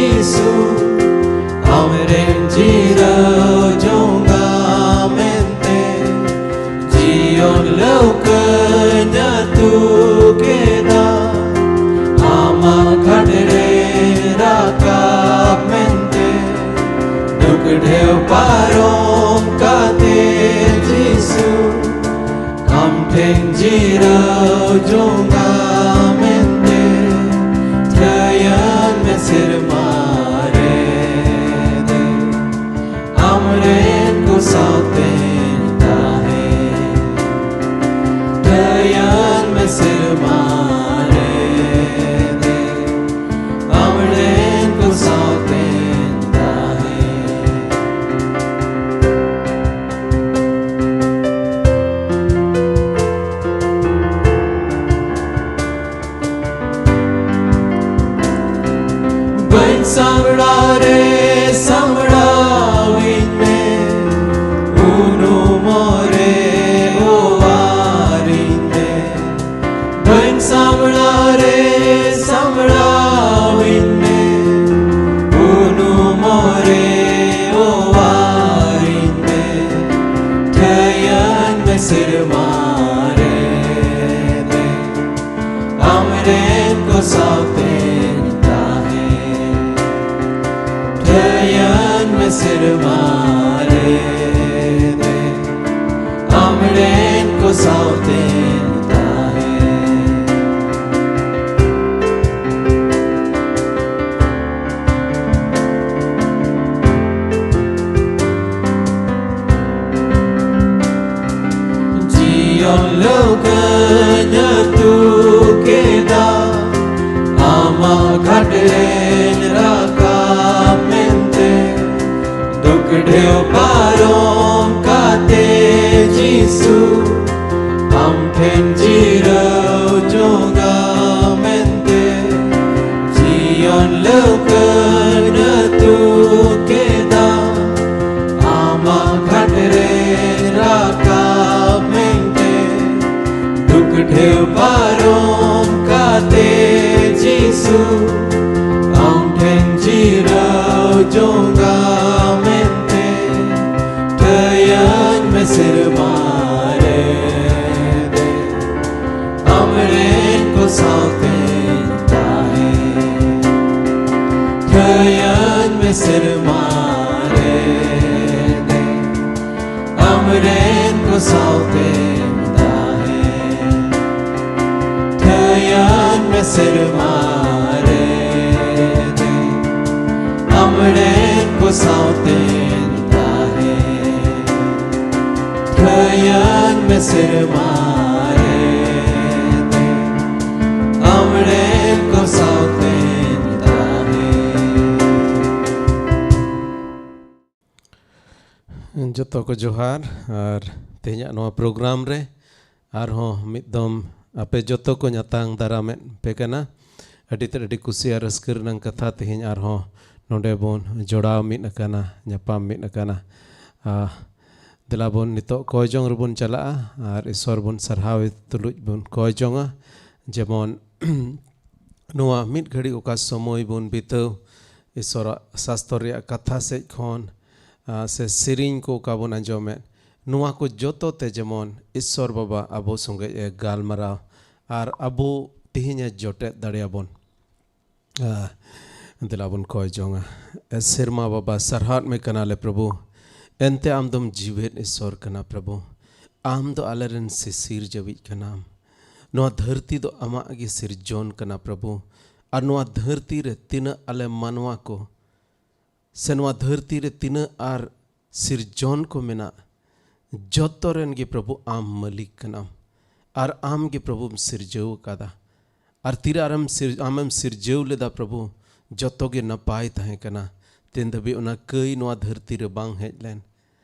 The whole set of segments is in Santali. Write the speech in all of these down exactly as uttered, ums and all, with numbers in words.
ᱡᱤᱥᱩ, ᱟᱢᱨᱮᱱ ᱡᱤᱨᱟᱹᱣ ᱡᱚᱝᱟ ᱢᱮᱱᱛᱮ, ᱡᱤᱭᱚᱱ ᱞᱟᱹᱣᱠᱟᱹᱧ ᱟᱹᱛᱩ ᱠᱮᱫᱟ᱾ ᱟᱢᱟᱜ ᱜᱷᱟᱴ ᱨᱮ ᱨᱟᱠᱟᱵ ᱢᱮᱱᱛᱮ, ᱫᱩᱠ ᱰᱷᱮᱣ ᱯᱟᱨᱚᱢ ᱠᱟᱛᱮ ᱡᱤᱥᱩ, ᱟᱢ ᱴᱷᱮᱱ ᱡᱤᱨᱟᱹᱣ ᱡᱚᱝᱟ ᱢᱮᱱᱛᱮ, ᱴᱷᱟᱹᱭᱟᱹᱱ ᱢᱮ ᱥᱮᱨᱢᱟ ᱨᱮ ᱫᱮᱡ, ᱟᱢᱨᱮᱱ ᱠᱚ ᱥᱟᱶᱛᱮᱧ ᱛᱟᱦᱮᱸ᱾ ᱴᱷᱟᱹᱭᱟᱹᱱ ᱢᱮ ᱥᱮᱨᱢᱟ ᱨᱮ ᱫᱮᱡ, ᱟᱢᱨᱮᱱ ᱠᱚ ᱥᱟᱶᱛᱮᱧ ᱛᱟᱦᱮᱸ᱾ ᱵᱟᱹᱧ ᱥᱟᱢᱲᱟᱣ ᱨᱮ ᱥᱟᱢᱲᱟᱣᱤᱧ ᱢᱮ, ᱩᱱᱩᱢᱚᱜ ᱨᱮ ᱚᱣᱟᱨᱤᱧ ᱢᱮ᱾ ᱵᱟᱹᱧ ᱥᱟᱢᱲᱟᱣ ᱨᱮ ᱥᱟᱢᱲᱟᱣᱤᱧ ᱢᱮ, ᱩᱱᱩᱢᱚᱜ ᱨᱮ ᱚᱣᱟᱨᱤᱧ ᱢᱮ᱾ ᱴᱷᱟᱹᱭᱟᱹᱱ ᱢᱮ ᱥᱮᱨᱢᱟ ᱨᱮ ᱫᱮᱡ, ᱟᱢᱨᱮᱱ ᱠᱚ ᱥᱟᱶᱛᱮᱧ ᱛᱟᱦᱮᱸ᱾ ᱴᱷᱟᱹᱭᱟᱹᱱ ᱢᱮ ᱥᱮᱨᱢᱟ ᱨᱮ ᱫᱮᱡ, ᱟᱢᱨᱮᱱ ᱠᱚ ᱥᱟᱶᱛᱮᱧ ᱛᱟᱦᱮᱸ᱾ ᱡᱤᱭᱚᱱ ᱞᱟᱹᱣᱠᱟᱹᱧ ᱟᱹᱛᱩ ᱠᱮᱫᱟ, ᱟᱢᱟᱜ ᱜᱷᱟᱴ ᱨᱮᱧ ᱨᱟᱠᱟᱵ ᱢᱮᱱᱛᱮ᱾ ᱫᱩᱠ ᱰᱷᱮᱣ ᱯᱟᱨᱚᱢ ᱠᱟᱛᱮ ᱡᱤᱥᱩ, ᱟᱢ ᱴᱷᱮᱱ ᱡᱤᱨᱟᱹᱣ ᱡᱚᱝᱟ ᱢᱮᱱᱛᱮ᱾ ᱡᱤᱭᱚᱱ ᱞᱟᱹᱣᱠᱟᱹᱧ ᱟᱹᱛᱩ ᱠᱮᱫᱟ, ᱟᱢᱟᱜ ᱜᱷᱟᱴ ᱨᱮᱧ ᱨᱟᱠᱟᱵ ᱢᱮᱱᱛᱮ᱾ ᱫᱩᱠ ᱰᱷᱮᱣ ᱯᱟᱨᱚᱢ ᱠᱟᱛᱮ ᱡᱤᱥᱩ, ᱟᱢ ᱴᱷᱮᱱ ᱡᱤ ᱥᱮᱨᱢᱟ ᱨᱮ ᱟᱢᱨᱮᱱ ᱠᱚ ᱥᱟᱶᱛᱮᱢ ᱛᱟᱦᱮᱸ᱾ ᱴᱷᱟᱹᱭᱟᱹᱱ ᱢᱮ ᱥᱮᱨᱢᱟ ᱨᱮ ᱟᱢᱨᱮᱱ ᱠᱚ ᱥᱟᱶᱛᱮᱢ ᱛᱟᱦᱮᱸ᱾ ᱴᱷᱟᱹᱭᱟᱹᱱ ᱢᱮ ᱥᱮᱨᱢᱟ ᱨᱮ ᱟᱢᱨᱮᱱ ᱠᱚ ᱥᱟᱶᱛᱮᱢ ᱛᱟᱦᱮᱸ᱾ ᱡᱚᱛᱚ ᱠᱚ ᱡᱚᱦᱟᱨ᱾ ᱟᱨ ᱛᱮᱦᱮᱧᱟᱜ ᱱᱚᱣᱟ ᱯᱨᱳᱜᱨᱟᱢ ᱨᱮ ᱟᱨᱦᱚᱸ ᱢᱤᱫ ᱫᱚᱢ ᱟᱯᱮ ᱡᱚᱛᱚ ᱠᱚ ᱧᱟᱛᱟᱝ ᱫᱟᱨᱟᱢᱮᱫ ᱯᱮ ᱠᱟᱱᱟ᱾ ᱟᱹᱰᱤ ᱛᱮᱫ ᱟᱹᱰᱤ ᱠᱩᱥᱤ ᱟᱨ ᱨᱟᱹᱥᱠᱟᱹ ᱨᱮᱱᱟᱜ ᱠᱟᱛᱷᱟ, ᱛᱮᱦᱮᱧ ᱟᱨᱦᱚᱸ ᱱᱚᱰᱮ ᱵᱚᱱ ᱡᱚᱲᱟᱣ ᱢᱤᱫ ᱟᱠᱟᱱᱟ, ᱧᱟᱯᱟᱢ ᱢᱤᱫ ᱟᱠᱟᱱᱟ᱾ ᱟᱨ ᱫᱮᱞᱟ ᱵᱚᱱ ᱱᱤᱛᱚᱜ ᱠᱚᱭ ᱡᱚᱝ ᱨᱮᱵᱚᱱ ᱪᱟᱞᱟᱜᱼᱟ ᱟᱨ ᱤᱥᱚᱨ ᱵᱚᱱ ᱥᱟᱨᱦᱟᱣ ᱛᱩᱞᱩᱡ ᱵᱚᱱ ᱠᱚᱭ ᱡᱚᱝᱟ, ᱡᱮᱢᱚᱱ ᱱᱚᱣᱟ ᱢᱤᱫ ᱜᱷᱟᱹᱲᱤᱡ ᱚᱠᱟ ᱥᱚᱢᱚᱭ ᱵᱚᱱ ᱵᱤᱛᱟᱹᱣ, ᱤᱥᱚᱨᱟᱜ ᱥᱟᱥᱛᱚᱨ ᱨᱮᱭᱟᱜ ᱠᱟᱛᱷᱟ ᱥᱮᱫ ᱠᱷᱚᱱ, ᱟ, ᱥᱮ ᱥᱮᱨᱮᱧ ᱠᱚ ᱚᱠᱟ ᱵᱚᱱ ᱟᱸᱡᱚᱢᱮᱫ, ᱱᱚᱣᱟ ᱠᱚ ᱡᱚᱛᱚ ᱛᱮ ᱡᱮᱢᱚᱱ ᱤᱥᱚᱨ ᱵᱟᱵᱟ ᱟᱵᱚ ᱥᱚᱸᱜᱮ ᱮ ᱜᱟᱞᱢᱟᱨᱟᱣ ᱟᱨ ᱟᱵᱚ ᱛᱮᱦᱮᱧ ᱮ ᱡᱚᱴᱮᱫ ᱫᱟᱲᱮᱭᱟᱵᱚᱱ᱾ ᱟ, ᱫᱮᱞᱟ ᱵᱚᱱ ᱠᱚᱭ ᱡᱚᱝᱟ᱾ ᱮ ᱥᱮᱨᱢᱟ ᱵᱟᱵᱟ, ᱥᱟᱨᱦᱟᱣ ᱢᱮ ᱠᱟᱱᱟᱞᱮ ᱯᱨᱚᱵᱷᱩ, ᱮᱱᱛᱮ ᱟᱢ ᱫᱚᱢ ᱡᱤᱣᱮᱫ ᱤᱥᱚᱨ ᱠᱟᱱᱟ ᱯᱨᱚᱵᱷᱩ᱾ ᱟᱢ ᱫᱚ ᱟᱞᱮᱨᱮᱱ ᱥᱤᱥᱤᱨ ᱡᱟᱹᱣᱤᱡ ᱠᱟᱱᱟᱢ᱾ ᱱᱚᱣᱟ ᱫᱷᱟᱹᱨᱛᱤ ᱫᱚ ᱟᱢᱟᱜ ᱜᱮ ᱥᱤᱨᱡᱚᱱ ᱠᱟᱱᱟ ᱯᱨᱚᱵᱷᱩ᱾ ᱟᱨ ᱱᱚᱣᱟ ᱫᱷᱟᱹᱨᱛᱤ ᱨᱮ ᱛᱤᱱᱟᱹᱜ ᱟᱞᱮ ᱢᱟᱱᱣᱟ ᱠᱚ, ᱥᱮ ᱱᱚᱣᱟ ᱫᱷᱟᱹᱨᱛᱤ ᱨᱮ ᱛᱤᱱᱟᱹᱜ ᱟᱨ ᱥᱤᱨᱡᱚᱱ ᱠᱚ ᱢᱮᱱᱟᱜ, ᱡᱚᱛᱚ ᱨᱮᱱ ᱜᱮ ᱯᱨᱚᱵᱷᱩ ᱟᱢ ᱢᱟᱹᱞᱤᱠ ᱠᱟᱱᱟᱢ᱾ ᱟᱨ ᱟᱢ ᱜᱮ ᱯᱨᱚᱵᱷᱩᱢ ᱥᱤᱨᱡᱟᱹᱣ ᱟᱠᱟᱫᱟ᱾ ᱟᱨ ᱛᱤᱨᱮ ᱟᱨᱮᱢ ᱥᱤᱨ-, ᱟᱢᱮᱢ ᱥᱤᱨᱡᱟᱹᱣ ᱞᱮᱫᱟ ᱯᱨᱚᱵᱷᱩ, ᱡᱚᱛᱚ ᱜᱮ ᱱᱟᱯᱟᱭ ᱛᱟᱦᱮᱸ ᱠᱟᱱᱟ᱾ ᱛᱤᱱ ᱫᱷᱟᱹᱵᱤᱡ ᱚᱱᱟ ᱠᱟᱹᱭ ᱱᱚᱣᱟ ᱫᱷᱟᱹᱨᱛᱤ ᱨᱮ ᱵᱟᱝ ᱦᱮᱡ ᱞᱮᱱ᱾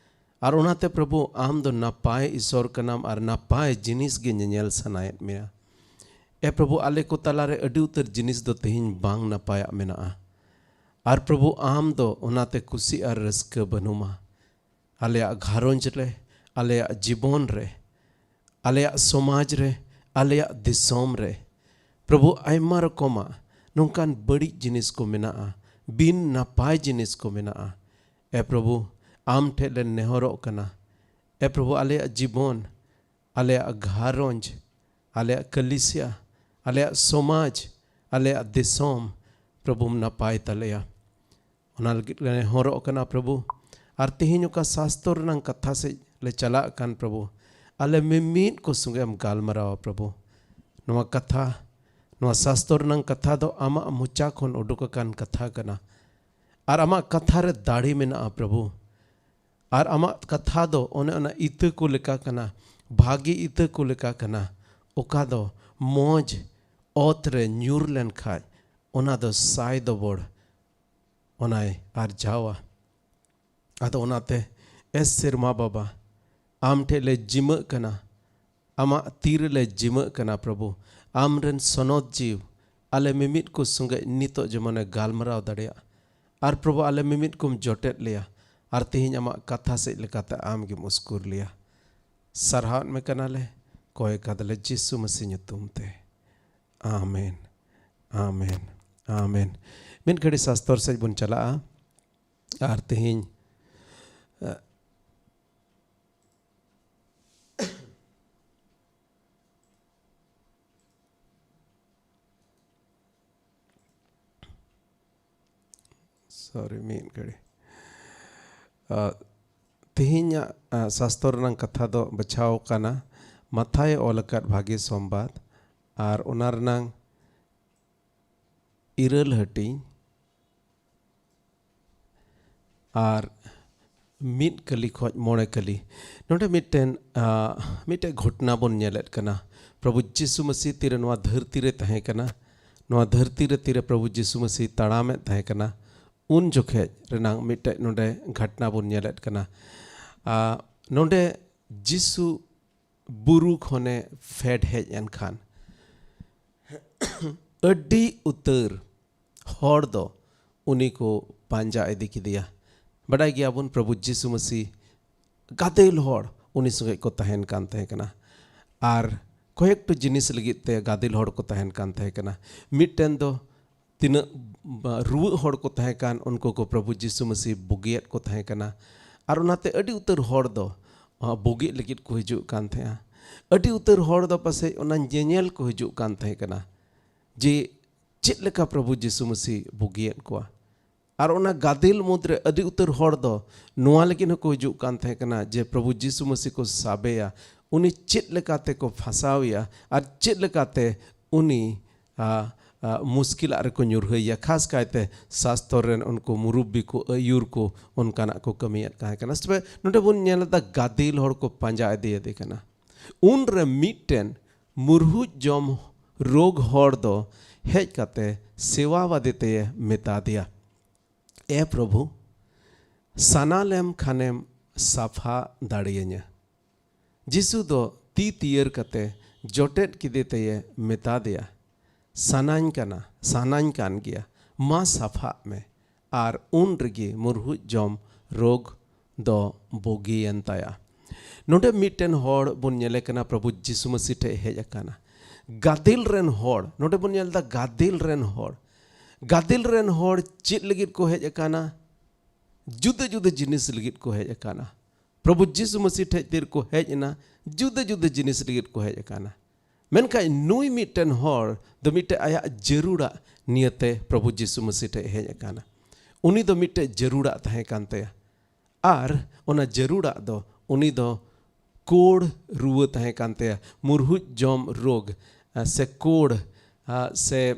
ᱟᱨ ᱚᱱᱟᱛᱮ ᱯᱨᱚᱵᱷᱩ, ᱟᱢ ᱫᱚ ᱱᱟᱯᱟᱭ ᱤᱥᱚᱨ ᱠᱟᱱᱟᱢ ᱟᱨ ᱱᱟᱯᱟᱭ ᱡᱤᱱᱤᱥ ᱜᱮ ᱧᱮᱧᱮᱞ ᱥᱟᱱᱟᱭᱮᱫ ᱢᱮᱭᱟ᱾ ᱮ ᱯᱨᱚᱵᱷᱩ, ᱟᱞᱮ ᱠᱚ ᱛᱟᱞᱟᱨᱮ ᱟᱹᱰᱤ ᱩᱛᱟᱹᱨ ᱡᱤᱱᱤᱥ ᱫᱚ ᱛᱮᱦᱮᱧ ᱵᱟᱝ ᱱᱟᱯᱟᱭᱟᱜ ᱢᱮᱱᱟᱜᱼᱟ᱾ ᱟᱨ ᱯᱨᱚᱵᱷᱩ, ᱟᱢ ᱫᱚ ᱚᱱᱟᱛᱮ ᱠᱩᱥᱤ ᱟᱨ ᱨᱟᱹᱥᱠᱟᱹ ᱵᱟᱹᱱᱩᱢᱟ᱾ ᱟᱞᱮᱭᱟᱜ ᱜᱷᱟᱨᱚᱸᱡᱽ ᱨᱮ, ᱟᱞᱮᱭᱟᱜ ᱡᱤᱵᱚᱱ ᱨᱮ, ᱟᱞᱮᱭᱟᱜ ᱥᱚᱢᱟᱡᱽ ᱨᱮ, ᱟᱞᱮᱭᱟᱜ ᱫᱤᱥᱚᱢ ᱨᱮ, ᱯᱨᱚᱵᱷᱩ, ᱟᱭᱢᱟ ᱨᱚᱠᱚᱢᱟᱜ ᱱᱚᱝᱠᱟᱱ ᱵᱟᱹᱲᱤᱡ ᱡᱤᱱᱤᱥ ᱠᱚ ᱢᱮᱱᱟᱜᱼᱟ, ᱵᱤᱱ ᱱᱟᱯᱟᱭ ᱡᱤᱱᱤᱥ ᱠᱚ ᱢᱮᱱᱟᱜᱼᱟ᱾ ᱮ ᱯᱨᱚᱵᱷᱩ, ᱟᱢ ᱴᱷᱮᱱ ᱞᱮ ᱱᱮᱦᱚᱨᱚᱜ ᱠᱟᱱᱟ᱾ ᱮ ᱯᱨᱚᱵᱷᱩ, ᱟᱞᱮᱭᱟᱜ ᱡᱤᱵᱚᱱ, ᱟᱞᱮᱭᱟᱜ ᱜᱷᱟᱨᱚᱸᱡᱽ, ᱟᱞᱮᱭᱟᱜ ᱠᱟᱹᱞᱤᱥᱤᱭᱟ, ᱟᱞᱮᱭᱟᱜ ᱥᱚᱢᱟᱡᱽ, ᱟᱞᱮᱭᱟᱜ ᱫᱤᱥᱚᱢ, ᱯᱨᱚᱵᱷᱩᱢ ᱱᱟᱯᱟᱭ ᱛᱟᱞᱮᱭᱟ᱾ ᱚᱱᱟ ᱞᱟᱹᱜᱤᱫ ᱞᱮ ᱱᱮᱦᱚᱨᱚᱜ ᱠᱟᱱᱟ ᱯᱨᱚᱵᱷᱩ᱾ ᱟᱨ ᱛᱮᱦᱮᱧ ᱚᱠᱟ ᱥᱟᱥᱛᱚᱨ ᱨᱮᱱᱟᱜ ᱠᱟᱛᱷᱟ ᱥᱮᱫ ᱞᱮ ᱪᱟᱞᱟᱜ ᱠᱟᱱ ᱯᱨᱚᱵᱷᱩ, ᱟᱞᱮ ᱢᱤᱢᱤᱫ ᱠᱚ ᱥᱚᱸᱜᱮ ᱮᱢ ᱜᱟᱞᱢᱟᱨᱟᱣᱟ ᱯᱨᱚᱵᱷᱩ᱾ ᱱᱚᱣᱟ ᱠᱟᱛᱷᱟ, ᱱᱚᱣᱟ ᱥᱟᱥᱛᱚᱨ ᱨᱮᱱᱟᱜ ᱠᱟᱛᱷᱟ ᱫᱚ ᱟᱢᱟᱜ ᱢᱚᱪᱟ ᱠᱷᱚᱱ ᱩᱰᱩᱠ ᱟᱠᱟᱱ ᱠᱟᱛᱷᱟ ᱠᱟᱱᱟ᱾ ᱟᱨ ᱟᱢᱟᱜ ᱠᱟᱛᱷᱟ ᱨᱮ ᱫᱟᱲᱮ ᱢᱮᱱᱟᱜᱼᱟ ᱯᱨᱚᱵᱷᱩ᱾ ᱟᱨ ᱟᱢᱟᱜ ᱠᱟᱛᱷᱟ ᱫᱚ ᱚᱱᱮ ᱚᱱᱟ ᱤᱛᱟᱹ ᱠᱚ ᱞᱮᱠᱟ ᱠᱟᱱᱟ, ᱵᱷᱟᱜᱮ ᱤᱛᱟᱹ ᱠᱚ ᱞᱮᱠᱟ ᱠᱟᱱᱟ, ᱚᱠᱟ ᱫᱚ ᱢᱚᱡᱽ ᱚᱛ ᱨᱮ ᱧᱩᱨ ᱞᱮᱱ ᱠᱷᱟᱡ ᱚᱱᱟ ᱫᱚ ᱥᱟᱭ ᱫᱚᱵᱚᱲ ᱚᱱᱟᱭ ᱟᱨᱡᱟᱣᱟ᱾ ᱟᱫᱚ ᱚᱱᱟᱛᱮ, ᱮ ᱥᱮᱨᱢᱟ ᱵᱟᱵᱟ, ᱟᱢ ᱴᱷᱮᱡ ᱞᱮ ᱡᱤᱢᱟᱹᱜ ᱠᱟᱱᱟ, ᱟᱢᱟᱜ ᱛᱤ ᱨᱮᱞᱮ ᱡᱤᱢᱟᱹᱜ ᱠᱟᱱᱟ ᱯᱨᱚᱵᱷᱩ᱾ ᱟᱢ ᱨᱮᱱ ᱥᱚᱱᱚᱛ ᱡᱤᱣ ᱟᱞᱮ ᱢᱤᱢᱤᱫ ᱠᱚ ᱥᱚᱸᱜᱮ ᱱᱤᱛᱚᱜ ᱡᱮᱢᱚᱱᱮ ᱜᱟᱞᱢᱟᱨᱟᱣ ᱫᱟᱲᱮᱭᱟᱜ᱾ ᱟᱨ ᱯᱨᱚᱵᱷᱩ, ᱟᱞᱮ ᱢᱤᱢᱤᱫ ᱠᱚᱢ ᱡᱚᱴᱮᱫ ᱞᱮᱭᱟ, ᱟᱨ ᱛᱮᱦᱮᱧ ᱟᱢᱟᱜ ᱠᱟᱛᱷᱟ ᱥᱮᱫ ᱞᱮᱠᱟᱛᱮ ᱟᱢ ᱜᱮᱢ ᱩᱥᱠᱩᱨ ᱞᱮᱭᱟ᱾ ᱥᱟᱨᱦᱟᱣᱮᱫ ᱢᱮ ᱠᱟᱱᱟᱞᱮ, ᱠᱚᱭ ᱠᱟᱫᱟᱞᱮ ᱡᱤᱥᱩ ᱢᱟᱹᱥᱤ ᱧᱩᱛᱩᱢ ᱛᱮ᱾ ᱟᱢᱮᱱ, ᱟᱢᱮᱱ, ᱟᱢᱮᱱ᱾ ᱢᱤᱫ ᱜᱷᱟᱹᱲᱤ ᱥᱟᱥᱛᱚᱨ ᱥᱮᱫ ᱵᱚᱱ ᱪᱟᱞᱟᱜᱼᱟ᱾ ᱟᱨ ᱛᱮᱦᱮᱧ, ᱟ, ᱥᱚᱨᱤ, ᱢᱤᱫ ᱜᱷᱟᱹᱲᱤ᱾ ᱟ, ᱛᱮᱦᱮᱧᱟᱜ, ᱟ, ᱥᱟᱥᱛᱚᱨ ᱨᱮᱱᱟᱝ ᱠᱟᱛᱷᱟ ᱫᱚ ᱵᱟᱪᱷᱟᱣ ᱠᱟᱱᱟ ᱢᱟᱛᱷᱟᱭ ᱚᱞ ᱟᱠᱟᱫ ᱵᱷᱟᱜᱮ ᱥᱚᱢᱵᱟᱫ, ᱟᱨ ᱚᱱᱟ ᱨᱮᱱᱟᱝ ᱤᱨᱟᱹᱞ ᱦᱟᱹᱴᱤᱧ, ᱟᱨ ᱢᱤᱫ ᱠᱟᱹᱞᱤ ᱠᱷᱚᱡ ᱢᱚᱬᱮ ᱠᱟᱹᱞᱤ᱾ ᱱᱚᱰᱮ ᱢᱤᱫᱴᱮᱱ, ᱟ, ᱢᱤᱫᱴᱮᱱ ᱜᱷᱚᱴᱱᱟ ᱵᱚᱱ ᱧᱮᱞᱮᱫ ᱠᱟᱱᱟ᱾ ᱯᱨᱚᱵᱷᱩ ᱡᱤᱥᱩ ᱢᱟᱹᱥᱤ ᱛᱤᱨᱮ ᱱᱚᱣᱟ ᱫᱷᱟᱹᱨᱛᱤ ᱨᱮ ᱛᱟᱦᱮᱸ ᱠᱟᱱᱟ, ᱱᱚᱣᱟ ᱫᱷᱟᱹᱨᱛᱤ ᱨᱮ ᱛᱤᱨᱮ ᱯᱨᱚᱵᱷᱩ ᱡᱤᱥᱩ ᱢᱟᱹᱥᱤ ᱛᱟᱲᱟᱢᱮᱫ ᱛᱟᱦᱮᱸ ᱠᱟᱱᱟ, ᱩᱱ ᱡᱚᱠᱷᱮᱡ ᱨᱮᱱᱟᱝ ᱢᱤᱫᱴᱮᱡ ᱱᱚᱰᱮ ᱜᱷᱚᱴᱱᱟ ᱵᱚᱱ ᱧᱮᱞᱮᱫ ᱠᱟᱱᱟ᱾ ᱟ, ᱱᱚᱰᱮ ᱡᱤᱥᱩ ᱵᱩᱨᱩ ᱠᱷᱚᱱᱮ ᱯᱷᱮᱰ ᱦᱮᱡ ᱮᱱ ᱠᱷᱟᱱ, ᱟᱹᱰᱤ ᱩᱛᱟᱹᱨ ᱦᱚᱲ ᱫᱚ ᱩᱱᱤ ᱠᱚ ᱯᱟᱸᱡᱟ ᱤᱫᱤ ᱠᱮᱫᱮᱭᱟ᱾ ᱵᱟᱰᱟᱭ ᱜᱮᱭᱟᱵᱚᱱ, ᱯᱨᱚᱵᱷᱩ ᱡᱤᱥᱩ ᱢᱟᱹᱥᱤ ᱜᱟᱫᱮᱞ ᱦᱚᱲ ᱩᱱᱤ ᱥᱚᱸᱜᱮ ᱠᱚ ᱛᱟᱦᱮᱱ ᱠᱟᱱ ᱛᱟᱦᱮᱸ ᱠᱟᱱᱟ, ᱟᱨ ᱠᱚᱭᱮᱠᱴᱩ ᱡᱤᱱᱤᱥ ᱞᱟᱹᱜᱤᱫ ᱛᱮ ᱜᱟᱫᱮᱞ ᱦᱚᱲ ᱠᱚ ᱛᱟᱦᱮᱱ ᱠᱟᱱ ᱛᱟᱦᱮᱸ ᱠᱟᱱᱟ᱾ ᱢᱤᱫᱴᱮᱱ ᱫᱚ ᱛᱤᱱᱟᱹᱜ ᱵᱟ-, ᱨᱩᱣᱟᱹᱜ ᱦᱚᱲ ᱠᱚ ᱛᱟᱦᱮᱸ ᱠᱟᱱ, ᱩᱱᱠᱩ ᱠᱚ ᱯᱨᱚᱵᱷᱩ ᱡᱤᱥᱩ ᱢᱟᱹᱥᱤ ᱵᱩᱜᱤᱭᱮᱫ ᱠᱚ ᱛᱟᱦᱮᱸ ᱠᱟᱱᱟ᱾ ᱟᱨ ᱚᱱᱟᱛᱮ ᱟᱹᱰᱤ ᱩᱛᱟᱹᱨ ᱦᱚᱲ ᱫᱚ, ᱟ, ᱵᱩᱜᱤᱜ ᱞᱟᱹᱜᱤᱫ ᱠᱚ ᱦᱤᱡᱩᱜ ᱠᱟᱱ ᱛᱟᱦᱮᱸᱜᱼᱟ᱾ ᱟᱹᱰᱤ ᱩᱛᱟᱹᱨ ᱦᱚᱲ ᱫᱚ ᱯᱟᱥᱮᱡ ᱚᱱᱟ ᱧᱮᱧᱮᱞ ᱠᱚ ᱦᱤᱡᱩᱜ ᱠᱟᱱ ᱛᱟᱦᱮᱸ ᱠᱟᱱᱟ ᱡᱮ ᱪᱮᱫ ᱞᱮᱠᱟ ᱯᱨᱚᱵᱷᱩ ᱡᱤᱥᱩ ᱢᱟᱹᱥᱤ ᱵᱩᱜᱤᱭᱮᱫ ᱠᱚᱣᱟ᱾ ᱟᱨ ᱚᱱᱟ ᱜᱟᱫᱮᱞ ᱢᱩᱫᱽᱨᱮ ᱟᱹᱰᱤ ᱩᱛᱟᱹᱨ ᱦᱚᱲ ᱫᱚ ᱱᱚᱣᱟ ᱞᱟᱹᱜᱤᱫ ᱦᱚᱸᱠᱚ ᱦᱤᱡᱩᱜ ᱠᱟᱱ ᱛᱟᱦᱮᱸ ᱠᱟᱱᱟ ᱡᱮ ᱯᱨᱚᱵᱷᱩ ᱡᱤᱥᱩ ᱢᱟᱹᱥᱤ ᱠᱚ ᱥᱟᱵᱮᱭᱟ, ᱩᱱᱤ ᱪᱮᱫ ᱞᱮᱠᱟᱛᱮ ᱠᱚ ᱯᱷᱟᱸᱥᱟᱣᱮᱭᱟ ᱟᱨ ᱪᱮᱫ ᱞᱮᱠᱟᱛᱮ ᱩᱱᱤ, ᱟ, ᱟ, ᱢᱩᱥᱠᱤᱞᱟᱜ ᱨᱮᱠᱚ ᱧᱩᱨᱦᱟᱹᱭᱮᱭᱟ᱾ ᱠᱷᱟᱥ ᱠᱟᱭᱛᱮ ᱥᱟᱥᱛᱚᱨ ᱨᱮᱱ ᱩᱱᱠᱩ ᱢᱩᱨᱩᱵᱵᱤ ᱠᱚ, ᱟᱹᱭᱩᱨ ᱠᱚ ᱚᱱᱠᱟᱱᱟᱜ ᱠᱚ ᱠᱟᱹᱢᱤᱭᱮᱫ ᱛᱟᱦᱮᱸ ᱠᱟᱱᱟ᱾ ᱛᱚᱵᱮ ᱱᱚᱰᱮ ᱵᱚᱱ ᱧᱮᱞ ᱮᱫᱟ ᱜᱟᱫᱮᱞ ᱦᱚᱲ ᱠᱚ ᱯᱟᱸᱡᱟ ᱤᱫᱤᱭᱮᱫᱮ ᱠᱟᱱᱟ᱾ ᱩᱱᱨᱮ ᱢᱤᱫᱴᱮᱱ ᱢᱩᱨᱦᱩᱡ ᱡᱚᱢ ᱨᱳᱜᱽ ᱦᱚᱲ ᱫᱚ ᱦᱮᱡ ᱠᱟᱛᱮ ᱥᱮᱣᱟᱣᱟᱫᱮ ᱛᱮᱭᱮ ᱢᱮᱛᱟ ᱫᱮᱭᱟ, "ᱮ ᱯᱨᱚᱵᱷᱩ, ᱥᱟᱱᱟ ᱞᱮᱢ ᱠᱷᱟᱱᱮᱢ ᱥᱟᱯᱷᱟ ᱫᱟᱲᱮᱭᱟᱹᱧᱟ?" ᱡᱤᱥᱩ ᱫᱚ ᱛᱤ ᱛᱤᱭᱟᱹᱨ ᱠᱟᱛᱮ ᱡᱚᱴᱮᱫ ᱠᱮᱫᱮ ᱛᱮᱭᱮ ᱢᱮᱛᱟ ᱫᱮᱭᱟ, "ᱥᱟᱱᱟᱧ ᱠᱟᱱᱟ, ᱥᱟᱱᱟᱧ ᱠᱟᱱ ᱜᱮᱭᱟ, ᱢᱟ ᱥᱟᱯᱷᱟᱜ ᱢᱮ᱾" ᱟᱨ ᱩᱱ ᱨᱮᱜᱮ ᱢᱩᱨᱦᱩᱡ ᱡᱚᱢ ᱨᱳᱜᱽ ᱫᱚ ᱵᱩᱜᱤᱭᱮᱱ ᱛᱟᱭᱟ᱾ ᱱᱚᱰᱮ ᱢᱤᱫᱴᱮᱱ ᱦᱚᱲ ᱵᱚᱱ ᱧᱮᱞᱮ ᱠᱟᱱᱟ, ᱯᱨᱚᱵᱷᱩ ᱡᱤᱥᱩ ᱢᱟᱹᱥᱤ ᱴᱷᱮᱡ ᱦᱮᱡ ᱟᱠᱟᱱᱟ᱾ ᱜᱟᱫᱮᱞ ᱨᱮᱱ ᱦᱚᱲ, ᱱᱚᱰᱮ ᱵᱚᱱ ᱧᱮᱞ ᱮᱫᱟ ᱜᱟᱫᱮᱞ ᱨᱮᱱ ᱦᱚᱲ᱾ ᱜᱟᱫᱮᱞ ᱨᱮᱱ ᱦᱚᱲ ᱪᱮᱫ ᱞᱟᱹᱜᱤᱫ ᱠᱚ ᱦᱮᱡ ᱟᱠᱟᱱᱟ? ᱡᱩᱫᱟᱹ ᱡᱩᱫᱟᱹ ᱡᱤᱱᱤᱥ ᱞᱟᱹᱜᱤᱫ ᱠᱚ ᱦᱮᱡ ᱟᱠᱟᱱᱟ᱾ ᱯᱨᱚᱵᱷᱩ ᱡᱤᱥᱩ ᱢᱟᱹᱥᱤ ᱴᱷᱮᱡ ᱛᱤᱨᱮᱠᱚ ᱦᱮᱡ ᱮᱱᱟ, ᱡᱩᱫᱟᱹ ᱡᱩᱫᱟᱹ ᱡᱤᱱᱤᱥ ᱞᱟᱹᱜᱤᱫ ᱠᱚ ᱦᱮᱡ ᱟᱠᱟᱱᱟ᱾ ᱢᱮᱱᱠᱷᱟᱱ ᱱᱩᱭ ᱢᱤᱫᱴᱮᱱ ᱦᱚᱲ ᱫᱚ ᱢᱤᱫᱴᱮᱱ ᱟᱭᱟᱜ ᱡᱟᱹᱨᱩᱲᱟᱜ ᱱᱤᱭᱟᱹᱛᱮ ᱯᱨᱚᱵᱷᱩ ᱡᱤᱥᱩ ᱢᱟᱹᱥᱤ ᱴᱷᱮᱡ ᱦᱮᱡ ᱟᱠᱟᱱᱟ᱾ ᱩᱱᱤ ᱫᱚ ᱢᱤᱫᱴᱮᱡ ᱡᱟᱹᱨᱩᱲᱟᱜ ᱛᱟᱦᱮᱸ ᱠᱟᱱ ᱛᱟᱭᱟ᱾ ᱟᱨ ᱚᱱᱟ ᱡᱟᱹᱨᱩᱲᱟᱜ ᱫᱚ ᱩᱱᱤ ᱫᱚ ᱠᱳᱲ ᱨᱩᱣᱟᱹ ᱛᱟᱦᱮᱸ ᱠᱟᱱ ᱛᱟᱭᱟ, ᱢᱩᱨᱦᱩᱡ ᱡᱚᱢ ᱨᱳᱜᱽ, ᱟ, ᱥᱮ ᱠᱳᱲ, ᱟ, ᱥᱮ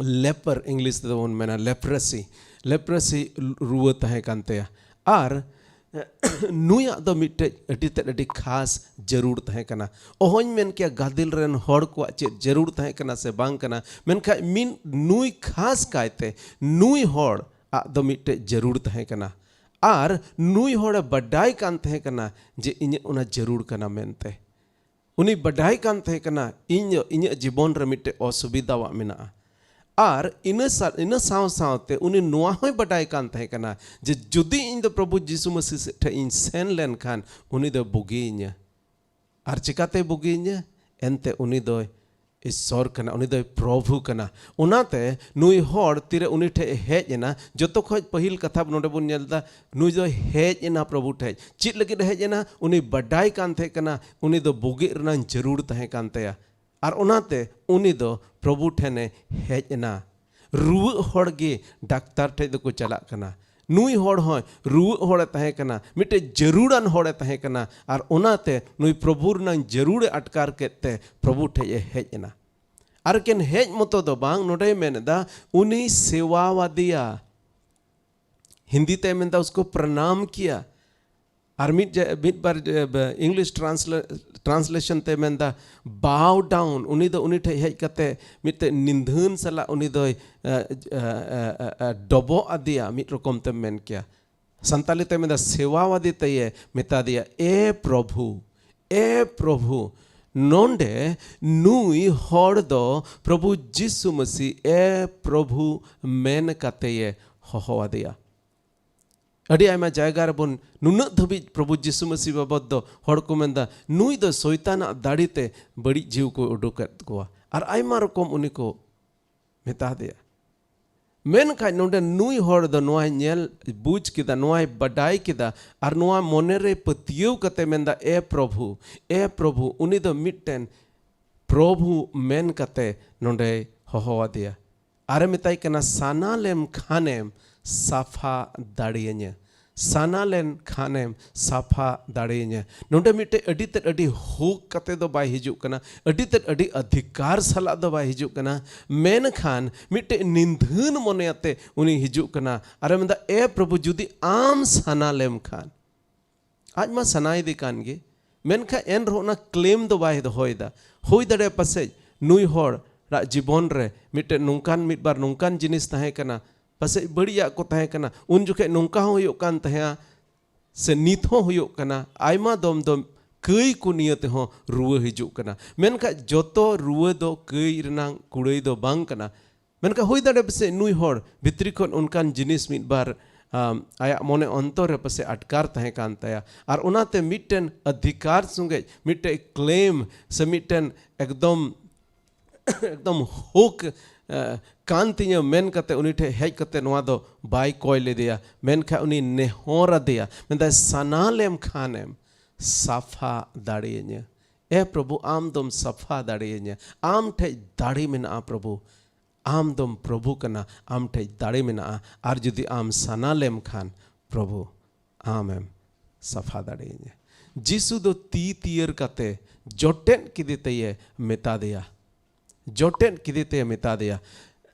ᱞᱮᱯᱟᱨ, ᱤᱝᱞᱤᱥ ᱛᱮᱫᱚ ᱵᱚᱱ ᱢᱮᱱᱟ ᱞᱮᱯᱨᱮᱥᱤ, ᱞᱮᱯᱨᱮᱥᱤ ᱨᱩᱣᱟᱹ ᱛᱟᱦᱮᱸ ᱠᱟᱱ ᱛᱟᱭᱟ᱾ ᱟᱨ ᱱᱩᱭᱟᱜ ᱫᱚ ᱢᱤᱫᱴᱮᱡ ᱟᱹᱰᱤ ᱛᱮᱫ ᱟᱹᱰᱤ ᱠᱷᱟᱥ ᱡᱟᱹᱨᱩᱲ ᱛᱟᱦᱮᱸ ᱠᱟᱱᱟ᱾ ᱚᱦᱚᱧ ᱢᱮᱱ ᱠᱮᱭᱟ ᱜᱟᱫᱮᱞ ᱨᱮᱱ ᱦᱚᱲ ᱠᱚᱣᱟᱜ ᱪᱮᱫ ᱡᱟᱹᱨᱩᱲ ᱛᱟᱦᱮᱸ ᱠᱟᱱᱟ ᱥᱮ ᱵᱟᱝ ᱠᱟᱱᱟ, ᱢᱮᱱᱠᱷᱟᱱ ᱢᱤᱫ ᱱᱩᱭ ᱠᱷᱟᱥ ᱠᱟᱭᱛᱮ ᱱᱩᱭ ᱦᱚᱲ ᱟᱜ ᱫᱚ ᱢᱤᱫᱴᱮᱡ ᱡᱟᱹᱨᱩᱲ ᱛᱟᱦᱮᱸ ᱠᱟᱱᱟ᱾ ᱟᱨ ᱱᱩᱭ ᱦᱚᱲᱮ ᱵᱟᱰᱟᱭ ᱠᱟᱱ ᱛᱟᱦᱮᱸ ᱠᱟᱱᱟ ᱡᱮ ᱤᱧᱟᱹᱜ ᱚᱱᱟ ᱡᱟᱹᱨᱩᱲ ᱠᱟᱱᱟ ᱢᱮᱱᱛᱮ᱾ ᱩᱱᱤ ᱵᱟᱰᱟᱭ ᱠᱟᱱ ᱛᱟᱦᱮᱸ ᱠᱟᱱᱟ ᱤᱧ, ᱤᱧᱟᱹᱜ ᱡᱤᱵᱚᱱ ᱨᱮ ᱢᱤᱫᱴᱮᱡ ᱚᱥᱩᱵᱤᱫᱷᱟᱣᱟᱜ ᱢᱮᱱᱟᱜᱼᱟ᱾ ᱟᱨ ᱤᱱᱟᱹ ᱥᱟ-, ᱤᱱᱟᱹ ᱥᱟᱶ ᱥᱟᱶᱛᱮ ᱩᱱᱤ ᱱᱚᱣᱟ ᱦᱚᱸᱭ ᱵᱟᱰᱟᱭ ᱠᱟᱱ ᱛᱟᱦᱮᱸ ᱠᱟᱱᱟ ᱡᱮ ᱡᱩᱫᱤ ᱤᱧ ᱫᱚ ᱯᱨᱚᱵᱷᱩ ᱡᱤᱥᱩ ᱢᱟᱹᱥᱤ ᱥᱮᱫ ᱴᱷᱮᱡ ᱤᱧ ᱥᱮᱱ ᱞᱮᱱᱠᱷᱟᱱ ᱩᱱᱤ ᱫᱚᱭ ᱵᱩᱜᱤᱭᱤᱧᱟ᱾ ᱟᱨ ᱪᱤᱠᱟᱛᱮᱭ ᱵᱩᱜᱤᱭᱤᱧᱟ? ᱮᱱᱛᱮ ᱩᱱᱤ ᱫᱚᱭ ᱤᱥᱥᱚᱨ ᱠᱟᱱᱟ, ᱩᱱᱤ ᱫᱚᱭ ᱯᱨᱚᱵᱷᱩ ᱠᱟᱱᱟ᱾ ᱚᱱᱟᱛᱮ ᱱᱩᱭ ᱦᱚᱲ ᱛᱤᱨᱮ ᱩᱱᱤ ᱴᱷᱮᱡ ᱮ ᱦᱮᱡ ᱮᱱᱟ, ᱡᱚᱛᱚ ᱠᱷᱚᱡ ᱯᱟᱹᱦᱤᱞ ᱠᱟᱛᱷᱟ ᱱᱚᱰᱮ ᱵᱚᱱ ᱧᱮᱞ ᱮᱫᱟ, ᱱᱩᱭ ᱫᱚᱭ ᱦᱮᱡ ᱮᱱᱟ ᱯᱨᱚᱵᱷᱩ ᱴᱷᱮᱡ᱾ ᱪᱮᱫ ᱞᱟᱹᱜᱤᱫ ᱮ ᱦᱮᱡ ᱮᱱᱟ? ᱩᱱᱤ ᱵᱟᱰᱟᱭ ᱠᱟᱱ ᱛᱟᱦᱮᱸ ᱠᱟᱱᱟ ᱩᱱᱤ ᱫᱚ ᱵᱩᱜᱤᱜ ᱨᱮᱱᱟᱜ ᱡᱟᱹᱨᱩᱲ ᱛᱟᱦᱮᱸ ᱠᱟᱱ ᱛᱟᱭᱟ᱾ ᱟᱨ ᱚᱱᱟᱛᱮ ᱩᱱᱤ ᱫᱚ ᱯᱨᱚᱵᱷᱩ ᱴᱷᱮᱱᱮ ᱦᱮᱡ ᱮᱱᱟ᱾ ᱨᱩᱣᱟᱹᱜ ᱦᱚᱲ ᱜᱮ ᱰᱟᱠᱛᱟᱨ ᱴᱷᱮᱡ ᱫᱚᱠᱚ ᱪᱟᱞᱟᱜ ᱠᱟᱱᱟ᱾ ᱱᱩᱭ ᱦᱚᱲ ᱦᱚᱸ ᱨᱩᱣᱟᱹᱜ ᱦᱚᱲᱮ ᱛᱟᱦᱮᱸ ᱠᱟᱱᱟ, ᱢᱤᱫᱴᱮᱡ ᱡᱟᱹᱨᱩᱲᱟᱱ ᱦᱚᱲᱮ ᱛᱟᱦᱮᱸ ᱠᱟᱱᱟ, ᱟᱨ ᱚᱱᱟᱛᱮ ᱱᱩᱭ ᱯᱨᱚᱵᱷᱩ ᱨᱮᱱᱟᱝ ᱡᱟᱹᱨᱩᱲᱮ ᱟᱴᱠᱟᱨ ᱠᱮᱫ ᱛᱮ ᱯᱨᱚᱵᱷᱩ ᱴᱷᱮᱡ ᱮ ᱦᱮᱡ ᱮᱱᱟ᱾ ᱟᱨ ᱮᱠᱮᱱ ᱦᱮᱡ ᱢᱚᱛᱚ ᱫᱚ ᱵᱟᱝ, ᱱᱚᱰᱮᱭ ᱢᱮᱱ ᱮᱫᱟ, ᱩᱱᱤ ᱥᱮᱣᱟᱣᱟᱫᱮᱭᱟ᱾ ᱦᱤᱱᱫᱤ ᱛᱮ ᱢᱮᱱᱫᱟ, ᱩᱥᱠᱳ ᱯᱨᱚᱱᱟᱢ ᱠᱤᱭᱟ᱾ ᱟᱨ ᱢᱤᱫ ᱡᱟ-, ᱢᱤᱫ ᱵᱟᱨ, ᱮ, ᱵ-, English transla-, translation ᱛᱮ ᱢᱮᱱᱫᱟ, bow down᱾ ᱩᱱᱤ ᱫᱚ ᱩᱱᱤ ᱴᱷᱮᱡ ᱦᱮᱡ ᱠᱟᱛᱮ ᱢᱤᱫᱴᱮᱡ ᱱᱤᱸᱫᱷᱟᱹᱱ ᱥᱟᱞᱟᱜ ᱩᱱᱤ ᱫᱚᱭ, ᱮ, ᱮ, ᱮ, ᱮ, ᱰᱚᱵᱚᱜ ᱟᱫᱮᱭᱟ, ᱢᱤᱫ ᱨᱚᱠᱚᱢ ᱛᱮᱢ ᱢᱮᱱ ᱠᱮᱭᱟ᱾ ᱥᱟᱱᱛᱟᱞᱤ ᱛᱮ ᱢᱮᱱᱫᱟ, ᱥᱮᱣᱟᱣᱟᱫᱮ ᱛᱮᱭᱮ ᱢᱮᱛᱟ ᱫᱮᱭᱟ, ᱮ ᱯᱨᱚᱵᱷᱩ, ᱮ ᱯᱨᱚᱵᱷᱩ, ᱱᱚᱰᱮ ᱱᱩᱭ ᱦᱚᱲ ᱫᱚ ᱯᱨᱚᱵᱷᱩ ᱡᱤᱥᱩ ᱢᱟᱹᱥᱤ, ᱮ ᱯᱨᱚᱵᱷᱩ ᱢᱮᱱ ᱠᱟᱛᱮᱭᱮ ᱦᱚᱦᱚᱣᱟᱫᱮᱭᱟ᱾ ᱟᱹᱰᱤ ᱟᱭᱢᱟ ᱡᱟᱭᱜᱟ ᱨᱮᱵᱚᱱ ᱱᱩᱱᱟᱹᱜ ᱫᱷᱟᱹᱵᱤᱡ ᱯᱨᱚᱵᱷᱩ ᱡᱤᱥᱩ ᱢᱟᱹᱥᱤ ᱵᱟᱵᱚᱫ ᱫᱚ ᱦᱚᱲ ᱠᱚ ᱢᱮᱱᱫᱟ, ᱱᱩᱭ ᱫᱚ ᱥᱚᱭᱛᱟᱱᱟᱜ ᱫᱟᱲᱮ ᱛᱮ ᱵᱟᱹᱲᱤᱡ ᱡᱤᱣᱤ ᱠᱚ ᱩᱰᱩᱠᱮᱫ ᱠᱚᱣᱟ᱾ ᱟᱨ ᱟᱭᱢᱟ ᱨᱚᱠᱚᱢ ᱩᱱᱤ ᱠᱚ ᱢᱮᱛᱟ ᱫᱮᱭᱟ᱾ ᱢᱮᱱᱠᱷᱟᱱ ᱱᱚᱰᱮ ᱱᱩᱭ ᱦᱚᱲ ᱫᱚ ᱱᱚᱣᱟᱭ ᱧᱮᱞ ᱵᱩᱡᱽ ᱠᱮᱫᱟ, ᱱᱚᱣᱟᱭ ᱵᱟᱰᱟᱭ ᱠᱮᱫᱟ, ᱟᱨ ᱱᱚᱣᱟ ᱢᱚᱱᱮᱨᱮ ᱯᱟᱹᱛᱭᱟᱹᱣ ᱠᱟᱛᱮ ᱢᱮᱱᱫᱟ, ᱮ ᱯᱨᱚᱵᱷᱩ, ᱮ ᱯᱨᱚᱵᱷᱩ, ᱩᱱᱤ ᱫᱚ ᱢᱤᱫᱴᱮᱱ ᱯᱨᱚᱵᱷᱩ ᱢᱮᱱ ᱠᱟᱛᱮ ᱱᱚᱰᱮᱭ ᱦᱚᱦᱚᱣᱟᱫᱮᱭᱟ᱾ ᱟᱨᱮ ᱢᱮᱛᱟᱭ ᱠᱟᱱᱟ, ᱥᱟᱱᱟ ᱞᱮᱢ ᱠᱷᱟᱱᱮᱢ ᱥᱟᱯᱷᱟ ᱫᱟᱲᱮᱭᱟᱹᱧᱟᱹ᱾ ᱥᱟᱱᱟ ᱞᱮᱱ ᱠᱷᱟᱱᱮᱢ ᱥᱟᱯᱷᱟ ᱫᱟᱲᱮᱭᱟᱹᱧᱟᱹ᱾ ᱱᱚᱰᱮ ᱢᱤᱫᱴᱮᱡ ᱟᱹᱰᱤ ᱛᱮᱫ ᱟᱹᱰᱤ ᱦᱳᱠ ᱠᱟᱛᱮ ᱫᱚ ᱵᱟᱭ ᱦᱤᱡᱩᱜ ᱠᱟᱱᱟ, ᱟᱹᱰᱤ ᱛᱮᱫ ᱟᱹᱰᱤ ᱚᱫᱷᱤᱠᱟᱨ ᱥᱟᱞᱟᱜ ᱫᱚ ᱵᱟᱭ ᱦᱤᱡᱩᱜ ᱠᱟᱱᱟ, ᱢᱮᱱᱠᱷᱟᱱ ᱢᱤᱫᱴᱮᱡ ᱱᱤᱸᱫᱷᱟᱹᱱ ᱢᱚᱱᱮ ᱟᱛᱮ ᱩᱱᱤ ᱦᱤᱡᱩᱜ ᱠᱟᱱᱟ᱾ ᱟᱨᱮ ᱢᱮᱱᱫᱟ, ᱮ ᱯᱨᱚᱵᱷᱩ, ᱡᱩᱫᱤ ᱟᱢ ᱥᱟᱱᱟ ᱞᱮᱢ ᱠᱷᱟᱱ᱾ ᱟᱡ ᱢᱟ ᱥᱟᱱᱟᱭᱮᱫᱮ ᱠᱟᱱ ᱜᱮ, ᱢᱮᱱᱠᱷᱟᱱ ᱮᱱ ᱨᱮᱦᱚᱸ ᱚᱱᱟ ᱠᱞᱮᱢ ᱫᱚ ᱵᱟᱭ ᱫᱚᱦᱚᱭᱮᱫᱟ᱾ ᱦᱩᱭ ᱫᱟᱲᱮᱭᱟᱜᱼᱟ ᱯᱟᱥᱮᱡ ᱱᱩᱭ ᱦᱚᱲᱟᱜ ᱡᱤᱵᱚᱱ ᱨᱮ ᱢᱤᱫᱴᱮᱱ ᱱᱚᱝᱠᱟᱱ ᱢᱤᱫ ᱵᱟᱨ ᱱᱚᱝᱠᱟᱱ ᱡᱤᱱᱤᱥ ᱛᱟᱦᱮᱸ ᱠᱟᱱᱟ, ᱯᱟᱥᱮᱡ ᱵᱟᱹᱲᱤᱡᱟᱜ ᱠᱚ ᱛᱟᱦᱮᱸ ᱠᱟᱱᱟ, ᱩᱱ ᱡᱚᱠᱷᱮᱡ ᱱᱚᱝᱠᱟ ᱦᱚᱸ ᱦᱩᱭᱩᱜ ᱠᱟᱱ ᱛᱟᱦᱮᱸᱜᱼᱟ, ᱥᱮ ᱱᱤᱛ ᱦᱚᱸ ᱦᱩᱭᱩᱜ ᱠᱟᱱᱟ᱾ ᱟᱭᱢᱟ ᱫᱚᱢ ᱫᱚ ᱠᱟᱹᱭ ᱠᱚ ᱱᱤᱭᱟᱹ ᱛᱮᱦᱚᱸ ᱨᱩᱣᱟᱹ ᱦᱤᱡᱩᱜ ᱠᱟᱱᱟ, ᱢᱮᱱᱠᱷᱟᱱ ᱡᱚᱛᱚ ᱨᱩᱣᱟᱹ ᱫᱚ ᱠᱟᱹᱭ ᱨᱮᱱᱟᱜ ᱠᱩᱲᱟᱹᱭ ᱫᱚ ᱵᱟᱝ ᱠᱟᱱᱟ᱾ ᱢᱮᱱᱠᱷᱟᱱ ᱦᱩᱭ ᱫᱟᱲᱮᱭᱟᱜᱼᱟ ᱯᱟᱥᱮᱡ ᱱᱩᱭ ᱦᱚᱲ ᱵᱷᱤᱛᱨᱤ ᱠᱷᱚᱱ ᱚᱱᱠᱟᱱ ᱡᱤᱱᱤᱥ ᱢᱤᱫ ᱵᱟᱨ, ᱟᱢ, ᱟᱭᱟᱜ ᱢᱚᱱᱮ ᱚᱱᱛᱚᱨ ᱨᱮ ᱯᱟᱥᱮᱡ ᱟᱴᱠᱟᱨ ᱛᱟᱦᱮᱸ ᱠᱟᱱ ᱛᱟᱭᱟ, ᱟᱨ ᱚᱱᱟᱛᱮ ᱢᱤᱫᱴᱮᱱ ᱚᱫᱷᱤᱠᱟᱨ ᱥᱚᱸᱜᱮ ᱢᱤᱫᱴᱮᱡ ᱠᱞᱮᱢ ᱥᱮ ᱢᱤᱫᱴᱮᱱ ᱮᱠᱫᱚᱢ ᱮᱠᱫᱚᱢ ᱦᱳᱠ, ᱮ, ᱠᱟᱱ ᱛᱤᱧᱟᱹ ᱢᱮᱱ ᱠᱟᱛᱮ ᱩᱱᱤ ᱴᱷᱮᱡ ᱦᱮᱡ ᱠᱟᱛᱮ ᱱᱚᱣᱟ ᱫᱚ ᱵᱟᱭ ᱠᱚᱭ ᱞᱮᱫᱮᱭᱟ, ᱢᱮᱱᱠᱷᱟᱱ ᱩᱱᱤ ᱱᱮᱦᱚᱨ ᱟᱫᱮᱭᱟ, ᱢᱮᱱᱫᱟᱭ, ᱥᱟᱱᱟ ᱞᱮᱢ ᱠᱷᱟᱱᱮᱢ ᱥᱟᱯᱷᱟ ᱫᱟᱲᱮᱭᱟᱹᱧᱟᱹ᱾ ᱮ ᱯᱨᱚᱵᱷᱩ, ᱟᱢ ᱫᱚᱢ ᱥᱟᱯᱷᱟ ᱫᱟᱲᱮᱭᱟᱹᱧᱟᱹ, ᱟᱢ ᱴᱷᱮᱡ ᱫᱟᱲᱮ ᱢᱮᱱᱟᱜᱼᱟ ᱯᱨᱚᱵᱷᱩ᱾ ᱟᱢ ᱫᱚᱢ ᱯᱨᱚᱵᱷᱩ ᱠᱟᱱᱟ, ᱟᱢ ᱴᱷᱮᱡ ᱫᱟᱲᱮ ᱢᱮᱱᱟᱜᱼᱟ, ᱟᱨ ᱡᱩᱫᱤ ᱟᱢ ᱥᱟᱱᱟ ᱞᱮᱢ ᱠᱷᱟᱱ ᱯᱨᱚᱵᱷᱩ ᱟᱢᱮᱢ ᱥᱟᱯᱷᱟ ᱫᱟᱲᱮᱭᱟᱹᱧᱟ᱾ ᱡᱤᱥᱩ ᱫᱚ ᱛᱤ ᱛᱤᱭᱟᱹᱨ ᱠᱟᱛᱮ ᱡᱚᱴᱮᱫ ᱠᱮᱫᱮ ᱛᱮᱭᱮ ᱢᱮᱛᱟ ᱫᱮᱭᱟ, ᱡᱚᱴᱮᱫ ᱠᱮᱫᱮ ᱛᱮᱭᱮ ᱢᱮᱛᱟ ᱫᱮᱭᱟ᱾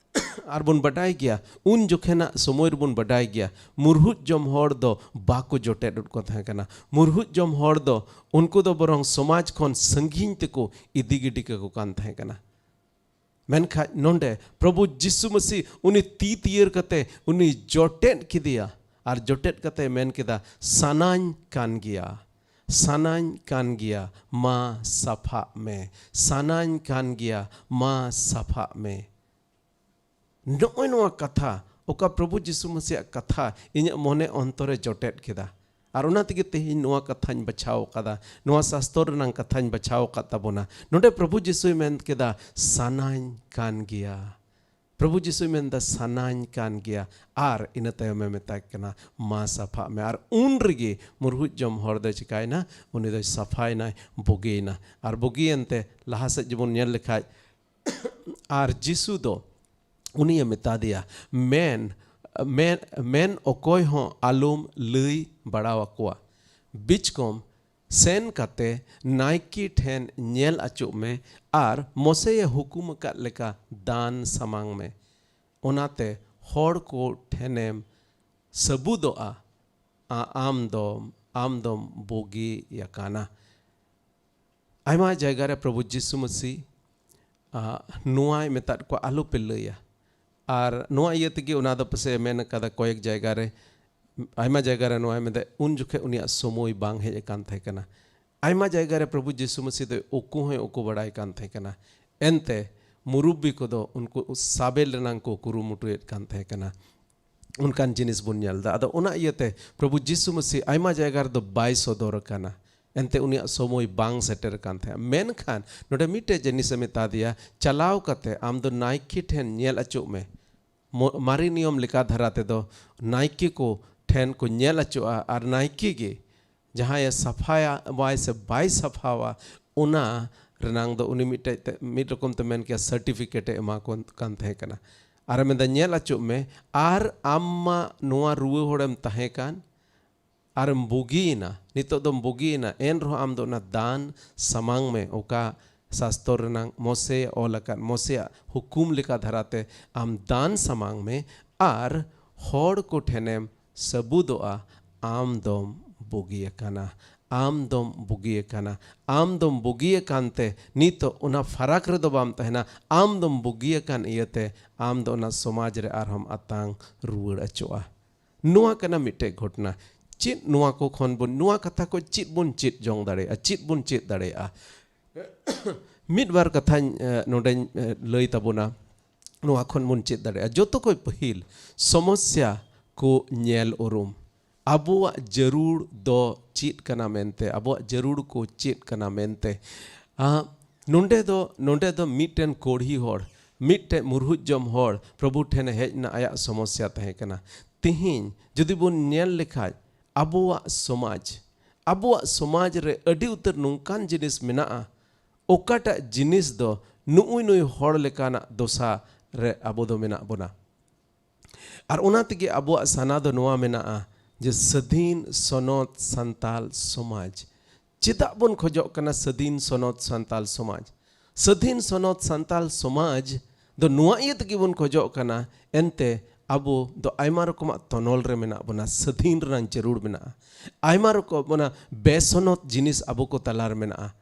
ᱟᱨ ᱵᱚᱱ ᱵᱟᱰᱟᱭ ᱜᱮᱭᱟ, ᱩᱱ ᱡᱚᱠᱷᱮᱱᱟᱜ ᱥᱚᱢᱚᱭ ᱨᱮᱵᱚᱱ ᱵᱟᱰᱟᱭ ᱜᱮᱭᱟ, ᱢᱩᱨᱦᱩᱫ ᱡᱚᱢ ᱦᱚᱲ ᱫᱚ ᱵᱟᱠᱚ ᱡᱚᱴᱮᱫ ᱠᱚ ᱛᱟᱦᱮᱸ ᱠᱟᱱᱟ᱾ ᱢᱩᱨᱦᱩᱫ ᱡᱚᱢ ᱦᱚᱲ ᱫᱚ ᱩᱱᱠᱩ ᱫᱚ ᱵᱚᱨᱚᱝ ᱥᱚᱢᱟᱡᱽ ᱠᱷᱚᱱ ᱥᱟᱺᱜᱤᱧ ᱛᱮᱠᱚ ᱤᱫᱤ ᱜᱤᱰᱤ ᱠᱟᱠᱚ ᱠᱟᱱ ᱛᱟᱦᱮᱸ ᱠᱟᱱᱟ᱾ ᱢᱮᱱᱠᱷᱟᱱ ᱱᱚᱰᱮ ᱯᱨᱚᱵᱷᱩ ᱡᱤᱥᱩ ᱢᱟᱹᱥᱤ ᱩᱱᱤ ᱛᱤ ᱛᱤᱭᱟᱹᱨ ᱠᱟᱛᱮ ᱩᱱᱤ ᱡᱚᱴᱮᱫ ᱠᱮᱫᱮᱭᱟ, ᱟᱨ ᱡᱚᱴᱮᱫ ᱠᱟᱛᱮ ᱢᱮᱱ ᱠᱮᱫᱟ, "ᱥᱟᱱᱟᱧ ᱠᱟᱱ ᱜᱮᱭᱟ, ᱥᱟᱱᱟᱧ ᱠᱟᱱ ᱜᱮᱭᱟ, ᱢᱟ ᱥᱟᱯᱷᱟᱜ ᱢᱮ, ᱥᱟᱱᱟᱧ ᱠᱟᱱ ᱜᱮᱭᱟ, ᱢᱟ ᱥᱟᱯᱷᱟᱜ ᱢᱮ᱾" ᱱᱚᱜᱼᱚᱭ ᱱᱚᱣᱟ ᱠᱟᱛᱷᱟ, ᱚᱠᱟ ᱯᱨᱚᱵᱷᱩ ᱡᱤᱥᱩ ᱢᱟᱹᱥᱤᱭᱟᱜ ᱠᱟᱛᱷᱟ ᱤᱧᱟᱹᱜ ᱢᱚᱱᱮ ᱚᱱᱛᱚᱨᱮ ᱡᱚᱴᱮᱫ ᱠᱮᱫᱟ, ᱟᱨ ᱚᱱᱟ ᱛᱮᱜᱮ ᱛᱮᱦᱮᱧ ᱱᱚᱣᱟ ᱠᱟᱛᱷᱟᱧ ᱵᱟᱪᱷᱟᱣ ᱟᱠᱟᱫᱟ, ᱱᱚᱣᱟ ᱥᱟᱥᱛᱚᱨ ᱨᱮᱱᱟᱜ ᱠᱟᱛᱷᱟᱧ ᱵᱟᱪᱷᱟᱣ ᱟᱠᱟᱫ ᱛᱟᱵᱚᱱᱟ᱾ ᱱᱚᱰᱮ ᱯᱨᱚᱵᱷᱩ ᱡᱤᱥᱩᱭ ᱢᱮᱱ ᱠᱮᱫᱟ, "ᱥᱟᱱᱟᱧ ᱠᱟᱱ ᱜᱮᱭᱟ᱾" ᱯᱨᱚᱵᱷᱩ ᱡᱤᱥᱩᱭ ᱢᱮᱱᱫᱟ, "ᱥᱟᱱᱟᱧ ᱠᱟᱱ ᱜᱮᱭᱟ", ᱟᱨ ᱤᱱᱟᱹ ᱛᱟᱭᱚᱢᱮ ᱢᱮᱛᱟᱭ ᱠᱟᱱᱟ, "ᱢᱟ ᱥᱟᱯᱷᱟᱜ ᱢᱮ᱾" ᱟᱨ ᱩᱱ ᱨᱮᱜᱮ ᱢᱩᱨᱦᱩᱡ ᱡᱚᱢ ᱦᱚᱲ ᱫᱚᱭ ᱪᱤᱠᱟᱭᱮᱱᱟ? ᱩᱱᱤ ᱫᱚᱭ ᱥᱟᱯᱷᱟᱭᱮᱱᱟᱭ, ᱵᱩᱜᱤᱭᱮᱱᱟ᱾ ᱟᱨ ᱵᱩᱜᱤᱭᱮᱱᱛᱮ ᱞᱟᱦᱟ ᱥᱮᱫ ᱡᱮᱵᱚᱱ ᱧᱮᱞ ᱞᱮᱠᱷᱟᱡ, ᱟᱨ ᱡᱤᱥᱩ ᱫᱚ ᱩᱱᱤᱭᱮ ᱢᱮᱛᱟ ᱫᱮᱭᱟ, "ᱢᱮᱱ, ᱢᱮᱱ, ᱢᱮᱱ ᱚᱠᱚᱭ ᱦᱚᱸ ᱟᱞᱚᱢ ᱞᱟᱹᱭ ᱵᱟᱲᱟᱣᱟᱠᱚᱣᱟ᱾ ᱵᱤᱪᱠᱚᱢ ᱥᱮᱱ ᱠᱟᱛᱮ ᱱᱟᱭᱠᱮ ᱴᱷᱮᱱ ᱧᱮᱞ ᱚᱪᱚᱜ ᱢᱮ ᱟᱨ ᱢᱚᱥᱮᱭᱮ ᱦᱩᱠᱩᱢ ᱟᱠᱟᱫ ᱞᱮᱠᱟ ᱫᱟᱱ ᱥᱟᱢᱟᱝ ᱢᱮ᱾ ᱚᱱᱟᱛᱮ ᱦᱚᱲ ᱠᱚ ᱴᱷᱮᱱᱮᱢ ᱥᱟᱹᱵᱩᱫᱚᱜᱼᱟ, ᱟ-, ᱟᱢ ᱫᱚᱢ, ᱟᱢ ᱫᱚᱢ ᱵᱩᱜᱤ ᱟᱠᱟᱱᱟ᱾" ᱟᱭᱢᱟ ᱡᱟᱭᱜᱟ ᱨᱮ ᱯᱨᱚᱵᱷᱩ ᱡᱤᱥᱩ ᱢᱟᱹᱥᱤ, ᱟ, ᱱᱚᱣᱟᱭ ᱢᱮᱛᱟᱫ ᱠᱚᱣᱟ, "ᱟᱞᱚᱯᱮ ᱞᱟᱹᱭᱟ᱾" ᱟᱨ ᱱᱚᱣᱟ ᱤᱭᱟᱹ ᱛᱮᱜᱮ ᱚᱱᱟ ᱫᱚ ᱯᱟᱥᱮᱡ ᱢᱮᱱ ᱟᱠᱟᱫᱟ ᱠᱚᱭᱮᱠ ᱡᱟᱭᱜᱟ ᱨᱮ, ᱟᱭᱢᱟ ᱡᱟᱭᱜᱟ ᱨᱮ ᱱᱚᱣᱟᱭ ᱢᱮᱱᱫᱟ, ᱩᱱ ᱡᱚᱠᱷᱮᱡ ᱩᱱᱤᱭᱟᱜ ᱥᱚᱢᱚᱭ ᱵᱟᱝ ᱦᱮᱡ ᱟᱠᱟᱱ ᱛᱟᱦᱮᱸ ᱠᱟᱱᱟ᱾ ᱟᱭᱢᱟ ᱡᱟᱭᱜᱟ ᱨᱮ ᱯᱨᱚᱵᱷᱩ ᱡᱤᱥᱩ ᱢᱟᱹᱥᱤ ᱫᱚ ᱩᱠᱩ ᱦᱚᱸᱭ ᱩᱠᱩ ᱵᱟᱲᱟᱭ ᱠᱟᱱ ᱛᱟᱦᱮᱸ ᱠᱟᱱᱟ᱾ ᱮᱱᱛᱮ ᱢᱩᱨᱩᱵᱵᱤ ᱠᱚᱫᱚ ᱩᱱᱠᱩ ᱥᱟᱵᱮᱞ ᱨᱮᱱᱟᱝ ᱠᱚ ᱠᱩᱨᱩᱢᱩᱴᱩᱭᱮᱫ ᱠᱟᱱ ᱛᱟᱦᱮᱸ ᱠᱟᱱᱟ᱾ ᱚᱱᱠᱟᱱ ᱡᱤᱱᱤᱥ ᱵᱚᱱ ᱧᱮᱞ ᱮᱫᱟ᱾ ᱟᱫᱚ ᱚᱱᱟ ᱤᱭᱟᱹᱛᱮ ᱯᱨᱚᱵᱷᱩ ᱡᱤᱥᱩ ᱢᱟᱹᱥᱤ ᱟᱭᱢᱟ ᱡᱟᱭᱜᱟ ᱨᱮᱫᱚ ᱵᱟᱭ ᱥᱚᱫᱚᱨ ᱟᱠᱟᱱᱟ, ᱮᱱᱛᱮ ᱩᱱᱤᱭᱟᱜ ᱥᱚᱢᱚᱭ ᱵᱟᱝ ᱥᱮᱴᱮᱨ ᱟᱠᱟᱱ ᱛᱟᱦᱮᱸᱫ᱾ ᱢᱮᱱᱠᱷᱟᱱ ᱱᱚᱰᱮ ᱢᱤᱫᱴᱮᱡ ᱡᱤᱱᱤᱥᱮ ᱢᱮᱛᱟ ᱫᱮᱭᱟ, "ᱪᱟᱞᱟᱣ ᱠᱟᱛᱮ ᱟᱢ ᱫᱚ ᱱᱟᱭᱠᱮ ᱴᱷᱮᱱ ᱧᱮᱞ ᱚᱪᱚᱜ ᱢᱮ᱾" ᱢᱚ-, ᱢᱟᱨᱮ ᱱᱤᱭᱚᱢ ᱞᱮᱠᱟ ᱫᱷᱟᱨᱟ ᱛᱮᱫᱚ ᱱᱟᱭᱠᱮ ᱠᱚ ᱴᱷᱮᱱ ᱠᱚ ᱧᱮᱞ ᱚᱪᱚᱜᱼᱟ, ᱟᱨ ᱱᱟᱭᱠᱮ ᱜᱮ ᱡᱟᱦᱟᱸᱭᱮ ᱥᱟᱯᱷᱟᱭᱟ ᱵᱟᱭ ᱥᱮ ᱵᱟᱭ ᱥᱟᱯᱷᱟᱣᱟ, ᱚᱱᱟ ᱨᱮᱱᱟᱝ ᱫᱚ ᱩᱱᱤ ᱢᱤᱫᱴᱮᱡ ᱛᱮ, ᱢᱤᱫ ᱨᱚᱠᱚᱢ ᱛᱮ ᱢᱮᱱ ᱠᱮᱭᱟ, ᱥᱟᱨᱴᱤᱯᱷᱤᱠᱮᱴ ᱮ ᱮᱢᱟ ᱠᱚ ᱠᱟᱱ ᱛᱟᱦᱮᱸ ᱠᱟᱱᱟ᱾ ᱟᱨᱮ ᱢᱮᱱᱫᱟ, "ᱧᱮᱞ ᱚᱪᱚᱜ ᱢᱮ, ᱟᱨ ᱟᱢ ᱢᱟ ᱱᱚᱣᱟ ᱨᱩᱣᱟᱹ ᱦᱚᱲᱮᱢ ᱛᱟᱦᱮᱸ ᱠᱟᱱ, ᱟᱨᱮᱢ ᱵᱩᱜᱤᱭᱮᱱᱟ, ᱱᱤᱛᱚᱜ ᱫᱚᱢ ᱵᱩᱜᱤᱭᱮᱱᱟ, ᱮᱱ ᱨᱮᱦᱚᱸ ᱟᱢ ᱫᱚ ᱚᱱᱟ ᱫᱟᱱ ᱥᱟᱢᱟᱝ ᱢᱮ, ᱚᱠᱟ ᱥᱟᱥᱛᱚᱨ ᱨᱮᱱᱟᱝ ᱢᱳᱥᱮ ᱚᱞ ᱟᱠᱟᱫ, ᱢᱳᱥᱮᱭᱟᱜ ᱦᱩᱠᱩᱢ ᱞᱮᱠᱟ ᱫᱷᱟᱨᱟᱛᱮ ᱟᱢ ᱫᱟᱱ ᱥᱟᱢᱟᱝ ᱢᱮ, ᱟᱨ ᱦᱚᱲ ᱠᱚ ᱴᱷᱮᱱᱮᱢ ᱥᱟᱹᱵᱩᱫᱚᱜᱼᱟ, ᱟᱢ ᱫᱚᱢ ᱵᱩᱜᱤ ᱟᱠᱟᱱᱟ, ᱟᱢ ᱫᱚᱢ ᱵᱩᱜᱤ ᱟᱠᱟᱱᱟ, ᱟᱢ ᱫᱚᱢ ᱵᱩᱜᱤ ᱟᱠᱟᱱ ᱛᱮ ᱱᱤᱛᱚᱜ ᱚᱱᱟ ᱯᱷᱟᱨᱟᱠ ᱨᱮᱫᱚ ᱵᱟᱢ ᱛᱟᱦᱮᱱᱟ, ᱟᱢ ᱫᱚᱢ ᱵᱩᱜᱤ ᱟᱠᱟᱱ ᱤᱭᱟᱹᱛᱮ ᱟᱢ ᱫᱚ ᱚᱱᱟ ᱥᱚᱢᱟᱡᱽ ᱨᱮ ᱟᱨᱦᱚᱸᱢ ᱟᱛᱟᱝ ᱨᱩᱣᱟᱹᱲ ᱚᱪᱚᱜᱼᱟ᱾" ᱱᱚᱣᱟ ᱠᱟᱱᱟ ᱢᱤᱫᱴᱮᱡ ᱜᱷᱚᱴᱱᱟ᱾ ᱪᱮᱫ ᱱᱚᱣᱟ ᱠᱚ ᱠᱷᱚᱱ ᱵᱚᱱ, ᱱᱚᱣᱟ ᱠᱟᱛᱷᱟ ᱠᱚ ᱪᱮᱫ ᱵᱚᱱ ᱪᱮᱫ ᱡᱚᱝ ᱫᱟᱲᱮᱭᱟᱜᱼᱟ? ᱪᱮᱫ ᱵᱚᱱ ᱪᱮᱫ ᱫᱟᱲᱮᱭᱟᱜᱼᱟ? ᱢᱤᱫ ᱵᱟᱨ ᱠᱟᱛᱷᱟᱧ, ᱮ, ᱱᱚᱰᱮᱧ, ᱮ, ᱞᱟᱹᱭ ᱛᱟᱵᱚᱱᱟ᱾ ᱱᱚᱣᱟ ᱠᱷᱚᱱ ᱵᱚᱱ ᱪᱮᱫ ᱫᱟᱲᱮᱭᱟᱜᱼᱟ᱾ ᱡᱚᱛᱚ ᱠᱷᱚᱡ ᱯᱟᱹᱦᱤᱞ, ᱥᱚᱢᱚᱥᱥᱟ ᱠᱚ ᱧᱮᱞ ᱩᱨᱩᱢ᱾ ᱟᱵᱚᱣᱟᱜ ᱡᱟᱹᱨᱩᱲ ᱫᱚ ᱪᱮᱫ ᱠᱟᱱᱟ ᱢᱮᱱᱛᱮ, ᱟᱵᱚᱣᱟᱜ ᱡᱟᱹᱨᱩᱲ ᱠᱚ ᱪᱮᱫ ᱠᱟᱱᱟ ᱢᱮᱱᱛᱮ᱾ ᱟ, ᱱᱚᱰᱮ ᱫᱚ, ᱱᱚᱰᱮ ᱫᱚ ᱢᱤᱫᱴᱮᱱ ᱠᱚᱲᱦᱤ ᱦᱚᱲ, ᱢᱤᱫᱴᱮᱱ ᱢᱩᱨᱦᱩᱡ ᱡᱚᱢ ᱦᱚᱲ ᱯᱨᱚᱵᱷᱩ ᱴᱷᱮᱱ ᱦᱮᱡ ᱮᱱᱟ, ᱟᱭᱟᱜ ᱥᱚᱢᱚᱥᱥᱟ ᱛᱟᱦᱮᱸ ᱠᱟᱱᱟ᱾ ᱛᱤᱦᱤᱧ ᱡᱩᱫᱤ ᱵᱚᱱ ᱧᱮᱞ ᱞᱮᱠᱷᱟᱡ, ᱟᱵᱚᱣᱟᱜ ᱥᱚᱢᱟᱡᱽ, ᱟᱵᱚᱣᱟᱜ ᱥᱚᱢᱟᱡᱽ ᱨᱮ ᱟᱹᱰᱤ ᱩᱛᱟᱹᱨ ᱱᱚᱝᱠᱟᱱ ᱡᱤᱱᱤᱥ ᱢᱮᱱᱟᱜᱼᱟ, ᱚᱠᱟᱴᱟᱜ ᱡᱤᱱᱤᱥ ᱫᱚ ᱱᱩᱜᱼᱩᱭ ᱱᱩᱭ ᱦᱚᱲ ᱞᱮᱠᱟᱱᱟᱜ ᱫᱚᱥᱟ ᱨᱮ ᱟᱵᱚ ᱫᱚ ᱢᱮᱱᱟᱜ ᱵᱚᱱᱟ᱾ ᱟᱨ ᱚᱱᱟ ᱛᱮᱜᱮ ᱟᱵᱚᱣᱟᱜ ᱥᱟᱱᱟ ᱫᱚ ᱱᱚᱣᱟ ᱢᱮᱱᱟᱜᱼᱟ ᱡᱮ ᱥᱟᱹᱫᱷᱤᱱ ᱥᱚᱱᱚᱛ ᱥᱟᱱᱛᱟᱞ ᱥᱚᱢᱟᱡᱽ᱾ ᱪᱮᱫᱟᱜ ᱵᱚᱱ ᱠᱷᱚᱡᱚᱜ ᱠᱟᱱᱟ ᱥᱟᱹᱫᱷᱤᱱ ᱥᱚᱱᱚᱛ ᱥᱟᱱᱛᱟᱞ ᱥᱚᱢᱟᱡᱽ? ᱥᱟᱹᱫᱷᱤᱱ ᱥᱚᱱᱚᱛ ᱥᱟᱱᱛᱟᱞ ᱥᱚᱢᱟᱡᱽ ᱫᱚ ᱱᱚᱣᱟ ᱤᱭᱟᱹ ᱛᱮᱜᱮ ᱵᱚᱱ ᱠᱷᱚᱡᱚᱜ ᱠᱟᱱᱟ, ᱮᱱᱛᱮ ᱟᱵᱚ ᱫᱚ ᱟᱭᱢᱟ ᱨᱚᱠᱚᱢᱟᱜ ᱛᱚᱱᱚᱞ ᱨᱮ ᱢᱮᱱᱟᱜ ᱵᱚᱱᱟ, ᱥᱟᱹᱫᱷᱤᱱ ᱨᱮᱱᱟᱜ ᱡᱟᱹᱨᱩᱲ ᱢᱮᱱᱟᱜᱼᱟ᱾ ᱟᱭᱢᱟ ᱨᱚᱠᱚᱢ ᱚᱱᱟ ᱵᱮᱥᱚᱱᱚᱛ ᱡᱤᱱᱤᱥ ᱟᱵᱚ ᱠᱚ ᱛᱟᱞᱟ ᱨᱮ ᱢᱮᱱᱟᱜᱼᱟ᱾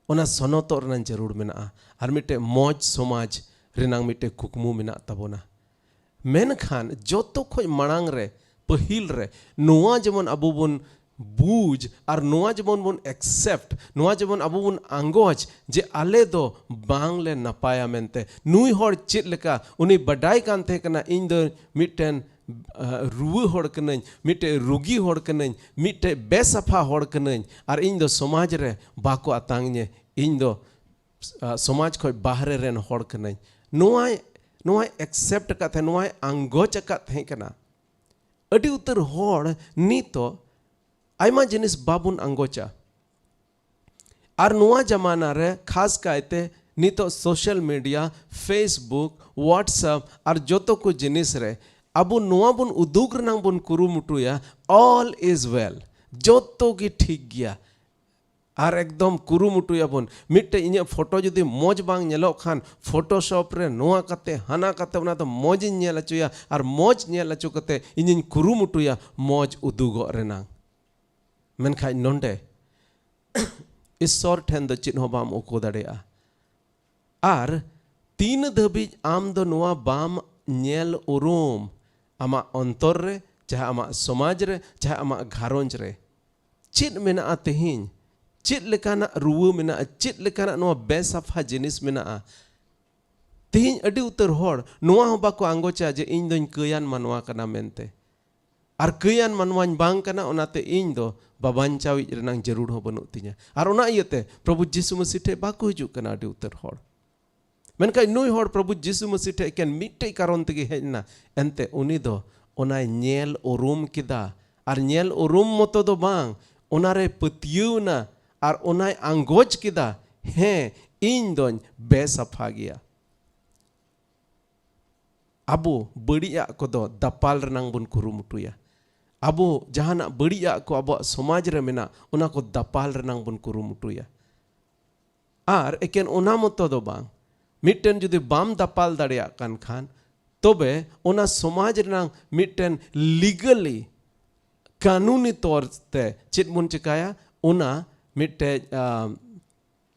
ᱚᱱᱟ ᱥᱚᱱᱚᱛᱚᱜ ᱨᱮᱱᱟᱜ ᱡᱟᱹᱨᱩᱲ ᱢᱮᱱᱟᱜᱼᱟ᱾ ᱟᱨ ᱢᱤᱫᱴᱮᱡ ᱢᱚᱡᱽ ᱥᱚᱢᱟᱡᱽ ᱨᱮᱱᱟᱜ ᱢᱤᱫᱴᱮᱡ ᱠᱩᱠᱢᱩ ᱢᱮᱱᱟᱜ ᱛᱟᱵᱚᱱᱟ᱾ ᱢᱮᱱᱠᱷᱟᱱ ᱡᱚᱛᱚ ᱠᱷᱚᱡ ᱢᱟᱲᱟᱝ ᱨᱮ, ᱯᱟᱹᱦᱤᱞ ᱨᱮ, ᱱᱚᱣᱟ ᱡᱮᱢᱚᱱ ᱟᱵᱚ ᱵᱚᱱ ᱵᱩᱡᱽ ᱟᱨ ᱱᱚᱣᱟ ᱡᱮᱢᱚᱱ ᱵᱚᱱ accept, ᱱᱚᱣᱟ ᱡᱮᱢᱚᱱ ᱟᱵᱚ ᱵᱚᱱ ᱟᱸᱜᱚᱪ ᱡᱮ ᱟᱞᱮ ᱫᱚ ᱵᱟᱝ ᱞᱮ ᱱᱟᱯᱟᱭᱟ ᱢᱮᱱᱛᱮ᱾ ᱱᱩᱭ ᱦᱚᱲ ᱪᱮᱫ ᱞᱮᱠᱟ, ᱩᱱᱤ ᱵᱟᱰᱟᱭ ᱠᱟᱱ ᱛᱟᱦᱮᱸ ᱠᱟᱱᱟ ᱤᱧ ᱫᱚ ᱢᱤᱫᱴᱮᱱ, ᱟ, ᱨᱩᱣᱟᱹ ᱦᱚᱲ ᱠᱟᱹᱱᱟᱹᱧ, ᱢᱤᱫᱴᱮᱱ ᱨᱩᱜᱤ ᱦᱚᱲ ᱠᱟᱹᱱᱟᱹᱧ, ᱢᱤᱫᱴᱮᱱ ᱵᱮᱥᱟᱯᱷᱟ ᱦᱚᱲ ᱠᱟᱹᱱᱟᱹᱧ, ᱟᱨ ᱤᱧ ᱫᱚ ᱥᱚᱢᱟᱡᱽ ᱨᱮ ᱵᱟᱠᱚ ᱟᱛᱟᱝ ᱧᱮ, ᱤᱧ ᱫᱚ, ᱟ, ᱥᱚᱢᱟᱡᱽ ᱠᱷᱚᱡ ᱵᱟᱦᱨᱮ ᱨᱮᱱ ᱦᱚᱲ ᱠᱟᱹᱱᱟᱹᱧ᱾ ᱱᱚᱣᱟᱭ, ᱱᱚᱣᱟᱭ accept ᱟᱠᱟᱫ ᱛᱟᱦᱮᱸ, ᱱᱚᱣᱟᱭ ᱟᱸᱜᱚᱪ ᱟᱠᱟᱫ ᱛᱟᱦᱮᱸ ᱠᱟᱱᱟ᱾ ᱟᱹᱰᱤ ᱩᱛᱟᱹᱨ ᱦᱚᱲ ᱱᱤᱛᱚᱜ ᱟᱭᱢᱟ ᱡᱤᱱᱤᱥ ᱵᱟᱵᱚᱱ ᱟᱸᱜᱚᱪᱟ᱾ ᱟᱨ ᱱᱚᱣᱟ ᱡᱟᱢᱟᱱᱟ ᱨᱮ ᱠᱷᱟᱥ ᱠᱟᱭᱛᱮ ᱱᱤᱛᱚᱜ social media, Facebook, WhatsApp ᱟᱨ ᱡᱚᱛᱚ ᱠᱚ ᱡᱤᱱᱤᱥ ᱨᱮ ᱟᱵᱚ ᱱᱚᱣᱟ ᱵᱚᱱ ᱩᱫᱩᱜ ᱨᱮᱱᱟᱜ ᱵᱚᱱ ᱠᱩᱨᱩᱢᱩᱴᱩᱭᱟ, all is well, ᱡᱚᱛᱚ ᱜᱮ ᱴᱷᱤᱠ ᱜᱮᱭᱟ᱾ ᱟᱨ ᱮᱠᱫᱚᱢ ᱠᱩᱨᱩᱢᱩᱴᱩᱭᱟᱵᱚᱱ, ᱢᱤᱫᱴᱮᱡ ᱤᱧᱟᱹᱜ ᱯᱷᱳᱴᱳ ᱡᱩᱫᱤ ᱢᱚᱡᱽ ᱵᱟᱝ ᱧᱮᱞᱚᱜ ᱠᱷᱟᱱ, Photoshop ᱨᱮ ᱱᱚᱣᱟ ᱠᱟᱛᱮ ᱦᱟᱱᱟ ᱠᱟᱛᱮ ᱚᱱᱟ ᱫᱚ ᱢᱚᱡᱽ ᱤᱧ ᱧᱮᱞ ᱦᱚᱪᱚᱭᱟ, ᱟᱨ ᱢᱚᱡᱽ ᱧᱮᱞ ᱦᱚᱪᱚ ᱠᱟᱛᱮ ᱤᱧᱤᱧ ᱠᱩᱨᱩᱢᱩᱴᱩᱭᱟ ᱢᱚᱡᱽ ᱩᱫᱩᱜᱚᱜ ᱨᱮᱱᱟᱝ᱾ ᱢᱮᱱᱠᱷᱟᱱ ᱱᱚᱰᱮ ᱤᱥᱥᱚᱨ ᱴᱷᱮᱱ ᱫᱚ ᱪᱮᱫ ᱦᱚᱸ ᱵᱟᱢ ᱩᱠᱩ ᱫᱟᱲᱮᱭᱟᱜᱼᱟ᱾ ᱟᱨ ᱛᱤᱱ ᱫᱷᱟᱹᱵᱤᱡ ᱟᱢ ᱫᱚ ᱱᱚᱣᱟ ᱵᱟᱢ ᱧᱮᱞ ᱩᱨᱩᱢ, ᱟᱢᱟᱜ ᱚᱱᱛᱚᱨ ᱨᱮ, ᱪᱟᱦᱮ ᱟᱢᱟᱜ ᱥᱚᱢᱟᱡᱽ ᱨᱮ, ᱪᱟᱦᱮ ᱟᱢᱟᱜ ᱜᱷᱟᱨᱚᱸᱡᱽ ᱨᱮ, ᱪᱮᱫ ᱢᱮᱱᱟᱜᱼᱟ ᱛᱮᱦᱮᱧ? ᱪᱮᱫ ᱞᱮᱠᱟᱱᱟᱜ ᱨᱩᱣᱟᱹ ᱢᱮᱱᱟᱜᱼᱟ? ᱪᱮᱫ ᱞᱮᱠᱟᱱᱟᱜ ᱱᱚᱣᱟ ᱵᱮᱥᱟᱯᱷᱟ ᱡᱤᱱᱤᱥ ᱢᱮᱱᱟᱜᱼᱟ? ᱛᱮᱦᱮᱧ ᱟᱹᱰᱤ ᱩᱛᱟᱹᱨ ᱦᱚᱲ ᱱᱚᱣᱟ ᱦᱚᱸ ᱵᱟᱠᱚ ᱟᱸᱜᱚᱪᱟ ᱡᱮ ᱤᱧ ᱫᱚᱧ ᱠᱟᱹᱭᱟᱱ ᱢᱟᱱᱣᱟ ᱠᱟᱱᱟ ᱢᱮᱱᱛᱮ᱾ ᱟᱨ ᱠᱟᱹᱭᱟᱱ ᱢᱟᱱᱣᱟᱧ ᱵᱟᱝ ᱠᱟᱱᱟ, ᱚᱱᱟᱛᱮ ᱤᱧ ᱫᱚ ᱵᱟᱵᱟᱧᱪᱟᱣᱤᱡ ᱨᱮᱱᱟᱝ ᱡᱟᱹᱨᱩᱲ ᱦᱚᱸ ᱵᱟᱹᱱᱩᱜ ᱛᱤᱧᱟ᱾ ᱟᱨ ᱚᱱᱟ ᱤᱭᱟᱹᱛᱮ ᱯᱨᱚᱵᱷᱩ ᱡᱤᱥᱩ ᱢᱟᱹᱥᱤ ᱴᱷᱮᱡ ᱵᱟᱠᱚ ᱦᱤᱡᱩᱜ ᱠᱟᱱᱟ ᱟᱹᱰᱤ ᱩᱛᱟᱹᱨ ᱦᱚᱲ᱾ ᱢᱮᱱᱠᱷᱟᱱ ᱱᱩᱭ ᱦᱚᱲ ᱯᱨᱚᱵᱷᱩ ᱡᱤᱥᱩ ᱢᱟᱹᱥᱤ ᱴᱷᱮᱡ ᱮᱠᱮᱱ ᱢᱤᱫᱴᱮᱡ ᱠᱟᱨᱚᱱ ᱛᱮᱜᱮ ᱦᱮᱡ ᱮᱱᱟ, ᱮᱱᱛᱮ ᱩᱱᱤ ᱫᱚ ᱚᱱᱟᱭ ᱧᱮᱞ ᱩᱨᱩᱢ ᱠᱮᱫᱟ᱾ ᱟᱨ ᱧᱮᱞ ᱩᱨᱩᱢ ᱢᱚᱛᱚ ᱫᱚ ᱵᱟᱝ, ᱚᱱᱟᱨᱮ ᱯᱟᱹᱛᱭᱟᱹᱣ ᱮᱱᱟ ᱟᱨ ᱚᱱᱟᱭ ᱟᱸᱜᱚᱪ ᱠᱮᱫᱟ, ᱦᱮᱸ, ᱤᱧ ᱫᱚᱧ ᱵᱮᱥᱟᱯᱷᱟ ᱜᱮᱭᱟ᱾ ᱟᱵᱚ ᱵᱟᱹᱲᱤᱡᱟᱜ ᱠᱚᱫᱚ ᱫᱟᱯᱟᱞ ᱨᱮᱱᱟᱝ ᱵᱚᱱ ᱠᱩᱨᱩᱢᱩᱴᱩᱭᱟ᱾ ᱟᱵᱚ ᱡᱟᱦᱟᱱᱟᱜ ᱵᱟᱹᱲᱤᱡᱟᱜ ᱠᱚ ᱟᱵᱚᱣᱟᱜ ᱥᱚᱢᱟᱡᱽ ᱨᱮ ᱢᱮᱱᱟᱜ, ᱚᱱᱟ ᱠᱚ ᱫᱟᱯᱟᱞ ᱨᱮᱱᱟᱝ ᱵᱚᱱ ᱠᱩᱨᱩᱢᱩᱴᱩᱭᱟ᱾ ᱟᱨ ᱮᱠᱮᱱ ᱚᱱᱟ ᱢᱚᱛᱚ ᱫᱚ ᱵᱟᱝ, ᱢᱤᱫᱴᱮᱱ ᱡᱩᱫᱤ ᱵᱟᱢ ᱫᱟᱯᱟᱞ ᱫᱟᱲᱮᱭᱟᱜ ᱠᱟᱱ ᱠᱷᱟᱱ, ᱛᱚᱵᱮ ᱚᱱᱟ ᱥᱚᱢᱟᱡᱽ ᱨᱮᱱᱟᱝ ᱢᱤᱫᱴᱮᱱ legally, ᱠᱟᱹᱱᱩᱱᱤ ᱛᱚᱨ ᱛᱮ ᱪᱮᱫ ᱵᱚᱱ ᱪᱮᱠᱟᱭᱟ, ᱚᱱᱟ ᱢᱤᱫᱴᱮᱡ, ᱟᱸ,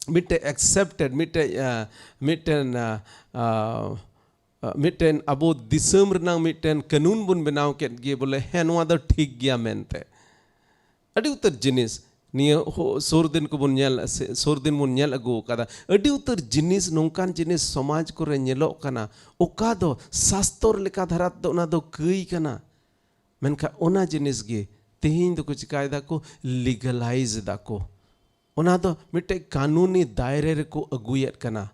ᱢᱤᱫᱴᱮᱡ accepted, ᱢᱤᱫᱴᱮᱡ, ᱟᱸ, ᱢᱤᱫᱴᱮᱱ, ᱟᱸ, ᱟᱸ, ᱢᱤᱫᱴᱮᱱ ᱟᱵᱚ ᱫᱤᱥᱚᱢ ᱨᱮᱱᱟᱝ ᱢᱤᱫᱴᱮᱱ ᱠᱟᱹᱱᱩᱱ ᱵᱚᱱ ᱵᱮᱱᱟᱣ ᱠᱮᱫ ᱜᱮ, ᱵᱚᱞᱮ, ᱦᱮᱸ, ᱱᱚᱣᱟ ᱫᱚ ᱴᱷᱤᱠ ᱜᱮᱭᱟ ᱢᱮᱱᱛᱮ᱾ ᱟᱹᱰᱤ ᱩᱛᱟᱹᱨ ᱡᱤᱱᱤᱥ ᱱᱤᱭᱟᱹ ᱦᱚ-, ᱥᱩᱨ ᱫᱤᱱ ᱠᱚᱵᱚᱱ ᱧᱮᱞ, ᱥᱮ-, ᱥᱩᱨ ᱫᱤᱱ ᱵᱚᱱ ᱧᱮᱞ ᱟᱹᱜᱩ ᱟᱠᱟᱫᱟ᱾ ᱟᱹᱰᱤ ᱩᱛᱟᱹᱨ ᱡᱤᱱᱤᱥ, ᱱᱚᱝᱠᱟᱱ ᱡᱤᱱᱤᱥ ᱥᱚᱢᱟᱡᱽ ᱠᱚᱨᱮ ᱧᱮᱞᱚᱜ ᱠᱟᱱᱟ, ᱚᱠᱟ ᱫᱚ ᱥᱟᱥᱛᱚᱨ ᱞᱮᱠᱟ ᱫᱷᱟᱨᱟ ᱛᱮᱫᱚ ᱚᱱᱟ ᱫᱚ ᱠᱟᱹᱭ ᱠᱟᱱᱟ, ᱢᱮᱱᱠᱷᱟᱱ ᱚᱱᱟ ᱡᱤᱱᱤᱥ ᱜᱮ ᱛᱮᱦᱮᱧ ᱫᱚᱠᱚ ᱪᱤᱠᱟᱭ ᱫᱟᱠᱚ, legalize ᱫᱟᱠᱚ᱾ ᱚᱱᱟ ᱫᱚ ᱢᱤᱫᱴᱮᱡ ᱠᱟᱹᱱᱩᱱᱤ ᱫᱟᱭᱨᱮ ᱨᱮᱠᱚ ᱟᱹᱜᱩᱭᱮᱫ ᱠᱟᱱᱟ,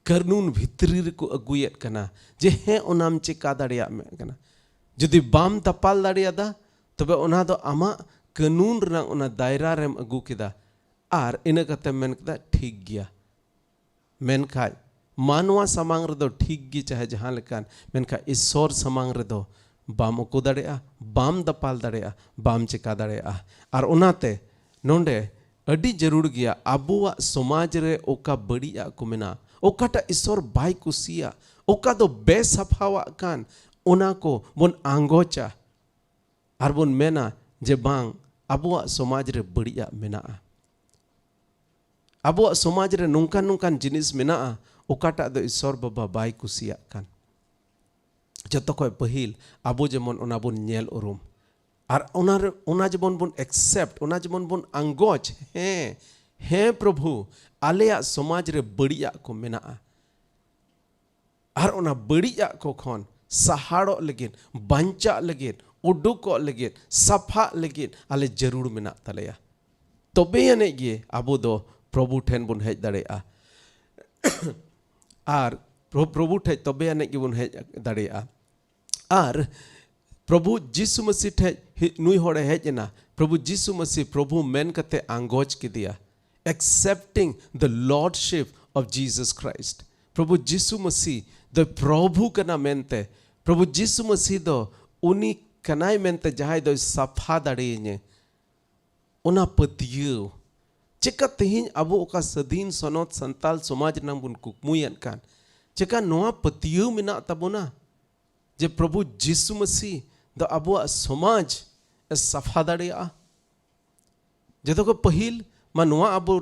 ᱠᱟᱹᱱᱩᱱ ᱵᱷᱤᱛᱨᱤ ᱨᱮᱠᱚ ᱟᱹᱜᱩᱭᱮᱫ ᱠᱟᱱᱟ, ᱡᱮ ᱦᱮᱸ, ᱚᱱᱟᱢ ᱪᱮᱠᱟ ᱫᱟᱲᱮᱭᱟᱜ ᱢᱮ ᱠᱟᱱᱟ᱾ ᱡᱩᱫᱤ ᱵᱟᱢ ᱫᱟᱯᱟᱞ ᱫᱟᱲᱮᱭᱟᱫᱟ, ᱛᱚᱵᱮ ᱚᱱᱟ ᱫᱚ ᱟᱢᱟᱜ ᱠᱟᱹᱱᱩᱱ ᱨᱮᱱᱟᱜ ᱚᱱᱟ ᱫᱟᱭᱨᱟ ᱨᱮᱢ ᱟᱹᱜᱩ ᱠᱮᱫᱟ᱾ ᱟᱨ ᱤᱱᱟᱹ ᱠᱟᱛᱮ ᱢᱮᱱ ᱠᱮᱫᱟ, "ᱴᱷᱤᱠ ᱜᱮᱭᱟ, ᱢᱮᱱᱠᱷᱟᱡ ᱢᱟᱱᱣᱟ ᱥᱟᱢᱟᱝ ᱨᱮᱫᱚ ᱴᱷᱤᱠ ᱜᱮ ᱪᱟᱦᱮ ᱡᱟᱦᱟᱸ ᱞᱮᱠᱟᱱ, ᱢᱮᱱᱠᱷᱟᱡ ᱤᱥᱥᱚᱨ ᱥᱟᱢᱟᱝ ᱨᱮᱫᱚ ᱵᱟᱢ ᱩᱠᱩ ᱫᱟᱲᱮᱭᱟᱜᱼᱟ, ᱵᱟᱢ ᱫᱟᱯᱟᱞ ᱫᱟᱲᱮᱭᱟᱜᱼᱟ, ᱵᱟᱢ ᱪᱮᱠᱟ ᱫᱟᱲᱮᱭᱟᱜᱼᱟ᱾" ᱟᱨ ᱚᱱᱟᱛᱮ ᱱᱚᱰᱮ ᱟᱹᱰᱤ ᱡᱟᱹᱨᱩᱲ ᱜᱮᱭᱟ, ᱟᱵᱚᱣᱟᱜ ᱥᱚᱢᱟᱡᱽ ᱨᱮ ᱚᱠᱟ ᱵᱟᱹᱲᱤᱡᱟᱜ ᱠᱚ ᱢᱮᱱᱟᱜᱼᱟ, ᱚᱠᱟᱴᱟᱜ ᱤᱥᱥᱚᱨ ᱵᱟᱭ ᱠᱩᱥᱤᱭᱟᱜ, ᱚᱠᱟ ᱫᱚ ᱵᱮᱥᱟᱯᱷᱟᱣᱟᱜ ᱠᱟᱱ, ᱚᱱᱟ ᱠᱚ ᱵᱚᱱ ᱟᱸᱜᱚᱪᱟ᱾ ᱟᱨ ᱵᱚᱱ ᱢᱮᱱᱟ ᱡᱮ ᱵᱟᱝ, ᱟᱵᱚᱣᱟᱜ ᱥᱚᱢᱟᱡᱽ ᱨᱮ ᱵᱟᱹᱲᱤᱡᱟᱜ ᱢᱮᱱᱟᱜᱼᱟ, ᱟᱵᱚᱣᱟᱜ ᱥᱚᱢᱟᱡᱽ ᱨᱮ ᱱᱚᱝᱠᱟᱱ ᱱᱚᱝᱠᱟᱱ ᱡᱤᱱᱤᱥ ᱢᱮᱱᱟᱜᱼᱟ, ᱚᱠᱟᱴᱟᱜ ᱫᱚ ᱤᱥᱥᱚᱨ ᱵᱟᱵᱟ ᱵᱟᱭ ᱠᱩᱥᱤᱭᱟᱜ ᱠᱟᱱ᱾ ᱡᱚᱛᱚ ᱠᱷᱚᱡ ᱯᱟᱹᱦᱤᱞ ᱟᱵᱚ ᱡᱮᱢᱚᱱ ᱚᱱᱟ ᱵᱚᱱ ᱧᱮᱞ ᱩᱨᱩᱢ, ᱟᱨ ᱚᱱᱟ ᱨᱮ, ᱚᱱᱟ ᱡᱮᱢᱚᱱ ᱵᱚᱱ accept, ᱚᱱᱟ ᱡᱮᱢᱚᱱ ᱵᱚᱱ ᱟᱸᱜᱚᱪ, ᱦᱮᱸ, ᱦᱮᱸ ᱯᱨᱚᱵᱷᱩ, ᱟᱞᱮᱭᱟᱜ ᱥᱚᱢᱟᱡᱽ ᱨᱮ ᱵᱟᱹᱲᱤᱡᱟᱜ ᱠᱚ ᱢᱮᱱᱟᱜᱼᱟ᱾ ᱟᱨ ᱚᱱᱟ ᱵᱟᱹᱲᱤᱡᱟᱜ ᱠᱚ ᱠᱷᱚᱱ ᱥᱟᱦᱟᱲᱚᱜ ᱞᱟᱹᱜᱤᱫ, ᱵᱟᱧᱪᱟᱜ ᱞᱟᱹᱜᱤᱫ, ᱩᱰᱩᱠᱚᱜ ᱞᱟᱹᱜᱤᱫ, ᱥᱟᱯᱷᱟᱜ ᱞᱟᱹᱜᱤᱫ ᱟᱞᱮ ᱡᱟᱹᱨᱩᱲ ᱢᱮᱱᱟᱜ ᱛᱟᱞᱮᱭᱟ᱾ ᱛᱚᱵᱮ ᱟᱹᱱᱤᱡ ᱜᱮ ᱟᱵᱚ ᱫᱚ ᱯᱨᱚᱵᱷᱩ ᱴᱷᱮᱱ ᱵᱚᱱ ᱦᱮᱡ ᱫᱟᱲᱮᱭᱟᱜᱼᱟ᱾ ᱟᱨ ᱯᱨᱚ-, ᱯᱨᱚᱵᱷᱩ ᱴᱷᱮᱡ ᱛᱚᱵᱮ ᱟᱹᱱᱤᱡ ᱜᱮᱵᱚᱱ ᱦᱮᱡ ᱫᱟᱲᱮᱭᱟᱜᱼᱟ᱾ ᱟᱨ ᱯᱨᱚᱵᱷᱩ ᱡᱤᱥᱩ ᱢᱟᱹᱥᱤ ᱴᱷᱮᱡ ᱦᱮ-, ᱱᱩᱭ ᱦᱚᱲᱮ ᱦᱮᱡ ᱮᱱᱟ᱾ ᱯᱨᱚᱵᱷᱩ ᱡᱤᱥᱩ ᱢᱟᱹᱥᱤ ᱯᱨᱚᱵᱷᱩ ᱢᱮᱱ ᱠᱟᱛᱮ ᱟᱸᱜᱚᱪ ᱠᱮᱫᱮᱭᱟ, accepting the lordship of Jesus Christ. ᱯᱨᱚᱵᱷᱩ ᱡᱤᱥᱩ ᱢᱟᱹᱥᱤ ᱫᱚ ᱯᱨᱚᱵᱷᱩ ᱠᱟᱱᱟ ᱢᱮᱱᱛᱮ, ᱯᱨᱚᱵᱷᱩ ᱡᱤᱥᱩ ᱢᱟᱹᱥᱤ ᱫᱚ ᱩᱱᱤ ᱠᱟᱱᱟᱭ ᱢᱮᱱᱛᱮ ᱡᱟᱦᱟᱸᱭ ᱫᱚᱭ ᱥᱟᱯᱷᱟ ᱫᱟᱲᱮᱭᱟᱹᱧᱟᱹ, ᱚᱱᱟ ᱯᱟᱹᱛᱭᱟᱹᱣ᱾ ᱪᱮᱠᱟ ᱛᱮᱦᱮᱧ ᱟᱵᱚ ᱚᱠᱟ ᱥᱟᱹᱫᱷᱤᱱ ᱥᱚᱱᱚᱛ ᱥᱟᱱᱛᱟᱞ ᱥᱚᱢᱟᱡᱽ ᱨᱮᱱᱟᱝ ᱵᱚᱱ ᱠᱩᱠᱢᱩᱭᱮᱫ ᱠᱟᱱ, ᱪᱮᱠᱟ ᱱᱚᱣᱟ ᱯᱟᱹᱛᱭᱟᱹᱣ ᱢᱮᱱᱟᱜ ᱛᱟᱵᱚᱱᱟ ᱡᱮ ᱯᱨᱚᱵᱷᱩ ᱡᱤᱥᱩ ᱢᱟᱹᱥᱤ ᱫᱚ ᱟᱵᱚᱣᱟᱜ ᱥᱚᱢᱟᱡᱽ ᱮ ᱥᱟᱯᱷᱟ ᱫᱟᱲᱮᱭᱟᱜᱼᱟ? ᱡᱚᱛᱚ ᱠᱷᱚᱱ ᱯᱟᱹᱦᱤᱞ ᱢᱟ ᱱᱚᱣᱟ ᱟᱵᱚ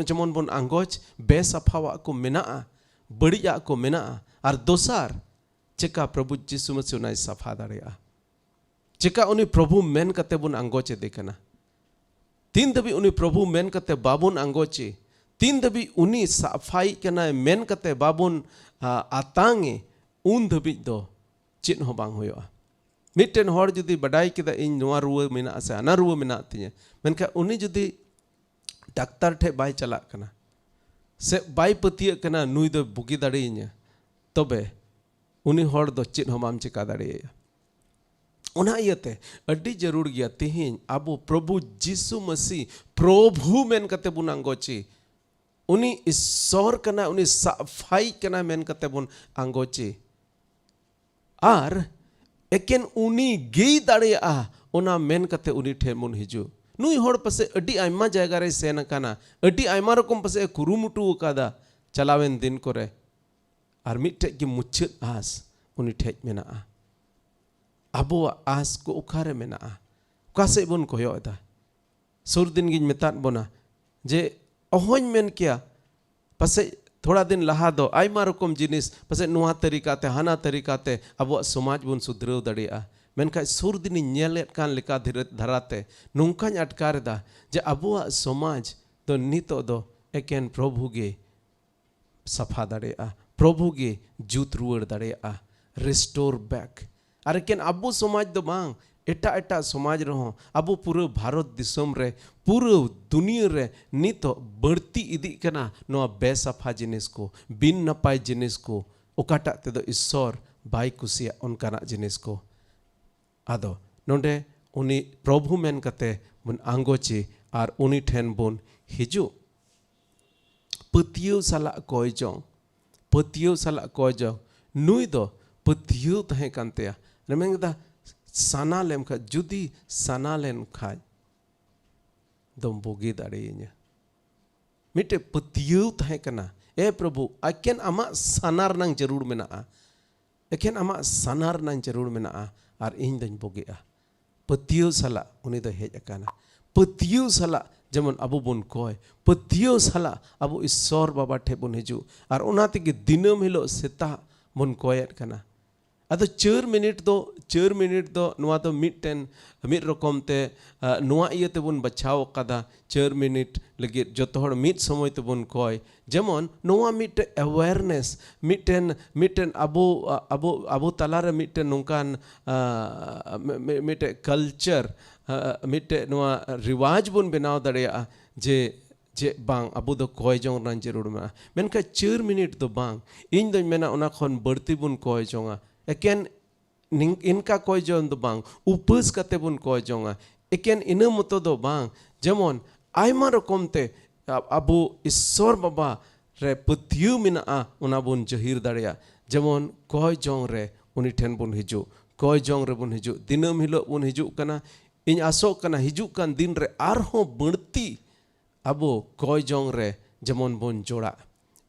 ᱡᱮᱢᱚᱱ ᱵᱚᱱ ᱟᱸᱜᱚᱪ, ᱵᱮᱥᱟᱯᱷᱟᱣᱟᱜ ᱠᱚ ᱢᱮᱱᱟᱜᱼᱟ, ᱵᱟᱹᱲᱤᱡᱟᱜ ᱠᱚ ᱢᱮᱱᱟᱜᱼᱟ, ᱟᱨ ᱫᱚᱥᱟᱨ, ᱪᱮᱠᱟ ᱯᱨᱚᱵᱷᱩ ᱡᱤᱥᱩ ᱢᱟᱹᱥᱤ ᱚᱱᱟᱭ ᱥᱟᱯᱷᱟ ᱫᱟᱲᱮᱭᱟᱜᱼᱟ? ᱪᱮᱠᱟ ᱩᱱᱤ ᱯᱨᱚᱵᱷᱩ ᱢᱮᱱ ᱠᱟᱛᱮ ᱵᱚᱱ ᱟᱸᱜᱚᱪ ᱮᱫᱮ ᱠᱟᱱᱟ? ᱛᱤᱱ ᱫᱷᱟᱹᱵᱤᱡ ᱩᱱᱤ ᱯᱨᱚᱵᱷᱩ ᱢᱮᱱ ᱠᱟᱛᱮ ᱵᱟᱵᱚᱱ ᱟᱸᱜᱚᱪᱮ, ᱛᱤᱱ ᱫᱷᱟᱹᱵᱤᱡ ᱩᱱᱤ ᱥᱟᱯᱷᱟᱭᱤᱡ ᱠᱟᱱᱟᱭ ᱢᱮᱱ ᱠᱟᱛᱮ ᱵᱟᱵᱚᱱ, ᱟ, ᱟᱛᱟᱝᱮ, ᱩᱱ ᱫᱷᱟᱹᱵᱤᱡ ᱫᱚ ᱪᱮᱫ ᱦᱚᱸ ᱵᱟᱝ ᱦᱩᱭᱩᱜᱼᱟ᱾ ᱢᱤᱫᱴᱮᱱ ᱦᱚᱲ ᱡᱩᱫᱤ ᱵᱟᱰᱟᱭ ᱠᱮᱫᱟ ᱤᱧ ᱱᱚᱣᱟ ᱨᱩᱣᱟᱹ ᱢᱮᱱᱟᱜᱼᱟ ᱥᱮ ᱦᱟᱱᱟ ᱨᱩᱣᱟᱹ ᱢᱮᱱᱟᱜ ᱛᱤᱧᱟᱹ, ᱢᱮᱱᱠᱷᱟᱱ ᱩᱱᱤ ᱡᱩᱫᱤ ᱰᱟᱠᱛᱟᱨ ᱴᱷᱮᱡ ᱵᱟᱭ ᱪᱟᱞᱟᱜ ᱠᱟᱱᱟ ᱥᱮ ᱵᱟᱭ ᱯᱟᱹᱛᱭᱟᱹᱜ ᱠᱟᱱᱟ ᱱᱩᱭ ᱫᱚᱭ ᱵᱩᱜᱤ ᱫᱟᱲᱮᱭᱟᱹᱧᱟ, ᱛᱚᱵᱮ ᱩᱱᱤ ᱦᱚᱲ ᱫᱚ ᱪᱮᱫ ᱦᱚᱸ ᱵᱟᱢ ᱪᱮᱠᱟ ᱫᱟᱲᱮᱭᱟᱭᱟ᱾ ᱚᱱᱟ ᱤᱭᱟᱹᱛᱮ ᱟᱹᱰᱤ ᱡᱟᱹᱨᱩᱲ ᱜᱮᱭᱟ ᱛᱮᱦᱮᱧ ᱟᱵᱚ ᱯᱨᱚᱵᱷᱩ ᱡᱤᱥᱩ ᱢᱟᱹᱥᱤ ᱯᱨᱚᱵᱷᱩ ᱢᱮᱱ ᱠᱟᱛᱮ ᱵᱚᱱ ᱟᱸᱜᱚᱪᱮ᱾ ᱩᱱᱤ ᱤᱥᱥᱚᱨ ᱠᱟᱱᱟᱭ, ᱩᱱᱤ ᱥᱟᱯᱷᱟᱭ ᱠᱟᱱᱟᱭ ᱢᱮᱱ ᱠᱟᱛᱮ ᱵᱚᱱ ᱟᱸᱜᱚᱪᱮ᱾ ᱟᱨ ᱮᱠᱮᱱ ᱩᱱᱤ ᱜᱮᱭ ᱫᱟᱲᱮᱭᱟᱜᱼᱟ, ᱚᱱᱟ ᱢᱮᱱ ᱠᱟᱛᱮ ᱩᱱᱤ ᱴᱷᱮᱱ ᱵᱚᱱ ᱦᱤᱡᱩᱜ᱾ ᱱᱩᱭ ᱦᱚᱲ ᱯᱟᱥᱮ ᱟᱹᱰᱤ ᱟᱭᱢᱟ ᱡᱟᱭᱜᱟ ᱨᱮᱭ ᱥᱮᱱ ᱟᱠᱟᱱᱟ, ᱟᱹᱰᱤ ᱟᱭᱢᱟ ᱨᱚᱠᱚᱢ ᱯᱟᱥᱮ ᱮ ᱠᱩᱨᱩᱢᱩᱴᱩ ᱟᱠᱟᱫᱟ ᱪᱟᱞᱟᱣᱮᱱ ᱫᱤᱱ ᱠᱚᱨᱮ, ᱟᱨ ᱢᱤᱫᱴᱮᱡ ᱜᱮ ᱢᱩᱪᱟᱹᱫ ᱟᱸᱥ ᱩᱱᱤ ᱴᱷᱮᱡ ᱢᱮᱱᱟᱜᱼᱟ᱾ ᱟᱵᱚᱣᱟᱜ ᱟᱸᱥ ᱠᱚ ᱚᱠᱟᱨᱮ ᱢᱮᱱᱟᱜᱼᱟ? ᱚᱠᱟ ᱥᱮᱫ ᱵᱚᱱ ᱠᱚᱭᱚᱜ ᱮᱫᱟ? ᱥᱩᱨ ᱫᱤᱱ ᱜᱤᱧ ᱢᱮᱛᱟᱫ ᱵᱚᱱᱟ ᱡᱮ ᱚᱦᱚᱧ ᱢᱮᱱ ᱠᱮᱭᱟ, ᱯᱟᱥᱮᱡ ᱛᱷᱚᱲᱟ ᱫᱤᱱ ᱞᱟᱦᱟ ᱫᱚ ᱟᱭᱢᱟ ᱨᱚᱠᱚᱢ ᱡᱤᱱᱤᱥ, ᱯᱟᱥᱮᱡ ᱱᱚᱣᱟ ᱛᱟᱹᱨᱤᱠᱟᱛᱮ, ᱦᱟᱱᱟ ᱛᱟᱹᱨᱤᱠᱟᱛᱮ ᱟᱵᱚᱣᱟᱜ ᱥᱚᱢᱟᱡᱽ ᱵᱚᱱ ᱥᱩᱫᱷᱨᱟᱹᱣ ᱫᱟᱲᱮᱭᱟᱜᱼᱟ᱾ ᱢᱮᱱᱠᱷᱟᱱ ᱥᱩᱨ ᱫᱤᱱᱤᱧ ᱧᱮᱞᱮᱫ ᱠᱟᱱ ᱞᱮᱠᱟ ᱫᱷᱤᱨᱮ ᱫᱷᱟᱨᱟᱛᱮ ᱱᱚᱝᱠᱟᱧ ᱟᱴᱠᱟᱨ ᱮᱫᱟ ᱡᱮ ᱟᱵᱚᱣᱟᱜ ᱥᱚᱢᱟᱡᱽ ᱫᱚ ᱱᱤᱛᱚᱜ ᱫᱚ ᱮᱠᱮᱱ ᱯᱨᱚᱵᱷᱩ ᱜᱮ ᱥᱟᱯᱷᱟ ᱫᱟᱲᱮᱭᱟᱜᱼᱟ, ᱯᱨᱚᱵᱷᱩ ᱜᱮ ᱡᱩᱛ ᱨᱩᱣᱟᱹᱲ ᱫᱟᱲᱮᱭᱟᱜᱼᱟ, restore back᱾ ᱟᱨ ᱮᱠᱮᱱ ᱟᱵᱚ ᱥᱚᱢᱟᱡᱽ ᱫᱚ ᱵᱟᱝ, ᱮᱴᱟᱜ ᱮᱴᱟᱜ ᱥᱚᱢᱟᱡᱽ ᱨᱮᱦᱚᱸ, ᱟᱵᱚ ᱯᱩᱨᱟᱹ ᱵᱷᱟᱨᱚᱛ ᱫᱤᱥᱚᱢ ᱨᱮ, ᱯᱩᱨᱟᱹ ᱫᱩᱱᱤᱭᱟᱹ ᱨᱮ ᱱᱤᱛᱚᱜ ᱵᱟᱹᱲᱛᱤ ᱤᱫᱤᱜ ᱠᱟᱱᱟ ᱱᱚᱣᱟ ᱵᱮᱥᱟᱯᱷᱟ ᱡᱤᱱᱤᱥ ᱠᱚ, ᱵᱤᱱ ᱱᱟᱯᱟᱭ ᱡᱤᱱᱤᱥ ᱠᱚ, ᱚᱠᱟᱴᱟᱜ ᱛᱮᱫᱚ ᱤᱥᱥᱚᱨ ᱵᱟᱭ ᱠᱩᱥᱤᱭᱟᱜ ᱚᱱᱠᱟᱱᱟᱜ ᱡᱤᱱᱤᱥ ᱠᱚ᱾ ᱟᱫᱚ ᱱᱚᱰᱮ ᱩᱱᱤ ᱯᱨᱚᱵᱷᱩ ᱢᱮᱱ ᱠᱟᱛᱮ ᱵᱚᱱ ᱟᱸᱜᱚᱪᱮ ᱟᱨ ᱩᱱᱤ ᱴᱷᱮᱱ ᱵᱚᱱ ᱦᱤᱡᱩᱜ᱾ ᱯᱟᱹᱛᱭᱟᱹᱣ ᱥᱟᱞᱟᱜ ᱠᱚᱭ ᱡᱚᱝ, ᱯᱟᱹᱛᱭᱟᱹᱣ ᱥᱟᱞᱟᱜ ᱠᱚᱭ ᱡᱚᱝ᱾ ᱱᱩᱭ ᱫᱚ ᱯᱟᱹᱛᱭᱟᱹᱣ ᱛᱟᱦᱮᱸ ᱠᱟᱱ ᱛᱟᱭᱟ᱾ ᱢᱮᱱ ᱠᱮᱫᱟ, ᱥᱟᱱᱟ ᱞᱮᱢ ᱠᱷᱟᱡ, ᱡᱩᱫᱤ ᱥᱟᱱᱟ ᱞᱮᱱ ᱠᱷᱟᱡ ᱫᱚᱢ ᱵᱩᱜᱤ ᱫᱟᱲᱮᱭᱟᱹᱧᱟ᱾ ᱢᱤᱫᱴᱮᱡ ᱯᱟᱹᱛᱭᱟᱹᱣ ᱛᱟᱦᱮᱸ ᱠᱟᱱᱟ, ᱮ ᱯᱨᱚᱵᱷᱩ, ᱮᱠᱮᱱ ᱟᱢᱟᱜ ᱥᱟᱱᱟ ᱨᱮᱱᱟᱝ ᱡᱟᱹᱨᱩᱲ ᱢᱮᱱᱟᱜᱼᱟ, ᱮᱠᱮᱱ ᱟᱢᱟᱜ ᱥᱟᱱᱟ ᱨᱮᱱᱟᱝ ᱡᱟᱹᱨᱩᱲ ᱢᱮᱱᱟᱜᱼᱟ, ᱟᱨ ᱤᱧ ᱫᱚᱧ ᱵᱩᱜᱤᱜᱼᱟ᱾ ᱯᱟᱹᱛᱭᱟᱹᱣ ᱥᱟᱞᱟᱜ ᱩᱱᱤ ᱫᱚᱭ ᱦᱮᱡ ᱟᱠᱟᱱᱟ᱾ ᱯᱟᱹᱛᱭᱟᱹᱣ ᱥᱟᱞᱟᱜ ᱡᱮᱢᱚᱱ ᱟᱵᱚ ᱵᱚᱱ ᱠᱚᱭ, ᱯᱟᱹᱛᱭᱟᱹᱣ ᱥᱟᱞᱟᱜ ᱟᱵᱚ ᱤᱥᱥᱚᱨ ᱵᱟᱵᱟ ᱴᱷᱮᱡ ᱵᱚᱱ ᱦᱤᱡᱩᱜ, ᱟᱨ ᱚᱱᱟ ᱛᱮᱜᱮ ᱫᱤᱱᱟᱹᱢ ᱦᱤᱞᱳᱜ ᱥᱮᱛᱟᱜ ᱵᱚᱱ ᱠᱚᱭᱮᱫ ᱠᱟᱱᱟ᱾ ᱟᱫᱚ ᱪᱟᱹᱨ ᱢᱤᱱᱤᱴ ᱫᱚ, ᱪᱟᱹᱨ ᱢᱤᱱᱤᱴ ᱫᱚ ᱱᱚᱣᱟ ᱫᱚ ᱢᱤᱫᱴᱮᱱ, ᱢᱤᱫ ᱨᱚᱠᱚᱢ ᱛᱮ, ᱟ, ᱱᱚᱣᱟ ᱤᱭᱟᱹ ᱛᱮᱵᱚᱱ ᱵᱟᱪᱷᱟᱣ ᱟᱠᱟᱫᱟ, ᱪᱟᱹᱨ ᱢᱤᱱᱤᱴ ᱞᱟᱹᱜᱤᱫ ᱡᱚᱛᱚ ᱦᱚᱲ ᱢᱤᱫ ᱥᱚᱢᱚᱭ ᱛᱮᱵᱚᱱ ᱠᱚᱭ᱾ ᱡᱮᱢᱚᱱ ᱱᱚᱣᱟ ᱢᱤᱫᱴᱮᱡ awareness, ᱢᱤᱫᱴᱮᱱ, ᱢᱤᱫᱴᱮᱱ ᱟᱵᱚ, ᱟ, ᱟᱵᱚ, ᱟᱵᱚ ᱛᱟᱞᱟᱨᱮ ᱢᱤᱫᱴᱮᱱ ᱱᱚᱝᱠᱟᱱ, ᱟ, ᱢᱤ-, ᱢᱤ-, ᱢᱤᱫᱴᱮᱡ culture, ᱟ, ᱢᱤᱫᱴᱮᱡ ᱱᱚᱣᱟ ᱨᱤᱣᱟᱡᱽ ᱵᱚᱱ ᱵᱮᱱᱟᱣ ᱫᱟᱲᱮᱭᱟᱜᱼᱟ ᱡᱮ, ᱡᱮ ᱵᱟᱝ, ᱟᱵᱚ ᱫᱚ ᱠᱚᱭ ᱡᱚᱝ ᱨᱮᱱᱟᱜ ᱡᱟᱹᱨᱩᱲ ᱢᱮᱱᱟᱜᱼᱟ᱾ ᱢᱮᱱᱠᱷᱟᱱ ᱪᱟᱹᱨ ᱢᱤᱱᱤᱴ ᱫᱚ ᱵᱟᱝ, ᱤᱧ ᱫᱚᱧ ᱢᱮᱱᱟ ᱚᱱᱟ ᱠᱷᱚᱱ ᱵᱟᱹᱲᱛᱤ ᱵᱚᱱ ᱠᱚᱭ ᱡᱚᱝᱟ᱾ ᱮᱠᱮᱱ ᱤᱱᱠᱟ ᱠᱚᱭ ᱡᱚᱝ ᱫᱚ ᱵᱟᱝ, ᱩᱯᱟᱹᱥ ᱠᱟᱛᱮ ᱵᱚᱱ ᱠᱚᱭ ᱡᱚᱝᱟ᱾ ᱮᱠᱮᱱ ᱤᱱᱟᱹ ᱢᱚᱛᱚ ᱫᱚ ᱵᱟᱝ, ᱡᱮᱢᱚᱱ ᱟᱭᱢᱟ ᱨᱚᱠᱚᱢ ᱛᱮ ᱟᱵᱚ ᱤᱥᱥᱚᱨ ᱵᱟᱵᱟ ᱨᱮ ᱯᱟᱹᱛᱭᱟᱹᱣ ᱢᱮᱱᱟᱜᱼᱟ, ᱚᱱᱟ ᱵᱚᱱ ᱡᱟᱹᱦᱤᱨ ᱫᱟᱲᱮᱭᱟᱜᱼᱟ᱾ ᱡᱮᱢᱚᱱ ᱠᱚᱭ ᱡᱚᱝ ᱨᱮ ᱩᱱᱤ ᱴᱷᱮᱱ ᱵᱚᱱ ᱦᱤᱡᱩᱜ, ᱠᱚᱭ ᱡᱚᱝ ᱨᱮᱵᱚᱱ ᱦᱤᱡᱩᱜ, ᱫᱤᱱᱟᱹᱢ ᱦᱤᱞᱳᱜ ᱵᱚᱱ ᱦᱤᱡᱩᱜ ᱠᱟᱱᱟ᱾ ᱤᱧ ᱟᱥᱚᱜ ᱠᱟᱱᱟ ᱦᱤᱡᱩᱜ ᱠᱟᱱ ᱫᱤᱱ ᱨᱮ ᱟᱨᱦᱚᱸ ᱵᱟᱹᱲᱛᱤ ᱟᱵᱚ ᱠᱚᱭ ᱡᱚᱝ ᱨᱮ ᱡᱮᱢᱚᱱ ᱵᱚᱱ ᱡᱚᱲᱟᱜ᱾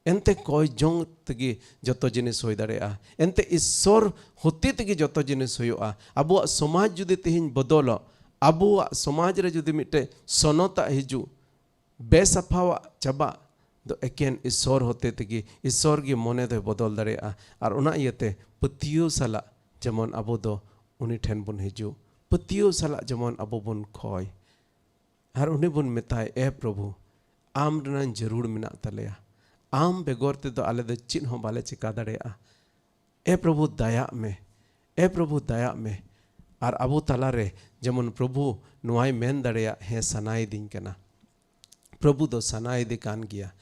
ᱮᱱᱛᱮ ᱠᱚᱭ ᱡᱚᱝ ᱛᱮᱜᱮ ᱡᱚᱛᱚ ᱡᱤᱱᱤᱥ ᱦᱩᱭ ᱫᱟᱲᱮᱭᱟᱜᱼᱟ᱾ ᱮᱱᱛᱮ ᱤᱥᱥᱚᱨ ᱦᱚᱛᱮ ᱛᱮᱜᱮ ᱡᱚᱛᱚ ᱡᱤᱱᱤᱥ ᱦᱩᱭᱩᱜᱼᱟ᱾ ᱟᱵᱚᱣᱟᱜ ᱥᱚᱢᱟᱡᱽ ᱡᱩᱫᱤ ᱛᱮᱦᱮᱧ ᱵᱚᱫᱚᱞᱚᱜ, ᱟᱵᱚᱣᱟᱜ ᱥᱚᱢᱟᱡᱽ ᱨᱮ ᱡᱩᱫᱤ ᱢᱤᱫᱴᱮᱡ ᱥᱚᱱᱚᱛᱟᱜ ᱦᱤᱡᱩᱜ, ᱵᱮᱥᱟᱯᱷᱟᱣᱟᱜ ᱪᱟᱵᱟᱜ ᱫᱚ ᱮᱠᱮᱱ ᱤᱥᱥᱚᱨ ᱦᱚᱛᱮ ᱛᱮᱜᱮ᱾ ᱤᱥᱥᱚᱨ ᱜᱮ ᱢᱚᱱᱮ ᱫᱚᱭ ᱵᱚᱫᱚᱞ ᱫᱟᱲᱮᱭᱟᱜᱼᱟ᱾ ᱟᱨ ᱚᱱᱟ ᱤᱭᱟᱹᱛᱮ ᱯᱟᱹᱛᱭᱟᱹᱣ ᱥᱟᱞᱟᱜ ᱡᱮᱢᱚᱱ ᱟᱵᱚ ᱫᱚ ᱩᱱᱤ ᱴᱷᱮᱱ ᱵᱚᱱ ᱦᱤᱡᱩᱜ, ᱯᱟᱹᱛᱭᱟᱹᱣ ᱥᱟᱞᱟᱜ ᱡᱮᱢᱚᱱ ᱟᱵᱚ ᱵᱚᱱ ᱠᱚᱭ᱾ ᱟᱨ ᱩᱱᱤ ᱵᱚᱱ ᱢᱮᱛᱟᱭ, ᱮ ᱯᱨᱚᱵᱷᱩ, ᱟᱢ ᱨᱮᱱᱟᱜ ᱡᱟᱹᱨᱩᱲ ᱢᱮᱱᱟᱜ ᱛᱟᱞᱮᱭᱟ, ᱟᱢ ᱵᱮᱜᱚᱨ ᱛᱮᱫᱚ ᱟᱞᱮ ᱫᱚ ᱪᱮᱫ ᱦᱚᱸ ᱵᱟᱞᱮ ᱪᱮᱠᱟ ᱫᱟᱲᱮᱭᱟᱜᱼᱟ᱾ ᱮ ᱯᱨᱚᱵᱷᱩ, ᱫᱟᱭᱟᱜ ᱢᱮ, ᱮ ᱯᱨᱚᱵᱷᱩ, ᱫᱟᱭᱟᱜ ᱢᱮ᱾ ᱟᱨ ᱟᱵᱚ ᱛᱟᱞᱟᱨᱮ ᱡᱮᱢᱚᱱ ᱯᱨᱚᱵᱷᱩ ᱱᱚᱣᱟᱭ ᱢᱮᱱ ᱫᱟᱲᱮᱭᱟᱜ, ᱦᱮᱸ, ᱥᱟᱱᱟᱭᱮᱫᱤᱧ ᱠᱟᱱᱟ᱾ ᱯᱨᱚᱵᱷᱩ ᱫᱚ ᱥᱟᱱᱟᱭᱮᱫᱮ ᱠᱟᱱ ᱜᱮᱭᱟ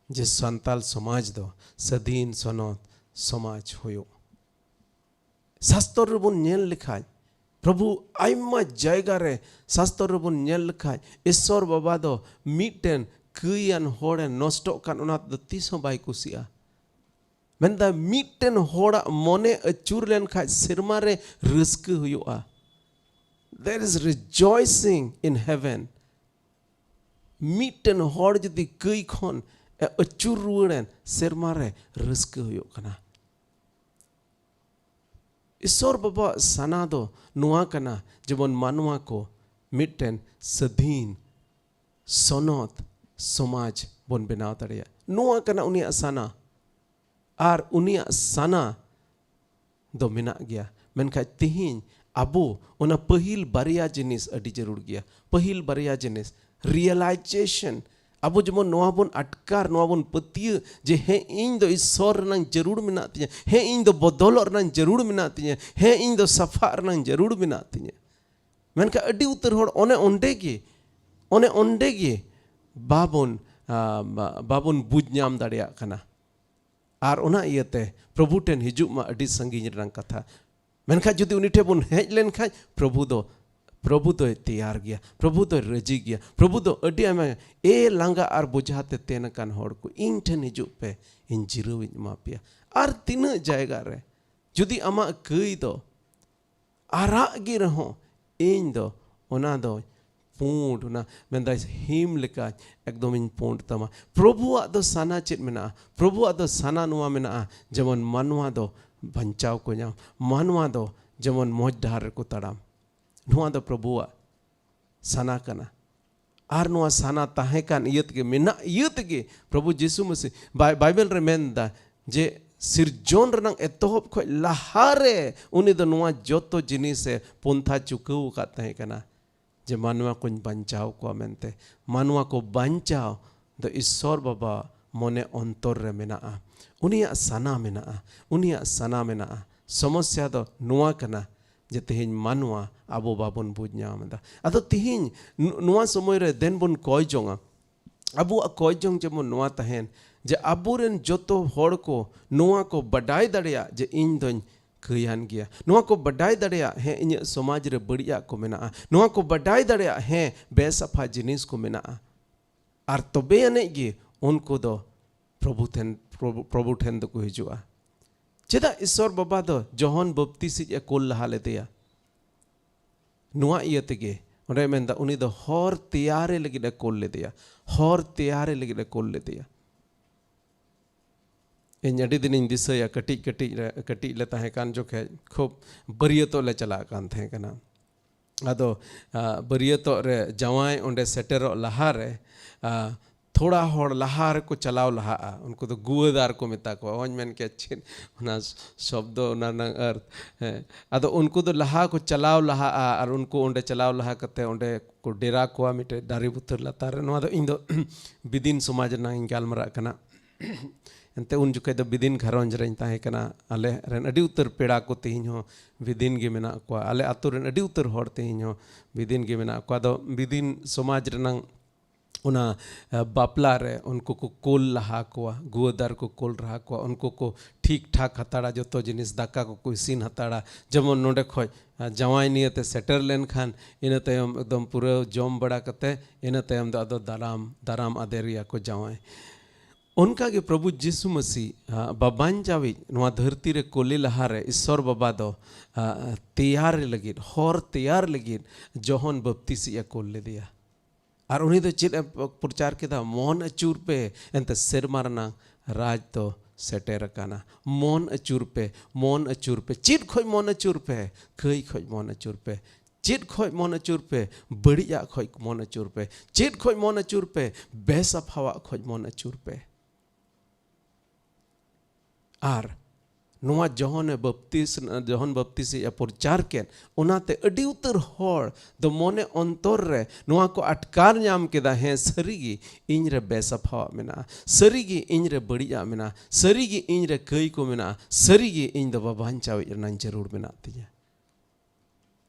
ᱡᱮ ᱥᱟᱱᱛᱟᱞ ᱥᱚᱢᱟᱡᱽ ᱫᱚ ᱥᱟᱹᱫᱷᱤᱱ ᱥᱚᱱᱚᱛ ᱥᱚᱢᱟᱡᱽ ᱦᱩᱭᱩᱜ᱾ ᱥᱟᱥᱛᱚᱨ ᱨᱮᱵᱚᱱ ᱧᱮᱞ ᱞᱮᱠᱷᱟᱡ, ᱯᱨᱚᱵᱷᱩ ᱟᱭᱢᱟ ᱡᱟᱭᱜᱟ ᱨᱮ ᱥᱟᱥᱛᱚᱨ ᱨᱮᱵᱚᱱ ᱧᱮᱞ ᱞᱮᱠᱷᱟᱡ, ᱤᱥᱥᱚᱨ ᱵᱟᱵᱟ ᱫᱚ ᱢᱤᱫᱴᱮᱱ ᱠᱟᱹᱭᱟᱱ ᱦᱚᱲᱮ ᱱᱚᱥᱴᱚᱜ ᱠᱟᱱ, ᱚᱱᱟ ᱫᱚ ᱛᱤᱥ ᱦᱚᱸ ᱵᱟᱭ ᱠᱩᱥᱤᱜᱼᱟ᱾ ᱢᱮᱱᱫᱟ, ᱢᱤᱫᱴᱮᱱ ᱦᱚᱲᱟᱜ ᱢᱚᱱᱮ ᱟᱹᱪᱩᱨ ᱞᱮᱱᱠᱷᱟᱡ ᱥᱮᱨᱢᱟ ᱨᱮ ᱨᱟᱹᱥᱠᱟᱹ ᱦᱩᱭᱩᱜᱼᱟ᱾ There is rejoicing in heaven. ᱢᱤᱫᱴᱮᱱ ᱦᱚᱲ ᱡᱩᱫᱤ ᱠᱟᱹᱭ ᱠᱷᱚᱱ ᱮ ᱟᱹᱪᱩᱨ ᱨᱩᱣᱟᱹᱲᱮᱱ, ᱥᱮᱨᱢᱟ ᱨᱮ ᱨᱟᱹᱥᱠᱟᱹ ᱦᱩᱭᱩᱜ ᱠᱟᱱᱟ᱾ ᱤᱥᱥᱚᱨ ᱵᱟᱵᱟᱣᱟᱜ ᱥᱟᱱᱟ ᱫᱚ ᱱᱚᱣᱟ ᱠᱟᱱᱟ, ᱡᱮᱢᱚᱱ ᱢᱟᱱᱣᱟ ᱠᱚ ᱢᱤᱫᱴᱮᱱ ᱥᱟᱹᱫᱷᱤᱱ ᱥᱚᱱᱚᱛ ᱥᱚᱢᱟᱡᱽ ᱵᱚᱱ ᱵᱮᱱᱟᱣ ᱫᱟᱲᱮᱭᱟᱜ᱾ ᱱᱚᱣᱟ ᱠᱟᱱᱟ ᱩᱱᱤᱭᱟᱜ ᱥᱟᱱᱟ᱾ ᱟᱨ ᱩᱱᱤᱭᱟᱜ ᱥᱟᱱᱟ ᱫᱚ ᱢᱮᱱᱟᱜ ᱜᱮᱭᱟ᱾ ᱢᱮᱱᱠᱷᱟᱱ ᱛᱤᱦᱤᱧ ᱟᱵᱚ ᱚᱱᱟ ᱯᱟᱹᱦᱤᱞ ᱵᱟᱨᱭᱟ ᱡᱤᱱᱤᱥ ᱟᱹᱰᱤ ᱡᱟᱹᱨᱩᱲ ᱜᱮᱭᱟ᱾ ᱯᱟᱹᱦᱤᱞ ᱵᱟᱨᱭᱟ ᱡᱤᱱᱤᱥ, realization᱾ ᱟᱵᱚ ᱡᱮᱢᱚᱱ ᱱᱚᱣᱟ ᱵᱚᱱ ᱟᱴᱠᱟᱨ, ᱱᱚᱣᱟ ᱵᱚᱱ ᱯᱟᱹᱛᱭᱟᱹ ᱡᱮ, ᱦᱮᱸ, ᱤᱧ ᱫᱚ ᱤᱥᱥᱚᱨ ᱨᱮᱱᱟᱝ ᱡᱟᱹᱨᱩᱲ ᱢᱮᱱᱟᱜ ᱛᱤᱧᱟᱹ, ᱦᱮᱸ, ᱤᱧ ᱫᱚ ᱵᱚᱫᱚᱞᱚᱜ ᱨᱮᱱᱟᱝ ᱡᱟᱹᱨᱩᱲ ᱢᱮᱱᱟᱜ ᱛᱤᱧᱟᱹ, ᱦᱮᱸ, ᱤᱧ ᱫᱚ ᱥᱟᱯᱷᱟᱜ ᱨᱮᱱᱟᱝ ᱡᱟᱹᱨᱩᱲ ᱢᱮᱱᱟᱜ ᱛᱤᱧᱟᱹ᱾ ᱢᱮᱱᱠᱷᱟᱱ ᱟᱹᱰᱤ ᱩᱛᱟᱹᱨ ᱦᱚᱲ ᱚᱱᱮ ᱚᱸᱰᱮ ᱜᱮ, ᱚᱱᱮ ᱚᱸᱰᱮ ᱜᱮ ᱵᱟᱵᱚᱱ, ᱟ, ᱵᱟ-, ᱵᱟᱵᱚᱱ ᱵᱩᱡᱽ ᱧᱟᱢ ᱫᱟᱲᱮᱭᱟᱜ ᱠᱟᱱᱟ᱾ ᱟᱨ ᱚᱱᱟ ᱤᱭᱟᱹᱛᱮ ᱯᱨᱚᱵᱷᱩ ᱴᱷᱮᱱ ᱦᱤᱡᱩᱜ ᱢᱟ ᱟᱹᱰᱤ ᱥᱟᱺᱜᱤᱧ ᱨᱮᱱᱟᱜ ᱠᱟᱛᱷᱟ᱾ ᱢᱮᱱᱠᱷᱟᱱ ᱡᱩᱫᱤ ᱩᱱᱤ ᱴᱷᱮᱱ ᱵᱚᱱ ᱦᱮᱡ ᱞᱮᱱᱠᱷᱟᱱ, ᱯᱨᱚᱵᱷᱩ ᱫᱚ, ᱯᱨᱚᱵᱷᱩ ᱫᱚᱭ ᱛᱮᱭᱟᱨ ᱜᱮᱭᱟ, ᱯᱨᱚᱵᱷᱩ ᱫᱚᱭ ᱨᱟᱹᱡᱤ ᱜᱮᱭᱟ, ᱯᱨᱚᱵᱷᱩ ᱫᱚ ᱟᱹᱰᱤ ᱟᱭᱢᱟ, "ᱮ ᱞᱟᱸᱜᱟ ᱟᱨ ᱵᱚᱡᱷᱟ ᱛᱮ ᱛᱮᱱ ᱟᱠᱟᱱ ᱦᱚᱲ ᱠᱚ, ᱤᱧ ᱴᱷᱮᱱ ᱦᱤᱡᱩᱜ ᱯᱮ, ᱤᱧ ᱡᱤᱨᱟᱹᱣ ᱤᱧ ᱮᱢᱟ ᱯᱮᱭᱟ᱾" ᱟᱨ ᱛᱤᱱᱟᱹᱜ ᱡᱟᱭᱜᱟ ᱨᱮ ᱡᱩᱫᱤ ᱟᱢᱟᱜ ᱠᱟᱹᱭ ᱫᱚ ᱟᱨᱟᱜ ᱜᱮ ᱨᱮᱦᱚᱸ, ᱤᱧ ᱫᱚ ᱚᱱᱟ ᱫᱚ ᱯᱩᱸᱰ, ᱚᱱᱟ ᱢᱮᱱᱫᱟᱭ ᱦᱤᱢ ᱞᱮᱠᱟ ᱮᱠᱫᱚᱢ ᱤᱧ ᱯᱩᱸᱰ ᱛᱟᱢᱟ᱾ ᱯᱨᱚᱵᱷᱩᱣᱟᱜ ᱫᱚ ᱥᱟᱱᱟ ᱪᱮᱫ ᱢᱮᱱᱟᱜᱼᱟ? ᱯᱨᱚᱵᱷᱩᱣᱟᱜ ᱫᱚ ᱥᱟᱱᱟ ᱱᱚᱣᱟ ᱢᱮᱱᱟᱜᱼᱟ, ᱡᱮᱢᱚᱱ ᱢᱟᱱᱣᱟ ᱫᱚ ᱵᱟᱧᱪᱟᱣ ᱠᱚ ᱧᱟᱢ, ᱢᱟᱱᱣᱟ ᱫᱚ ᱡᱮᱢᱚᱱ ᱢᱚᱡᱽ ᱰᱟᱦᱟᱨ ᱨᱮᱠᱚ ᱛᱟᱲᱟᱢ᱾ ᱱᱚᱣᱟ ᱫᱚ ᱯᱨᱚᱵᱷᱩᱣᱟᱜ ᱥᱟᱱᱟ ᱠᱟᱱᱟ᱾ ᱟᱨ ᱱᱚᱣᱟ ᱥᱟᱱᱟ ᱛᱟᱦᱮᱸ ᱠᱟᱱ ᱤᱭᱟᱹ ᱛᱮᱜᱮ, ᱢᱮᱱᱟᱜ ᱤᱭᱟᱹ ᱛᱮᱜᱮ, ᱯᱨᱚᱵᱷᱩ ᱡᱤᱥᱩ ᱢᱟᱹᱥᱤ, ᱵᱟᱭ-, ᱵᱟᱭᱵᱮᱞ ᱨᱮ ᱢᱮᱱᱫᱟ ᱡᱮ ᱥᱤᱨᱡᱚᱱ ᱨᱮᱱᱟᱜ ᱮᱛᱚᱦᱚᱵ ᱠᱷᱚᱱ ᱞᱟᱦᱟᱨᱮ ᱩᱱᱤ ᱫᱚ ᱱᱚᱣᱟ ᱡᱚᱛᱚ ᱡᱤᱱᱤᱥᱮ ᱯᱚᱱᱛᱷᱟ ᱪᱩᱠᱟᱹᱣ ᱟᱠᱟᱫ ᱛᱟᱦᱮᱸ ᱠᱟᱱᱟ, ᱡᱮ ᱢᱟᱱᱣᱟ ᱠᱚᱧ ᱵᱟᱧᱪᱟᱣ ᱠᱚᱣᱟ ᱢᱮᱱᱛᱮ᱾ ᱢᱟᱱᱣᱟ ᱠᱚ ᱵᱟᱧᱪᱟᱣ ᱫᱚ ᱤᱥᱥᱚᱨ ᱵᱟᱵᱟ ᱢᱚᱱᱮ ᱚᱱᱛᱚᱨ ᱨᱮ ᱢᱮᱱᱟᱜᱼᱟ, ᱩᱱᱤᱭᱟᱜ ᱥᱟᱱᱟ ᱢᱮᱱᱟᱜᱼᱟ, ᱩᱱᱤᱭᱟᱜ ᱥᱟᱱᱟ ᱢᱮᱱᱟᱜᱼᱟ᱾ ᱥᱚᱢᱚᱥᱥᱟ ᱫᱚ ᱱᱚᱣᱟ ᱠᱟᱱᱟ ᱡᱮ ᱛᱮᱦᱮᱧ ᱢᱟᱱᱣᱟ ᱟᱵᱚ ᱵᱟᱵᱚᱱ ᱵᱩᱡᱽ ᱧᱟᱢ ᱮᱫᱟ᱾ ᱟᱫᱚ ᱛᱮᱦᱮᱧ ᱱᱚ-, ᱱᱚᱣᱟ ᱥᱚᱢᱚᱭ ᱨᱮ ᱫᱮᱱ ᱵᱚᱱ ᱠᱚᱭ ᱡᱚᱝᱟ, ᱟᱵᱚᱣᱟᱜ ᱠᱚᱭ ᱡᱚᱝ ᱡᱮᱢᱚᱱ ᱱᱚᱣᱟ ᱛᱟᱦᱮᱱ ᱡᱮ ᱟᱵᱚᱨᱮᱱ ᱡᱚᱛᱚ ᱦᱚᱲ ᱠᱚ ᱱᱚᱣᱟ ᱠᱚ ᱵᱟᱰᱟᱭ ᱫᱟᱲᱮᱭᱟᱜ ᱡᱮ ᱤᱧ ᱫᱚᱧ ᱠᱟᱹᱭᱟᱱ ᱜᱮᱭᱟ᱾ ᱱᱚᱣᱟ ᱠᱚ ᱵᱟᱰᱟᱭ ᱫᱟᱲᱮᱭᱟᱜ, ᱦᱮᱸ, ᱤᱧᱟᱹᱜ ᱥᱚᱢᱟᱡᱽ ᱨᱮ ᱵᱟᱹᱲᱤᱡᱟᱜ ᱠᱚ ᱢᱮᱱᱟᱜᱼᱟ᱾ ᱱᱚᱣᱟ ᱠᱚ ᱵᱟᱰᱟᱭ ᱫᱟᱲᱮᱭᱟᱜ, ᱦᱮᱸ, ᱵᱮᱥᱟᱯᱷᱟ ᱡᱤᱱᱤᱥ ᱠᱚ ᱢᱮᱱᱟᱜᱼᱟ᱾ ᱟᱨ ᱛᱚᱵᱮ ᱟᱹᱱᱤᱡ ᱜᱮ ᱩᱱᱠᱩ ᱫᱚ ᱯᱨᱚᱵᱷᱩ ᱴᱷᱮᱱ, ᱯᱨᱚᱵᱷᱩ, ᱯᱨᱚᱵᱷᱩ ᱴᱷᱮᱱ ᱫᱚᱠᱚ ᱦᱤᱡᱩᱜᱼᱟ᱾ ᱪᱮᱫᱟᱜ ᱤᱥᱥᱚᱨ ᱵᱟᱵᱟ ᱫᱚ ᱡᱚᱦᱚᱱ ᱵᱟᱯᱛᱤᱥᱤᱡ ᱮ ᱠᱳᱞ ᱞᱟᱦᱟ ᱞᱮᱫᱮᱭᱟ? ᱱᱚᱣᱟ ᱤᱭᱟᱹ ᱛᱮᱜᱮ ᱚᱸᱰᱮ ᱢᱮᱱᱫᱟ, ᱩᱱᱤ ᱫᱚ ᱦᱚᱨ ᱛᱮᱭᱟᱨᱮ ᱞᱟᱹᱜᱤᱫ ᱮ ᱠᱳᱞ ᱞᱮᱫᱮᱭᱟ, ᱦᱚᱨ ᱛᱮᱭᱟᱨᱮ ᱞᱟᱹᱜᱤᱫ ᱮ ᱠᱳᱞ ᱞᱮᱫᱮᱭᱟ᱾ ᱤᱧ ᱟᱹᱰᱤ ᱫᱤᱱᱤᱧ ᱫᱤᱥᱟᱹᱭᱟ, ᱠᱟᱹᱴᱤᱡ ᱠᱟᱹᱴᱤᱡ ᱨᱮ, ᱠᱟᱹᱴᱤᱡ ᱞᱮ ᱛᱟᱦᱮᱸ ᱠᱟᱱ ᱡᱚᱠᱷᱮᱡ ᱠᱷᱩᱵ ᱵᱟᱹᱨᱭᱟᱹᱛᱚᱜ ᱞᱮ ᱪᱟᱞᱟᱜ ᱠᱟᱱ ᱛᱟᱦᱮᱸ ᱠᱟᱱᱟ᱾ ᱟᱫᱚ, ᱟ, ᱵᱟᱹᱨᱭᱟᱹᱛᱚᱜ ᱨᱮ ᱡᱟᱶᱟᱭ ᱚᱸᱰᱮ ᱥᱮᱴᱮᱨᱚᱜ ᱞᱟᱦᱟᱨᱮ, ᱟ, ᱛᱷᱚᱲᱟ ᱦᱚᱲ ᱞᱟᱦᱟ ᱨᱮᱠᱚ ᱪᱟᱞᱟᱣ ᱞᱟᱦᱟᱜᱼᱟ, ᱩᱱᱠᱩ ᱫᱚ ᱜᱩᱣᱟᱹᱫᱟᱨ ᱠᱚ ᱢᱮᱛᱟ ᱠᱚᱣᱟ᱾ ᱚᱦᱚᱧ ᱢᱮᱱ ᱠᱮᱭᱟ ᱪᱮᱫ ᱚᱱᱟ ᱥᱚᱵᱫᱚ, ᱚᱱᱟ ᱨᱮᱱᱟᱜ ᱟᱨᱛᱷ᱾ ᱦᱮᱸ, ᱟᱫᱚ ᱩᱱᱠᱩ ᱫᱚ ᱞᱟᱦᱟ ᱠᱚ ᱪᱟᱞᱟᱣ ᱞᱟᱦᱟᱜᱼᱟ ᱟᱨ ᱩᱱᱠᱩ ᱚᱸᱰᱮ ᱪᱟᱞᱟᱣ ᱞᱟᱦᱟ ᱠᱟᱛᱮ ᱚᱸᱰᱮ ᱠᱚ ᱰᱮᱨᱟ ᱠᱚᱣᱟ ᱢᱤᱫᱴᱮᱡ ᱫᱟᱨᱮ ᱵᱩᱴᱟᱹ ᱞᱟᱛᱟᱨ ᱨᱮ᱾ ᱱᱚᱣᱟ ᱫᱚ ᱤᱧ ᱫᱚ ᱵᱤᱫᱤᱱ ᱥᱚᱢᱟᱡᱽ ᱨᱮᱱᱟᱜ ᱤᱧ ᱜᱟᱞᱢᱟᱨᱟᱜ ᱠᱟᱱᱟ᱾ ᱮᱱᱛᱮ ᱩᱱ ᱡᱚᱠᱷᱮᱡ ᱫᱚ ᱵᱤᱫᱤᱱ ᱜᱷᱟᱨᱚᱸᱡᱽ ᱨᱮᱧ ᱛᱟᱦᱮᱸ ᱠᱟᱱᱟ᱾ ᱟᱞᱮ ᱨᱮᱱ ᱟᱹᱰᱤ ᱩᱛᱟᱹᱨ ᱯᱮᱲᱟ ᱠᱚ ᱛᱮᱦᱮᱧ ᱦᱚᱸ ᱵᱤᱫᱤᱱ ᱜᱮ ᱢᱮᱱᱟᱜ ᱠᱚᱣᱟ᱾ ᱟᱞᱮ ᱟᱛᱳ ᱨᱮᱱ ᱟᱹᱰᱤ ᱩᱛᱟᱹᱨ ᱦᱚᱲ ᱛᱮᱦᱮᱧ ᱦᱚᱸ ᱵᱤᱫᱤᱱ ᱜᱮ ᱢᱮᱱᱟᱜ ᱠᱚᱣᱟ᱾ ᱟᱫᱚ ᱵᱤᱫᱤᱱ ᱥᱚᱢᱟᱡᱽ ᱨᱮᱱᱟᱝ ᱚᱱᱟ ᱵᱟᱯᱞᱟ ᱨᱮ ᱩᱱᱠᱩ ᱠᱚ ᱠᱳᱞ ᱞᱟᱦᱟ ᱠᱚᱣᱟ, ᱜᱩᱣᱟᱹᱫᱟᱨ ᱠᱚ ᱠᱳᱞ ᱞᱟᱦᱟ ᱠᱚᱣᱟ, ᱩᱱᱠᱩ ᱠᱚ ᱴᱷᱤᱠ ᱴᱷᱟᱠ ᱦᱟᱛᱟᱲᱟ, ᱡᱚᱛᱚ ᱡᱤᱱᱤᱥ ᱫᱟᱠᱟ ᱠᱚᱠᱚ ᱤᱥᱤᱱ ᱦᱟᱛᱟᱲᱟ᱾ ᱡᱮᱢᱚᱱ ᱱᱚᱰᱮ ᱠᱷᱚᱡ ᱡᱟᱶᱟᱭ ᱱᱤᱭᱟᱹᱛᱮ ᱥᱮᱴᱮᱨ ᱞᱮᱱᱠᱷᱟᱱ, ᱤᱱᱟᱹ ᱛᱟᱭᱚᱢ ᱮᱠᱫᱚᱢ ᱯᱩᱨᱟᱹ ᱡᱚᱢ ᱵᱟᱲᱟ ᱠᱟᱛᱮ, ᱤᱱᱟᱹ ᱛᱟᱭᱚᱢ ᱫᱚ ᱟᱫᱚ ᱫᱟᱨᱟᱢ, ᱫᱟᱨᱟᱢ ᱟᱫᱮᱨᱮᱭᱟ ᱠᱚ ᱡᱟᱶᱟᱭ᱾ ᱚᱱᱠᱟ ᱜᱮ ᱯᱨᱚᱵᱷᱩ ᱡᱤᱥᱩ ᱢᱟᱹᱥᱤ ᱵᱟᱵᱟᱧᱪᱟᱣᱤᱡ ᱱᱚᱣᱟ ᱫᱷᱟᱹᱨᱛᱤ ᱨᱮ ᱠᱳᱞᱮ ᱞᱟᱦᱟᱨᱮ ᱤᱥᱥᱚᱨ ᱵᱟᱵᱟ ᱫᱚ ᱛᱮᱭᱟᱨ ᱞᱟᱹᱜᱤᱫ, ᱦᱚᱨ ᱛᱮᱭᱟᱨ ᱞᱟᱹᱜᱤᱫ ᱡᱚᱦᱚᱱ ᱵᱟᱯᱛᱤᱥᱤᱡ ᱮ ᱠᱳᱞ ᱞᱮᱫᱮᱭᱟ᱾ ᱟᱨ ᱩᱱᱤ ᱫᱚ ᱪᱮᱫ ᱮ ᱯᱨᱚᱪᱟᱨ ᱠᱮᱫᱟ? ᱢᱚᱱ ᱟᱹᱪᱩᱨ ᱯᱮ, ᱮᱱᱛᱮ ᱥᱮᱨᱢᱟ ᱨᱮᱱᱟᱜ ᱨᱟᱡᱽ ᱫᱚ ᱥᱮᱴᱮᱨ ᱟᱠᱟᱱᱟ᱾ ᱢᱚᱱ ᱟᱹᱪᱩᱨ ᱯᱮ, ᱢᱚᱱ ᱟᱹᱪᱩᱨ ᱯᱮ᱾ ᱪᱮᱫ ᱠᱷᱚᱡ ᱢᱚᱱ ᱟᱹᱪᱩᱨ ᱯᱮ? ᱠᱟᱹᱭ ᱠᱷᱚᱡ ᱢᱚᱱ ᱟᱹᱪᱩᱨ ᱯᱮ᱾ ᱪᱮᱫ ᱠᱷᱚᱡ ᱢᱚᱱ ᱟᱹᱪᱩᱨ ᱯᱮ? ᱵᱟᱹᱲᱤᱡᱟᱜ ᱠᱷᱚᱡ ᱢᱚᱱ ᱟᱹᱪᱩᱨ ᱯᱮ᱾ ᱪᱮᱫ ᱠᱷᱚᱡ ᱢᱚᱱ ᱟᱹᱪᱩᱨ ᱯᱮ? ᱵᱮᱥᱟᱯᱷᱟᱣᱟᱜ ᱠᱷᱚᱡ ᱢᱚᱱ ᱟᱹᱪᱩᱨ ᱯᱮ᱾ ᱟᱨ ᱱᱚᱣᱟ ᱡᱚᱦᱚᱱᱮ ᱵᱟᱯᱛᱤᱥ, ᱡᱚᱦᱚᱱ ᱵᱟᱯᱛᱤᱥᱤᱡ ᱮ ᱯᱨᱚᱪᱟᱨ ᱠᱮᱫ, ᱚᱱᱟᱛᱮ ᱟᱹᱰᱤ ᱩᱛᱟᱹᱨ ᱦᱚᱲ ᱫᱚ ᱢᱚᱱᱮ ᱚᱱᱛᱚᱨ ᱨᱮ ᱱᱚᱣᱟ ᱠᱚ ᱟᱴᱠᱟᱨ ᱧᱟᱢ ᱠᱮᱫᱟ, ᱦᱮᱸ, ᱥᱟᱹᱨᱤᱜᱮ ᱤᱧ ᱨᱮ ᱵᱮᱥᱟᱯᱷᱟᱣᱟᱜ ᱢᱮᱱᱟᱜᱼᱟ, ᱥᱟᱹᱨᱤᱜᱮ ᱤᱧ ᱨᱮ ᱵᱟᱹᱲᱤᱡᱟᱜ ᱢᱮᱱᱟᱜᱼᱟ, ᱥᱟᱹᱨᱤᱜᱮ ᱤᱧ ᱨᱮ ᱠᱟᱹᱭ ᱠᱚ ᱢᱮᱱᱟᱜᱼᱟ, ᱥᱟᱹᱨᱤᱜᱮ ᱤᱧ ᱫᱚ ᱵᱟᱵᱟᱧᱪᱟᱣᱤᱡ ᱨᱮᱱᱟᱜ ᱡᱟᱹᱨᱩᱲ ᱢᱮᱱᱟᱜ ᱛᱤᱧᱟᱹ᱾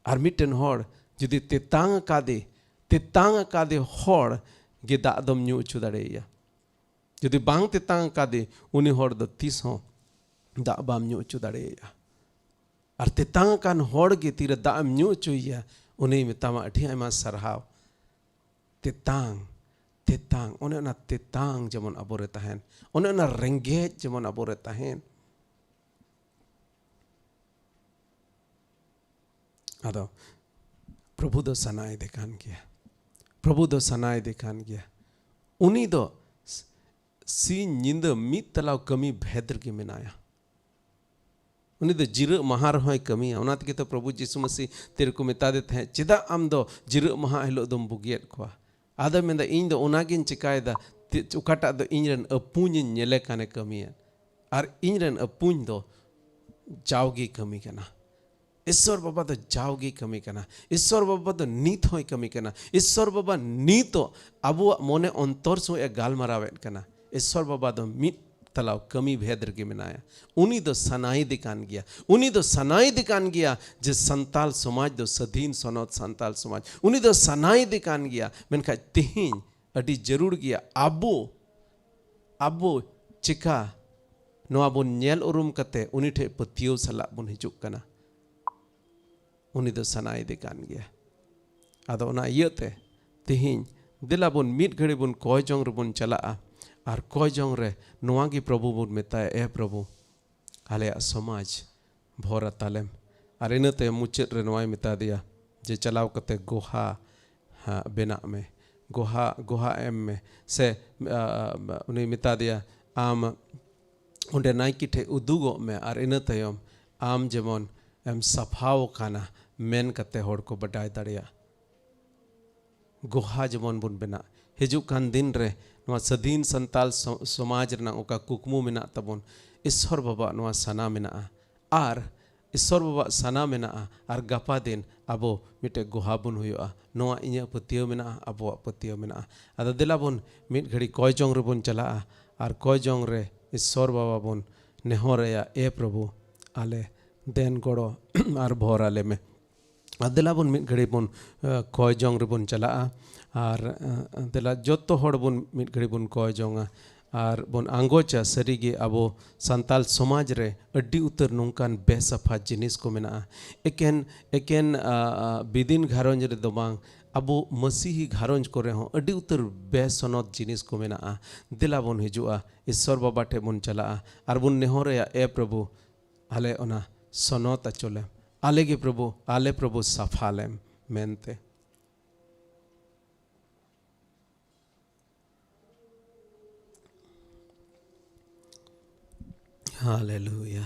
ᱟᱨ ᱢᱤᱫᱴᱮᱱ ᱦᱚᱲ ᱡᱩᱫᱤ ᱛᱮᱛᱟᱝ ᱟᱠᱟᱫᱮ, ᱛᱮᱛᱟᱝ ᱟᱠᱟᱫᱮ ᱦᱚᱲ ᱜᱮ ᱫᱟᱜ ᱫᱚᱢ ᱧᱩ ᱦᱚᱪᱚ ᱫᱟᱲᱮᱭᱟᱭᱟ᱾ ᱡᱩᱫᱤ ᱵᱟᱝ ᱛᱮᱛᱟᱝ ᱟᱠᱟᱫᱮ, ᱩᱱᱤ ᱦᱚᱲ ᱫᱚ ᱛᱤᱥ ᱦᱚᱸ ᱫᱟᱜ ᱵᱟᱢ ᱧᱩ ᱦᱚᱪᱚ ᱫᱟᱲᱮᱭᱟᱭᱟ᱾ ᱟᱨ ᱛᱮᱛᱟᱝ ᱟᱠᱟᱱ ᱦᱚᱲ ᱜᱮ ᱛᱤᱨᱮ ᱫᱟᱜ ᱮᱢ ᱧᱩ ᱦᱚᱪᱚᱭᱮᱭᱟ, ᱩᱱᱤᱭ ᱢᱮᱛᱟᱢᱟ, "ᱟᱹᱰᱤ ᱟᱭᱢᱟ ᱥᱟᱨᱦᱟᱣ᱾" ᱛᱮᱛᱟᱝ, ᱛᱮᱛᱟᱝ, ᱚᱱᱮ ᱚᱱᱟ ᱛᱮᱛᱟᱝ ᱡᱮᱢᱚᱱ ᱟᱵᱚᱨᱮ ᱛᱟᱦᱮᱱ, ᱚᱱᱮ ᱚᱱᱟ ᱨᱮᱸᱜᱮᱡ ᱡᱮᱢᱚᱱ ᱟᱵᱚᱨᱮ ᱛᱟᱦᱮᱱ᱾ ᱟᱫᱚ ᱯᱨᱚᱵᱷᱩ ᱫᱚ ᱥᱟᱱᱟᱭᱮᱫᱮ ᱠᱟᱱ ᱜᱮᱭᱟ᱾ ᱯᱨᱚᱵᱷᱩ ᱫᱚ ᱥᱟᱱᱟᱭᱮᱫᱮ ᱠᱟᱱ ᱜᱮᱭᱟ᱾ ᱩᱱᱤ ᱫᱚ ᱥᱤᱧ ᱧᱤᱫᱟᱹ ᱢᱤᱫ ᱛᱟᱞᱟᱣ ᱠᱟᱹᱢᱤ ᱵᱷᱮᱫ ᱨᱮᱜᱮ ᱢᱮᱱᱟᱭᱟ᱾ ᱩᱱᱤ ᱫᱚ ᱡᱤᱨᱟᱹᱜ ᱢᱟᱦᱟ ᱨᱮᱦᱚᱸᱭ ᱠᱟᱹᱢᱤᱭᱟ᱾ ᱚᱱᱟ ᱛᱮᱜᱮ ᱛᱚ ᱯᱨᱚᱵᱷᱩ ᱡᱤᱥᱩ ᱢᱟᱹᱥᱤ ᱛᱤᱨᱮᱠᱚ ᱢᱮᱛᱟ ᱫᱮ ᱛᱟᱦᱮᱸᱫ, "ᱪᱮᱫᱟᱜ ᱟᱢ ᱫᱚ ᱡᱤᱨᱟᱹᱜ ᱢᱟᱦᱟ ᱦᱤᱞᱳᱜ ᱫᱚᱢ ᱵᱩᱜᱤᱭᱮᱫ ᱠᱚᱣᱟ?" ᱟᱫᱚᱭ ᱢᱮᱱᱫᱟ, "ᱤᱧ ᱫᱚ ᱚᱱᱟᱜᱤᱧ ᱪᱮᱠᱟᱭᱮᱫᱟ, ᱛᱤ-, ᱚᱠᱟᱴᱟᱜ ᱫᱚ ᱤᱧ ᱨᱮᱱ ᱟᱹᱯᱩᱧᱤᱧ ᱧᱮᱞᱮ ᱠᱟᱱᱮ ᱠᱟᱹᱢᱤᱭᱟ, ᱟᱨ ᱤᱧ ᱨᱮᱱ ᱟᱹᱯᱩᱧ ᱫᱚ ᱡᱟᱣᱜᱮ ᱠᱟᱹᱢᱤ ᱠᱟᱱᱟ᱾" ᱤᱥᱥᱚᱨ ᱵᱟᱵᱟ ᱫᱚ ᱡᱟᱣᱜᱮ ᱠᱟᱹᱢᱤ ᱠᱟᱱᱟ᱾ ᱤᱥᱥᱚᱨ ᱵᱟᱵᱟ ᱫᱚ ᱱᱤᱛ ᱦᱚᱸᱭ ᱠᱟᱹᱢᱤ ᱠᱟᱱᱟ᱾ ᱤᱥᱥᱚᱨ ᱵᱟᱵᱟ ᱱᱤᱛᱚᱜ ᱟᱵᱚᱣᱟᱜ ᱢᱚᱱᱮ ᱚᱱᱛᱚᱨ ᱥᱚᱸᱜᱮ ᱮ ᱜᱟᱞᱢᱟᱨᱟᱣᱮᱫ ᱠᱟᱱᱟ᱾ ᱤᱥᱥᱚᱨ ᱵᱟᱵᱟ ᱫᱚ ᱢᱤᱫ ᱛᱟᱞᱟᱣ ᱠᱟᱹᱢᱤ ᱵᱷᱮᱫ ᱨᱮᱜᱮ ᱢᱮᱱᱟᱭᱟ᱾ ᱩᱱᱤ ᱫᱚ ᱥᱟᱱᱟᱭᱮᱫᱮ ᱠᱟᱱ ᱜᱮᱭᱟ᱾ ᱩᱱᱤ ᱫᱚ ᱥᱟᱱᱟᱭᱮᱫᱮ ᱠᱟᱱ ᱜᱮᱭᱟ ᱡᱮ ᱥᱟᱱᱛᱟᱞ ᱥᱚᱢᱟᱡᱽ ᱫᱚ ᱥᱟᱹᱫᱷᱤᱱ ᱥᱚᱱᱚᱛ ᱥᱟᱱᱛᱟᱞ ᱥᱚᱢᱟᱡᱽ᱾ ᱩᱱᱤ ᱫᱚ ᱥᱟᱱᱟᱭᱮᱫᱮ ᱠᱟᱱ ᱜᱮᱭᱟ᱾ ᱢᱮᱱᱠᱷᱟᱡ ᱛᱮᱦᱮᱧ ᱟᱹᱰᱤ ᱡᱟᱹᱨᱩᱲ ᱜᱮᱭᱟ᱾ ᱟᱵᱚ ᱟᱵᱚ ᱪᱮᱠᱟ ᱱᱚᱣᱟ ᱵᱚᱱ ᱧᱮᱞ ᱩᱨᱩᱢ ᱠᱟᱛᱮ ᱩᱱᱤ ᱴᱷᱮᱱ ᱯᱟᱹᱛᱭᱟᱹᱣ ᱥᱟᱞᱟᱜ ᱵᱚᱱ ᱦᱤᱡᱩᱜ ᱠᱟᱱᱟ, ᱩᱱᱤ ᱫᱚ ᱥᱟᱱᱟ ᱤᱫᱤ ᱠᱟᱱ ᱜᱮᱭᱟ᱾ ᱟᱫᱚ ᱚᱱᱟ ᱤᱭᱟᱹᱛᱮ ᱛᱮᱦᱮᱧ ᱫᱮᱞᱟ ᱵᱚᱱ ᱢᱤᱫ ᱜᱷᱟᱹᱲᱤ ᱵᱚᱱ ᱠᱚᱭ ᱡᱚᱝ ᱨᱮᱵᱚᱱ ᱪᱟᱞᱟᱜᱼᱟ᱾ ᱟᱨ ᱠᱚᱭ ᱡᱚᱝ ᱨᱮ ᱱᱚᱣᱟ ᱜᱮ ᱯᱨᱚᱵᱷᱩ ᱵᱚᱱ ᱢᱮᱛᱟᱭᱟ, "ᱮ ᱯᱨᱚᱵᱷᱩ, ᱟᱞᱮᱭᱟᱜ ᱥᱚᱢᱟᱡᱽ ᱵᱷᱚᱨᱟ ᱛᱟᱞᱮᱢ᱾" ᱟᱨ ᱤᱱᱟᱹ ᱛᱟᱭᱚᱢ ᱢᱩᱪᱟᱹᱫ ᱨᱮ ᱱᱚᱣᱟᱭ ᱢᱮᱛᱟ ᱫᱮᱭᱟ ᱡᱮ, "ᱪᱟᱞᱟᱣ ᱠᱟᱛᱮ ᱜᱚᱦᱟ ᱦᱟᱸᱜ ᱵᱮᱱᱟᱜ ᱢᱮ, ᱜᱚᱦᱟ ᱜᱚᱦᱟ ᱮᱢ ᱢᱮ᱾" ᱥᱮ ᱟ, ᱟ, ᱩᱱᱤ ᱢᱮᱛᱟ ᱫᱮᱭᱟ, "ᱟᱢ ᱚᱸᱰᱮ ᱱᱟᱭᱠᱮ ᱴᱷᱮᱡ ᱩᱫᱩᱜᱚᱜ ᱢᱮ, ᱟᱨ ᱤᱱᱟᱹ ᱛᱟᱭᱚᱢ ᱟᱢ ᱡᱮᱢᱚᱱ ᱮᱢ ᱥᱟᱯᱷᱟᱣ ᱟᱠᱟᱱᱟ ᱢᱮᱱ ᱠᱟᱛᱮ ᱦᱚᱲ ᱠᱚ ᱵᱟᱰᱟᱭ ᱫᱟᱲᱮᱭᱟᱜ, ᱜᱚᱦᱟ ᱡᱮᱢᱚᱱ ᱵᱚᱱ ᱵᱮᱱᱟᱜ᱾ ᱦᱤᱡᱩᱜ ᱠᱟᱱ ᱫᱤᱱ ᱨᱮ ᱱᱚᱣᱟ ᱥᱟᱹᱫᱷᱤᱱ ᱥᱟᱱᱛᱟᱞ ᱥᱚ-, ᱥᱚᱢᱟᱡᱽ ᱨᱮᱱᱟᱜ ᱚᱠᱟ ᱠᱩᱠᱢᱩ ᱢᱮᱱᱟᱜ ᱛᱟᱵᱚᱱ, ᱤᱥᱥᱚᱨ ᱵᱟᱵᱟᱣᱟᱜ ᱱᱚᱣᱟ ᱥᱟᱱᱟ ᱢᱮᱱᱟᱜᱼᱟ, ᱟᱨ ᱤᱥᱥᱚᱨ ᱵᱟᱵᱟᱣᱟᱜ ᱥᱟᱱᱟ ᱢᱮᱱᱟᱜᱼᱟ, ᱟᱨ ᱜᱟᱯᱟ ᱫᱤᱱ ᱟᱵᱚ ᱢᱤᱫᱴᱮᱡ ᱜᱚᱦᱟ ᱵᱚᱱ ᱦᱩᱭᱩᱜᱼᱟ᱾ ᱱᱚᱣᱟ ᱤᱧᱟᱹᱜ ᱯᱟᱹᱛᱭᱟᱹᱣ ᱢᱮᱱᱟᱜᱼᱟ, ᱟᱵᱚᱣᱟᱜ ᱯᱟᱹᱛᱭᱟᱹᱣ ᱢᱮᱱᱟᱜᱼᱟ᱾ ᱟᱫᱚ ᱫᱮᱞᱟ ᱵᱚᱱ ᱢᱤᱫ ᱜᱷᱟᱹᱲᱤ ᱠᱚᱭ ᱡᱚᱝ ᱨᱮᱵᱚᱱ ᱪᱟᱞᱟᱜᱼᱟ, ᱟᱨ ᱠᱚᱭ ᱡᱚᱝ ᱨᱮ ᱤᱥᱥᱚᱨ ᱵᱟᱵᱟ ᱵᱚᱱ ᱱᱮᱦᱚᱨ ᱟᱭᱟ, "ᱮ ᱯᱨᱚᱵᱷᱩ, ᱟᱞᱮ ᱫᱮᱱ ᱜᱚᱲᱚ ᱟᱨ ᱵᱷᱚᱨ ᱟᱞᱮ ᱢᱮ᱾" ᱟᱨ ᱫᱮᱞᱟ ᱵᱚᱱ ᱢᱤᱫ ᱜᱷᱟᱹᱲᱤ ᱵᱚᱱ, ᱮ, ᱠᱚᱭ ᱡᱚᱝ ᱨᱮᱵᱚᱱ ᱪᱟᱞᱟᱜᱼᱟ᱾ ᱟᱨ, ᱮ, ᱫᱮᱞᱟ ᱡᱚᱛᱚ ᱦᱚᱲ ᱵᱚᱱ ᱢᱤᱫ ᱜᱷᱟᱹᱲᱤ ᱵᱚᱱ ᱠᱚᱭ ᱡᱚᱝᱟ᱾ ᱟᱨ ᱵᱚᱱ ᱟᱸᱜᱚᱪᱟ, ᱥᱟᱹᱨᱤᱜᱮ ᱟᱵᱚ ᱥᱟᱱᱛᱟᱞ ᱥᱚᱢᱟᱡᱽ ᱨᱮ ᱟᱹᱰᱤ ᱩᱛᱟᱹᱨ ᱱᱚᱝᱠᱟᱱ ᱵᱮᱥᱟᱯᱷᱟ ᱡᱤᱱᱤᱥ ᱠᱚ ᱢᱮᱱᱟᱜᱼᱟ᱾ ᱮᱠᱮᱱ, ᱮᱠᱮᱱ, ᱟ, ᱟ, ᱵᱤᱫᱤᱱ ᱜᱷᱟᱨᱚᱸᱡᱽ ᱨᱮᱫᱚ ᱵᱟᱝ, ᱟᱵᱚ ᱢᱟᱹᱥᱤᱦᱤ ᱜᱷᱟᱨᱚᱸᱡᱽ ᱠᱚᱨᱮ ᱦᱚᱸ ᱟᱹᱰᱤ ᱩᱛᱟᱹᱨ ᱵᱮᱥᱚᱱᱚᱛ ᱡᱤᱱᱤᱥ ᱠᱚ ᱢᱮᱱᱟᱜᱼᱟ᱾ ᱫᱮᱞᱟ ᱵᱚᱱ ᱦᱤᱡᱩᱜᱼᱟ, ᱤᱥᱥᱚᱨ ᱵᱟᱵᱟ ᱴᱷᱮᱡ ᱵᱚᱱ ᱪᱟᱞᱟᱜᱼᱟ ᱟᱨ ᱵᱚᱱ ᱱᱮᱦᱚᱨ ᱟᱭᱟ, "ᱮ ᱯᱨᱚᱵᱷᱩ, ᱟᱞᱮ ᱚᱱᱟ ᱥᱚᱱᱚᱛ ᱟᱪᱚᱞᱮᱢ, ᱟᱞᱮ ᱜᱮ ᱯᱨᱚᱵᱷᱩ, ᱟᱞᱮ ᱯᱨᱚᱵᱷᱩ ᱥᱟᱯᱷᱟ ᱞᱮᱢ" ᱢᱮᱱᱛᱮ᱾ ᱦᱟᱞᱮᱞᱩᱭᱟ᱾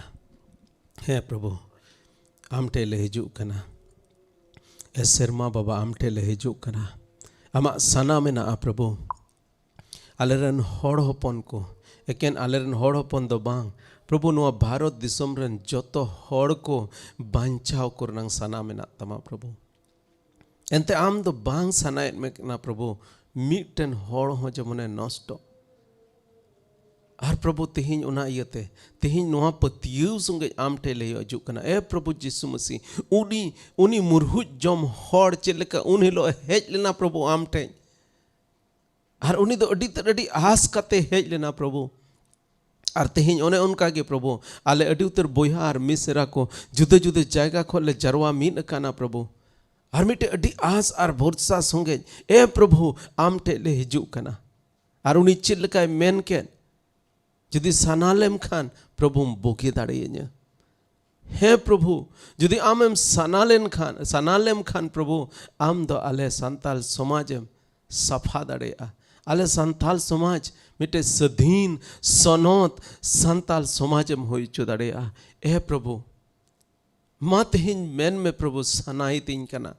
ᱦᱮᱸ ᱯᱨᱚᱵᱷᱩ, ᱟᱢ ᱴᱷᱮᱡ ᱞᱮ ᱦᱤᱡᱩᱜ ᱠᱟᱱᱟ᱾ ᱮ ᱥᱮᱨᱢᱟ ᱵᱟᱵᱟ, ᱟᱢ ᱴᱷᱮᱡ ᱞᱮ ᱦᱤᱡᱩᱜ ᱠᱟᱱᱟ᱾ ᱟᱢᱟᱜ ᱥᱟᱱᱟ ᱢᱮᱱᱟᱜᱼᱟ ᱯᱨᱚᱵᱷᱩ᱾ ᱟᱞᱮᱨᱮᱱ ᱦᱚᱲ ᱦᱚᱯᱚᱱ ᱠᱚ, ᱮᱠᱮᱱ ᱟᱞᱮᱨᱮᱱ ᱦᱚᱲ ᱦᱚᱯᱚᱱ ᱫᱚ ᱵᱟᱝ, ᱯᱨᱚᱵᱷᱩ, ᱱᱚᱣᱟ ᱵᱷᱟᱨᱚᱛ ᱫᱤᱥᱚᱢ ᱨᱮᱱ ᱡᱚᱛᱚ ᱦᱚᱲ ᱠᱚ ᱵᱟᱧᱪᱟᱣ ᱠᱚ ᱨᱮᱱᱟᱝ ᱥᱟᱱᱟ ᱢᱮᱱᱟᱜ ᱛᱟᱢᱟ ᱯᱨᱚᱵᱷᱩ᱾ ᱮᱱᱛᱮ ᱟᱢ ᱫᱚ ᱵᱟᱝ ᱥᱟᱱᱟᱭᱮᱫ ᱢᱮ ᱠᱟᱱᱟ ᱯᱨᱚᱵᱷᱩ, ᱢᱤᱫᱴᱮᱱ ᱦᱚᱲ ᱦᱚᱸ ᱡᱮᱢᱚᱱᱮ ᱱᱚᱥᱴᱚ᱾ ᱟᱨ ᱯᱨᱚᱵᱷᱩ, ᱛᱮᱦᱮᱧ ᱚᱱᱟ ᱤᱭᱟᱹᱛᱮ, ᱛᱮᱦᱮᱧ ᱱᱚᱣᱟ ᱯᱟᱹᱛᱭᱟᱹᱣ ᱥᱚᱸᱜᱮ ᱟᱢ ᱴᱷᱮᱡ ᱞᱮ ᱦᱤᱡᱩᱜ ᱠᱟᱱᱟ᱾ ᱮ ᱯᱨᱚᱵᱷᱩ ᱡᱤᱥᱩ ᱢᱟᱹᱥᱤ, ᱩᱱᱤ, ᱩᱱᱤ ᱢᱩᱨᱦᱩᱡ ᱡᱚᱢ ᱦᱚᱲ ᱪᱮᱫ ᱞᱮᱠᱟ ᱩᱱ ᱦᱤᱞᱳᱜ ᱮ ᱦᱮᱡ ᱞᱮᱱᱟ ᱯᱨᱚᱵᱷᱩ ᱟᱢ ᱴᱷᱮᱡ, ᱟᱨ ᱩᱱᱤ ᱫᱚ ᱟᱹᱰᱤ ᱛᱮᱫ, ᱟᱹᱰᱤ ᱟᱥ ᱠᱟᱛᱮ ᱦᱮᱡ ᱞᱮᱱᱟ, ᱯᱨᱚᱵᱷᱩ᱾ ᱟᱨ ᱛᱮᱦᱮᱧ ᱚᱱᱮ ᱚᱱᱠᱟ ᱜᱮ, ᱯᱨᱚᱵᱷᱩ, ᱟᱞᱮ ᱟᱹᱰᱤ ᱩᱛᱟᱹᱨ ᱵᱚᱭᱦᱟ ᱟᱨ ᱢᱤᱥᱨᱟ ᱠᱚ ᱡᱩᱫᱟᱹ ᱡᱩᱫᱟᱹ ᱡᱟᱭᱜᱟ ᱠᱷᱚᱱ ᱞᱮ ᱡᱟᱨᱣᱟ ᱢᱤᱫ ᱟᱠᱟᱱᱟ, ᱯᱨᱚᱵᱷᱩ᱾ ᱟᱨ ᱢᱤᱫᱴᱮᱡ ᱟᱹᱰᱤ ᱟᱥ ᱟᱨ ᱵᱷᱚᱨᱥᱟ ᱥᱚᱸᱜᱮ, ᱮ ᱯᱨᱚᱵᱷᱩ, ᱟᱢ ᱴᱷᱮᱡ ᱞᱮ ᱦᱤᱡᱩᱜ ᱠᱟᱱᱟ᱾ ᱟᱨ ᱩᱱᱤ ᱪᱮᱫ ᱞᱮᱠᱟᱭ ᱢᱮᱱ ᱠᱮᱫ, "ᱡᱩᱫᱤ ᱥᱟᱱᱟ ᱞᱮᱢ ᱠᱷᱟᱱ, ᱯᱨᱚᱵᱷᱩᱢ ᱵᱩᱜᱤ ᱫᱟᱲᱮᱭᱟᱹᱧᱟᱹ᱾" ᱦᱮᱸ ᱯᱨᱚᱵᱷᱩ, ᱡᱩᱫᱤ ᱟᱢᱮᱢ ᱥᱟᱱᱟ ᱞᱮᱱ ᱠᱷᱟᱱ, ᱥᱟᱱᱟ ᱞᱮᱢ ᱠᱷᱟᱱ, ᱯᱨᱚᱵᱷᱩ, ᱟᱢ ᱫᱚ ᱟᱞᱮ ᱥᱟᱱᱛᱟᱞ ᱥᱚᱢᱟᱡᱽ ᱮᱢ ᱥᱟᱯᱷᱟ ᱫᱟᱲᱮᱭᱟᱜᱼᱟ᱾ ᱟᱞᱮ ᱥᱟᱱᱛᱟᱞ ᱥᱚᱢᱟᱡᱽ ᱢᱤᱫᱴᱮᱡ ᱥᱟᱹᱫᱷᱤᱱ, ᱥᱚᱱᱚᱛ ᱥᱟᱱᱛᱟᱞ ᱥᱚᱢᱟᱡᱽ ᱮᱢ ᱦᱩᱭ ᱦᱚᱪᱚ ᱫᱟᱲᱮᱭᱟᱜᱼᱟ᱾ ᱮ ᱯᱨᱚᱵᱷᱩ, ᱢᱟ ᱛᱮᱦᱮᱧ ᱢᱮᱱ ᱢᱮ, ᱯᱨᱚᱵᱷᱩ, ᱥᱟᱱᱟᱭᱮᱫᱤᱧ ᱠᱟᱱᱟ᱾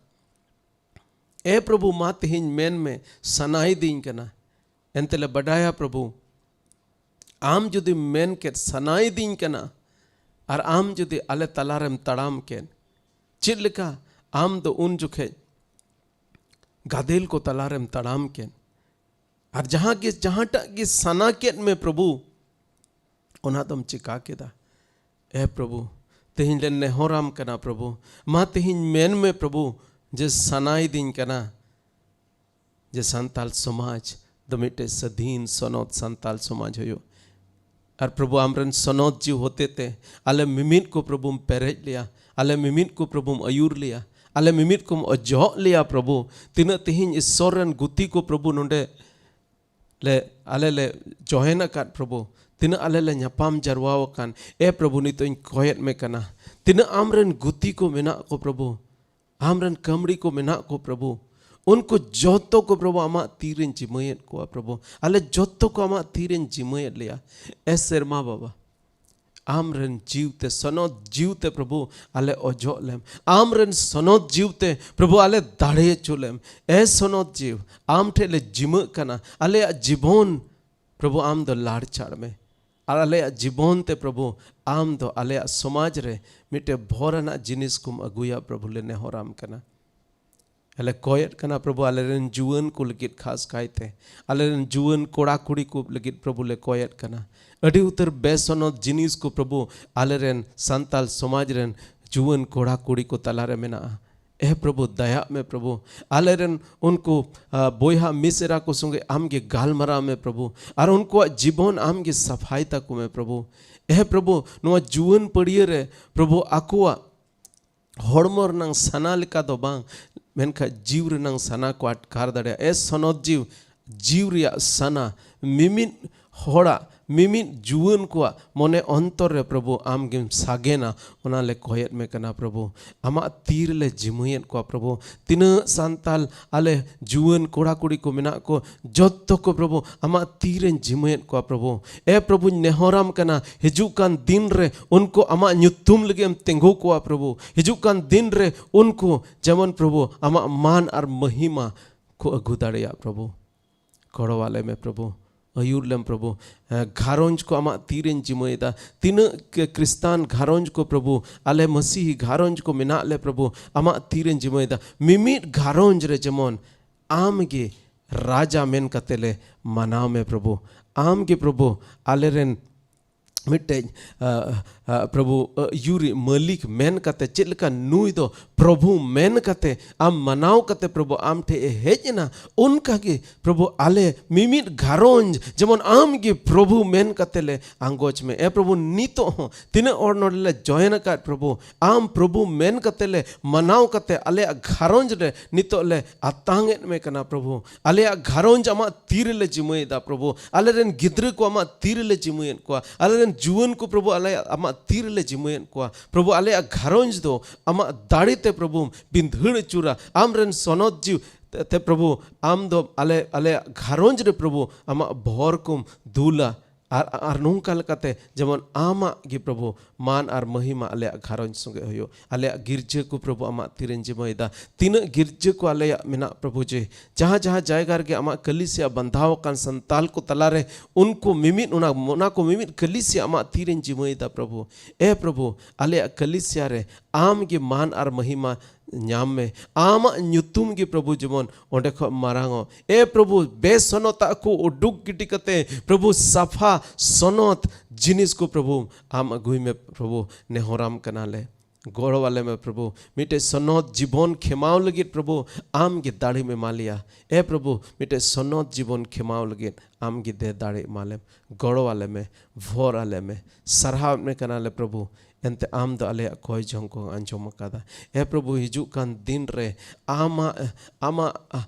ᱮ ᱯᱨᱚᱵᱷᱩ, ᱢᱟ ᱛᱮᱦᱮᱧ ᱢᱮᱱ ᱢᱮ, ᱥᱟᱱᱟᱭᱮᱫᱤᱧ ᱠᱟᱱᱟ᱾ ᱮᱱᱛᱮ ᱞᱮ ᱵᱟᱰᱟᱭᱟ, ᱯᱨᱚᱵᱷᱩ, ᱟᱢ ᱡᱩᱫᱤᱢ ᱢᱮᱱ ᱠᱮᱫ, ᱥᱟᱱᱟᱭᱮᱫᱤᱧ ᱠᱟᱱᱟ, ᱟᱨ ᱟᱢ ᱡᱩᱫᱤ ᱟᱞᱮ ᱛᱟᱞᱟᱨᱮᱢ ᱛᱟᱲᱟᱢ ᱠᱮᱫ, ᱪᱮᱫ ᱞᱮᱠᱟ ᱟᱢ ᱫᱚ ᱩᱱ ᱡᱚᱠᱷᱮᱡ ᱜᱟᱫᱮᱞ ᱠᱚ ᱛᱟᱞᱟᱨᱮᱢ ᱛᱟᱲᱟᱢ ᱠᱮᱫ, ᱟᱨ ᱡᱟᱦᱟᱸ ᱜᱮ, ᱡᱟᱦᱟᱸᱴᱟᱜ ᱜᱮ ᱥᱟᱱᱟ ᱠᱮᱫ ᱢᱮ, ᱯᱨᱚᱵᱷᱩ, ᱚᱱᱟ ᱫᱚᱢ ᱪᱤᱠᱟ ᱠᱮᱫᱟ᱾ ᱮ ᱯᱨᱚᱵᱷᱩ, ᱛᱮᱦᱮᱧ ᱞᱮ ᱱᱮᱦᱚᱨᱟᱢ ᱠᱟᱱᱟ, ᱯᱨᱚᱵᱷᱩ, ᱢᱟ ᱛᱮᱦᱮᱧ ᱢᱮᱱ ᱢᱮ, ᱯᱨᱚᱵᱷᱩ, ᱡᱮ ᱥᱟᱱᱟᱭᱮᱫᱤᱧ ᱠᱟᱱᱟ ᱡᱮ ᱥᱟᱱᱛᱟᱞ ᱥᱚᱢᱟᱡᱽ ᱫᱚ ᱢᱤᱫᱴᱮᱡ ᱥᱟᱹᱫᱷᱤᱱ ᱥᱚᱱᱚᱛ ᱥᱟᱱᱛᱟᱞ ᱥᱚᱢᱟᱡᱽ ᱦᱩᱭᱩᱜ᱾ ᱟᱨ ᱯᱨᱚᱵᱷᱩ, ᱟᱢᱨᱮᱱ ᱥᱚᱱᱚᱛ ᱡᱤᱣᱤ ᱦᱚᱛᱮᱛᱮ ᱟᱞᱮ ᱢᱤᱢᱤᱫ ᱠᱚ, ᱯᱨᱚᱵᱷᱩᱢ ᱯᱮᱨᱮᱡ ᱞᱮᱭᱟ, ᱟᱞᱮ ᱢᱤᱢᱤᱫ ᱠᱚ, ᱯᱨᱚᱵᱷᱩᱢ ᱟᱹᱭᱩᱨ ᱞᱮᱭᱟ, ᱟᱞᱮ ᱢᱤᱢᱤᱫ ᱠᱚᱢ ᱚᱡᱚᱜ ᱞᱮᱭᱟ, ᱯᱨᱚᱵᱷᱩ᱾ ᱛᱤᱱᱟᱹᱜ ᱛᱮᱦᱮᱧ ᱤᱥᱥᱚᱨ ᱨᱮᱱ ᱜᱩᱛᱤ ᱠᱚ, ᱯᱨᱚᱵᱷᱩ, ᱱᱚᱰᱮ ᱞᱮ, ᱟᱞᱮ ᱞᱮ ᱡᱚᱭᱮᱱ ᱟᱠᱟᱫ, ᱯᱨᱚᱵᱷᱩ, ᱛᱤᱱᱟᱹᱜ ᱟᱞᱮ ᱞᱮ ᱧᱟᱯᱟᱢ ᱡᱟᱨᱣᱟ ᱟᱠᱟᱱ, ᱮ ᱯᱨᱚᱵᱷᱩ, ᱱᱤᱛᱚᱜ ᱤᱧ ᱠᱚᱭᱮᱫ ᱢᱮ ᱠᱟᱱᱟ, ᱛᱤᱱᱟᱹᱜ ᱟᱢᱨᱮᱱ ᱜᱩᱛᱤ ᱠᱚ ᱢᱮᱱᱟᱜ ᱠᱚ, ᱯᱨᱚᱵᱷᱩ, ᱟᱢᱨᱮᱱ ᱠᱟᱹᱢᱲᱤ ᱠᱚ ᱢᱮᱱᱟᱜ ᱠᱚ, ᱯᱨᱚᱵᱷᱩ, ᱩᱱᱠᱩ ᱡᱚᱛᱚ ᱠᱚ, ᱯᱨᱚᱵᱷᱩ, ᱟᱢᱟᱜ ᱛᱤᱨᱮᱧ ᱡᱤᱢᱟᱹᱭᱮᱫ ᱠᱚᱣᱟ, ᱯᱨᱚᱵᱷᱩ᱾ ᱟᱞᱮ ᱡᱚᱛᱚ ᱠᱚ ᱟᱢᱟᱜ ᱛᱤᱨᱮᱧ ᱡᱤᱢᱟᱹᱭᱮᱫ ᱞᱮᱭᱟ᱾ ᱮ ᱥᱮᱨᱢᱟ ᱵᱟᱵᱟ, ᱟᱢᱨᱮᱱ ᱡᱤᱣᱛᱮ, ᱥᱚᱱᱚᱛ ᱡᱤᱣᱛᱮ, ᱯᱨᱚᱵᱷᱩ, ᱟᱞᱮ ᱚᱡᱚᱜ ᱞᱮᱢ᱾ ᱟᱢᱨᱮᱱ ᱥᱚᱱᱚᱛ ᱡᱤᱣᱛᱮ, ᱯᱨᱚᱵᱷᱩ, ᱟᱞᱮ ᱫᱟᱲᱮ ᱦᱚᱪᱚ ᱞᱮᱢ᱾ ᱮ ᱥᱚᱱᱚᱛ ᱡᱤᱣ, ᱟᱢ ᱴᱷᱮᱡ ᱞᱮ ᱡᱤᱢᱟᱹᱜ ᱠᱟᱱᱟ᱾ ᱟᱞᱮᱭᱟᱜ ᱡᱤᱵᱚᱱ, ᱯᱨᱚᱵᱷᱩ, ᱟᱢ ᱫᱚ ᱞᱟᱲᱪᱟᱲ ᱢᱮ᱾ ᱟᱨ ᱟᱞᱮᱭᱟᱜ ᱡᱤᱵᱚᱱ ᱛᱮ, ᱯᱨᱚᱵᱷᱩ, ᱟᱢ ᱫᱚ ᱟᱞᱮᱭᱟᱜ ᱥᱚᱢᱟᱡᱽ ᱨᱮ ᱢᱤᱫᱴᱮᱡ ᱵᱷᱚᱨ ᱟᱱᱟᱜ ᱡᱤᱱᱤᱥ ᱠᱚᱢ ᱟᱹᱜᱩᱭᱟ, ᱯᱨᱚᱵᱷᱩ, ᱞᱮ ᱱᱮᱦᱚᱨᱟᱢ ᱠᱟᱱᱟ᱾ ᱟᱞᱮ ᱠᱚᱭᱮᱫ ᱠᱟᱱᱟ, ᱯᱨᱚᱵᱷᱩ, ᱟᱞᱮᱨᱮᱱ ᱡᱩᱣᱟᱹᱱ ᱠᱚ ᱞᱟᱹᱜᱤᱫ ᱠᱷᱟᱥ ᱠᱟᱭᱛᱮ, ᱟᱞᱮᱨᱮᱱ ᱡᱩᱣᱟᱹᱱ ᱠᱚᱲᱟ ᱠᱩᱲᱤ ᱠᱚ ᱞᱟᱹᱜᱤᱫ, ᱯᱨᱚᱵᱷᱩ, ᱞᱮ ᱠᱚᱭᱮᱫ ᱠᱟᱱᱟ᱾ ᱟᱹᱰᱤ ᱩᱛᱟᱹᱨ ᱵᱮᱥᱚᱱᱚᱛ ᱡᱤᱱᱤᱥ ᱠᱚ, ᱯᱨᱚᱵᱷᱩ, ᱟᱞᱮᱨᱮᱱ ᱥᱟᱱᱛᱟᱞ ᱥᱚᱢᱟᱡᱽ ᱨᱮᱱ ᱡᱩᱣᱟᱹᱱ ᱠᱚᱲᱟ ᱠᱩᱲᱤ ᱠᱚ ᱛᱟᱞᱟᱨᱮ ᱢᱮᱱᱟᱜᱼᱟ᱾ ᱮ ᱯᱨᱚᱵᱷᱩ, ᱫᱟᱭᱟᱜ ᱢᱮ ᱯᱨᱚᱵᱷᱩ᱾ ᱟᱞᱮᱨᱮᱱ ᱩᱱᱠᱩ, ᱟ, ᱵᱚᱭᱦᱟ ᱢᱤᱥᱮᱨᱟ ᱠᱚ ᱥᱚᱸᱜᱮ ᱟᱢᱜᱮ ᱜᱟᱞᱢᱟᱨᱟᱣ ᱢᱮ ᱯᱨᱚᱵᱷᱩ᱾ ᱟᱨ ᱩᱱᱠᱩᱣᱟᱜ ᱡᱤᱵᱚᱱ ᱟᱢᱜᱮ ᱥᱟᱯᱷᱟᱭ ᱛᱟᱠᱚ ᱢᱮ ᱯᱨᱚᱵᱷᱩ᱾ ᱮ ᱯᱨᱚᱵᱷᱩ, ᱱᱚᱣᱟ ᱡᱩᱣᱟᱹᱱ ᱯᱟᱹᱲᱭᱟᱹ ᱨᱮ ᱯᱨᱚᱵᱷᱩ, ᱟᱠᱚᱣᱟᱜ ᱦᱚᱲᱢᱚ ᱨᱮᱱᱟᱝ ᱥᱟᱱᱟ ᱞᱮᱠᱟ ᱫᱚ ᱵᱟᱝ, ᱢᱮᱱᱠᱷᱟᱱ ᱡᱤᱣᱤ ᱨᱮᱱᱟᱝ ᱥᱟᱱᱟ ᱠᱚ ᱟᱴᱠᱟᱨ ᱫᱟᱲᱮᱭᱟᱜᱼᱟ᱾ ᱮ ᱥᱚᱱᱚᱛ ᱡᱤᱣᱤ, ᱡᱤᱣᱤ ᱨᱮᱭᱟᱜ ᱥᱟᱱᱟ ᱢᱤᱢᱤᱫ ᱦᱚᱲᱟᱜ, ᱢᱤᱢᱤᱫ ᱡᱩᱣᱟᱹᱱ ᱠᱚᱣᱟᱜ ᱢᱚᱱᱮ ᱚᱱᱛᱚᱨ ᱨᱮ ᱯᱨᱚᱵᱷᱩ ᱟᱢ ᱜᱮᱢ ᱥᱟᱜᱮᱱᱟ, ᱚᱱᱟ ᱞᱮ ᱠᱚᱭᱮᱫ ᱢᱮ ᱠᱟᱱᱟ ᱯᱨᱚᱵᱷᱩ᱾ ᱟᱢᱟᱜ ᱛᱤ ᱨᱮᱞᱮ ᱡᱤᱢᱟᱹᱭᱮᱫ ᱠᱚᱣᱟ ᱯᱨᱚᱵᱷᱩ᱾ ᱛᱤᱱᱟᱹᱜ ᱥᱟᱱᱛᱟᱞ ᱟᱞᱮ ᱡᱩᱣᱟᱹᱱ ᱠᱚᱲᱟ ᱠᱩᱲᱤ ᱠᱚ ᱢᱮᱱᱟᱜ ᱠᱚ, ᱡᱚᱛᱚ ᱠᱚ ᱯᱨᱚᱵᱷᱩ ᱟᱢᱟᱜ ᱛᱤ ᱨᱮᱧ ᱡᱤᱢᱟᱹᱭᱮᱫ ᱠᱚᱣᱟ ᱯᱨᱚᱵᱷᱩ᱾ ᱮ ᱯᱨᱚᱵᱷᱩᱧ ᱱᱮᱦᱚᱨᱟᱢ ᱠᱟᱱᱟ, ᱦᱤᱡᱩᱜ ᱠᱟᱱ ᱫᱤᱱ ᱨᱮ ᱩᱱᱠᱩ ᱟᱢᱟᱜ ᱧᱩᱛᱩᱢ ᱞᱟᱹᱜᱤᱫ ᱮᱢ ᱛᱤᱸᱜᱩ ᱠᱚᱣᱟ ᱯᱨᱚᱵᱷᱩ᱾ ᱦᱤᱡᱩᱜ ᱠᱟᱱ ᱫᱤᱱ ᱨᱮ ᱩᱱᱠᱩ ᱡᱮᱢᱚᱱ ᱯᱨᱚᱵᱷᱩ ᱟᱢᱟᱜ ᱢᱟᱱ ᱟᱨ ᱢᱚᱦᱤᱢᱟ ᱠᱚ ᱟᱹᱜᱩ ᱫᱟᱲᱮᱭᱟᱜ ᱯᱨᱚᱵᱷᱩ᱾ ᱜᱚᱲᱚ ᱟᱞᱮ ᱢᱮ ᱯᱨᱚᱵᱷᱩ, ᱟᱹᱭᱩᱨ ᱞᱮᱢ ᱯᱨᱚᱵᱷᱩ᱾ ᱮ, ᱜᱷᱟᱨᱚᱸᱡᱽ ᱠᱚ ᱟᱢᱟᱜ ᱛᱤᱨᱮᱧ ᱡᱤᱢᱟᱹᱭᱮᱫᱟ᱾ ᱛᱤᱱᱟᱹᱜ ᱠᱮ-, ᱠᱨᱤᱥᱛᱟᱱ ᱜᱷᱟᱨᱚᱸᱡᱽ ᱠᱚ ᱯᱨᱚᱵᱷᱩ, ᱟᱞᱮ ᱢᱟᱹᱥᱤᱦᱤ ᱜᱷᱟᱨᱚᱸᱡᱽ ᱠᱚ ᱢᱮᱱᱟᱜ ᱞᱮ ᱯᱨᱚᱵᱷᱩ, ᱟᱢᱟᱜ ᱛᱤᱨᱮᱧ ᱡᱤᱢᱟᱹᱭᱮᱫᱟ᱾ ᱢᱤᱢᱤᱫ ᱜᱷᱟᱨᱚᱸᱡᱽ ᱨᱮ ᱡᱮᱢᱚᱱ ᱟᱢ ᱜᱮ ᱨᱟᱡᱟ ᱢᱮᱱ ᱠᱟᱛᱮ ᱞᱮ ᱢᱟᱱᱟᱣ ᱢᱮ ᱯᱨᱚᱵᱷᱩ᱾ ᱟᱢ ᱜᱮ ᱯᱨᱚᱵᱷᱩ ᱟᱞᱮᱨᱮᱱ ᱢᱤᱫᱴᱮᱡ, ᱟ, ᱟ, ᱯᱨᱚᱵᱷᱩ, ᱟ, ᱟᱹᱭᱩᱨᱤᱡ ᱢᱟᱹᱞᱤᱠ ᱢᱮᱱ ᱠᱟᱛᱮ, ᱪᱮᱫ ᱞᱮᱠᱟ ᱱᱩᱭ ᱫᱚ ᱯᱨᱚᱵᱷᱩ ᱢᱮᱱ ᱠᱟᱛᱮ ᱟᱢ ᱢᱟᱱᱟᱣ ᱠᱟᱛᱮ ᱯᱨᱚᱵᱷᱩ ᱟᱢ ᱴᱷᱮᱡ ᱮ ᱦᱮᱡ ᱮᱱᱟ, ᱚᱱᱠᱟ ᱜᱮ ᱯᱨᱚᱵᱷᱩ ᱟᱞᱮ ᱢᱤᱢᱤᱫ ᱜᱷᱟᱨᱚᱸᱡᱽ ᱡᱮᱢᱚᱱ ᱟᱢ ᱜᱮ ᱯᱨᱚᱵᱷᱩ ᱢᱮᱱ ᱠᱟᱛᱮ ᱞᱮ ᱟᱸᱜᱚᱪ ᱢᱮ᱾ ᱮ ᱯᱨᱚᱵᱷᱩ, ᱱᱤᱛᱚᱜ ᱦᱚᱸ ᱛᱤᱱᱟᱹᱜ ᱦᱚᱲ ᱱᱚᱰᱮ ᱞᱮ join ᱟᱠᱟᱫ ᱯᱨᱚᱵᱷᱩ, ᱟᱢ ᱯᱨᱚᱵᱷᱩ ᱢᱮᱱ ᱠᱟᱛᱮ ᱞᱮ ᱢᱟᱱᱟᱣ ᱠᱟᱛᱮ ᱟᱞᱮᱭᱟᱜ ᱜᱷᱟᱨᱚᱸᱡᱽ ᱨᱮ ᱱᱤᱛᱚᱜ ᱞᱮ ᱟᱛᱟᱝ ᱮᱫ ᱢᱮ ᱠᱟᱱᱟ ᱯᱨᱚᱵᱷᱩ᱾ ᱟᱞᱮᱭᱟᱜ ᱜᱷᱟᱨᱚᱸᱡᱽ ᱟᱢᱟᱜ ᱛᱤ ᱨᱮᱞᱮ ᱡᱤᱢᱟᱹᱭᱮᱫᱟ ᱯᱨᱚᱵᱷᱩ᱾ ᱟᱞᱮᱨᱮᱱ ᱜᱤᱫᱽᱨᱟᱹ ᱠᱚ ᱟᱢᱟᱜ ᱛᱤ ᱨᱮᱞᱮ ᱡᱤᱢᱟᱹᱭᱮᱫ ᱠᱚᱣᱟ᱾ ᱟᱞᱮᱨᱮᱱ ᱡᱩᱣᱟᱹᱱ ᱠᱚ ᱯᱨᱚᱵᱷᱩ ᱟᱞᱮ ᱟᱢᱟᱜ ᱛᱤ ᱨᱮᱞᱮ ᱡᱤᱢᱟᱹᱭᱮᱫ ᱠᱚᱣᱟ᱾ ᱯᱨᱚᱵᱷᱩ, ᱟᱞᱮᱭᱟᱜ ᱜᱷᱟᱨᱚᱸᱡᱽ ᱫᱚ ᱟᱢᱟᱜ ᱫᱟᱲᱮ ᱛᱮ ᱯᱨᱚᱵᱷᱩᱢ ᱵᱤᱸᱫᱷᱟᱹᱲ ᱟᱹᱪᱩᱨᱟ᱾ ᱟᱢᱨᱮᱱ ᱥᱚᱱᱚᱛ ᱡᱤᱣᱤ ᱛᱮ, ᱛᱮ ᱯᱨᱚᱵᱷᱩ, ᱟᱢ ᱫᱚ ᱟᱞᱮ, ᱟᱞᱮᱭᱟᱜ ᱜᱷᱟᱨᱚᱸᱡᱽ ᱨᱮ ᱯᱨᱚᱵᱷᱩ ᱟᱢᱟᱜ ᱵᱷᱚᱨ ᱠᱚᱢ ᱫᱩᱞᱟ᱾ ᱟᱨ, ᱟᱨ ᱱᱚᱝᱠᱟ ᱞᱮᱠᱟᱛᱮ ᱡᱮᱢᱚᱱ ᱟᱢᱟᱜ ᱜᱮ ᱯᱨᱚᱵᱷᱩ ᱢᱟᱱ ᱟᱨ ᱢᱚᱦᱤᱢᱟ ᱟᱞᱮᱭᱟᱜ ᱜᱷᱟᱨᱚᱸᱡᱽ ᱥᱚᱸᱜᱮ ᱦᱩᱭᱩᱜ᱾ ᱟᱞᱮᱭᱟᱜ ᱜᱤᱨᱡᱟᱹ ᱠᱚ ᱯᱨᱚᱵᱷᱩ ᱟᱢᱟᱜ ᱛᱤᱨᱮᱧ ᱡᱤᱢᱟᱹᱭᱮᱫᱟ᱾ ᱛᱤᱱᱟᱹᱜ ᱜᱤᱨᱡᱟᱹ ᱠᱚ ᱟᱞᱮᱭᱟᱜ ᱢᱮᱱᱟᱜ ᱯᱨᱚᱵᱷᱩ, ᱡᱮ ᱡᱟᱦᱟᱸ ᱡᱟᱦᱟᱸ ᱡᱟᱭᱜᱟ ᱨᱮᱜᱮ ᱟᱢᱟᱜ ᱠᱟᱹᱞᱤᱥᱤᱭᱟ ᱵᱟᱸᱫᱷᱟᱣ ᱟᱠᱟᱱ ᱥᱟᱱᱛᱟᱞ ᱠᱚ ᱛᱟᱞᱟᱨᱮ, ᱩᱱᱠᱩ ᱢᱤᱢᱤᱫ ᱚᱱᱟ, ᱚᱱᱟ ᱠᱚ ᱢᱤᱢᱤᱫ ᱠᱟᱹᱞᱤᱥᱤᱭᱟ ᱟᱢᱟᱜ ᱛᱤᱨᱮᱧ ᱡᱤᱢᱟᱹᱭᱮᱫᱟ ᱯᱨᱚᱵᱷᱩ᱾ ᱮ ᱯᱨᱚᱵᱷᱩ, ᱟᱞᱮᱭᱟᱜ ᱠᱟᱹᱞᱤᱥᱤᱭᱟ ᱨᱮ ᱟᱢ ᱜᱮ ᱢᱟᱱ ᱟᱨ ᱢᱚᱦᱤᱢᱟ ᱧᱟᱢ ᱢᱮ᱾ ᱟᱢᱟᱜ ᱧᱩᱛᱩᱢ ᱜᱮ ᱯᱨᱚᱵᱷᱩ ᱡᱮᱢᱚᱱ ᱚᱸᱰᱮ ᱠᱷᱚᱱ ᱢᱟᱨᱟᱝᱚᱜ᱾ ᱮ ᱯᱨᱚᱵᱷᱩ, ᱵᱮᱥᱚᱱᱚᱛᱟᱜ ᱠᱚ ᱩᱰᱩᱠ ᱜᱤᱰᱤ ᱠᱟᱛᱮ ᱯᱨᱚᱵᱷᱩ ᱥᱟᱯᱷᱟ ᱥᱚᱱᱚᱛ ᱡᱤᱱᱤᱥ ᱠᱚ ᱯᱨᱚᱵᱷᱩ ᱟᱢ ᱟᱹᱜᱩᱭ ᱢᱮ ᱯᱨᱚᱵᱷᱩ, ᱱᱮᱦᱚᱨᱟᱢ ᱠᱟᱱᱟᱞᱮ᱾ ᱜᱚᱲᱚ ᱟᱞᱮ ᱢᱮ ᱯᱨᱚᱵᱷᱩ᱾ ᱢᱤᱫᱴᱮᱡ ᱥᱚᱱᱚᱛ ᱡᱤᱵᱚᱱ ᱠᱷᱮᱢᱟᱣ ᱞᱟᱹᱜᱤᱫ ᱯᱨᱚᱵᱷᱩ ᱟᱢ ᱜᱮ ᱫᱟᱲᱮᱢ ᱮᱢᱟ ᱞᱮᱭᱟ᱾ ᱮ ᱯᱨᱚᱵᱷᱩ, ᱢᱤᱫᱴᱮᱡ ᱥᱚᱱᱚᱛ ᱡᱤᱵᱚᱱ ᱠᱷᱮᱢᱟᱣ ᱞᱟᱹᱜᱤᱫ ᱟᱢ ᱜᱮ ᱫᱮ ᱫᱟᱲᱮ ᱮᱢᱟ ᱞᱮᱢ, ᱜᱚᱲᱚ ᱟᱞᱮ ᱢᱮ, ᱵᱷᱚᱨ ᱟᱞᱮ ᱢᱮ᱾ ᱥᱟᱨᱦᱟᱣ ᱢᱮ ᱠᱟᱱᱟᱞᱮ ᱯᱨᱚᱵᱷᱩ, ᱮᱱᱛᱮ ᱟᱢ ᱫᱚ ᱟᱞᱮᱭᱟᱜ ᱠᱚᱭ ᱡᱚᱝ ᱠᱚ ᱟᱸᱡᱚᱢ ᱟᱠᱟᱫᱟ᱾ ᱮ ᱯᱨᱚᱵᱷᱩ, ᱦᱤᱡᱩᱜ ᱠᱟᱱ ᱫᱤᱱ ᱨᱮ ᱟᱢᱟᱜ, ᱟᱢᱟᱜ,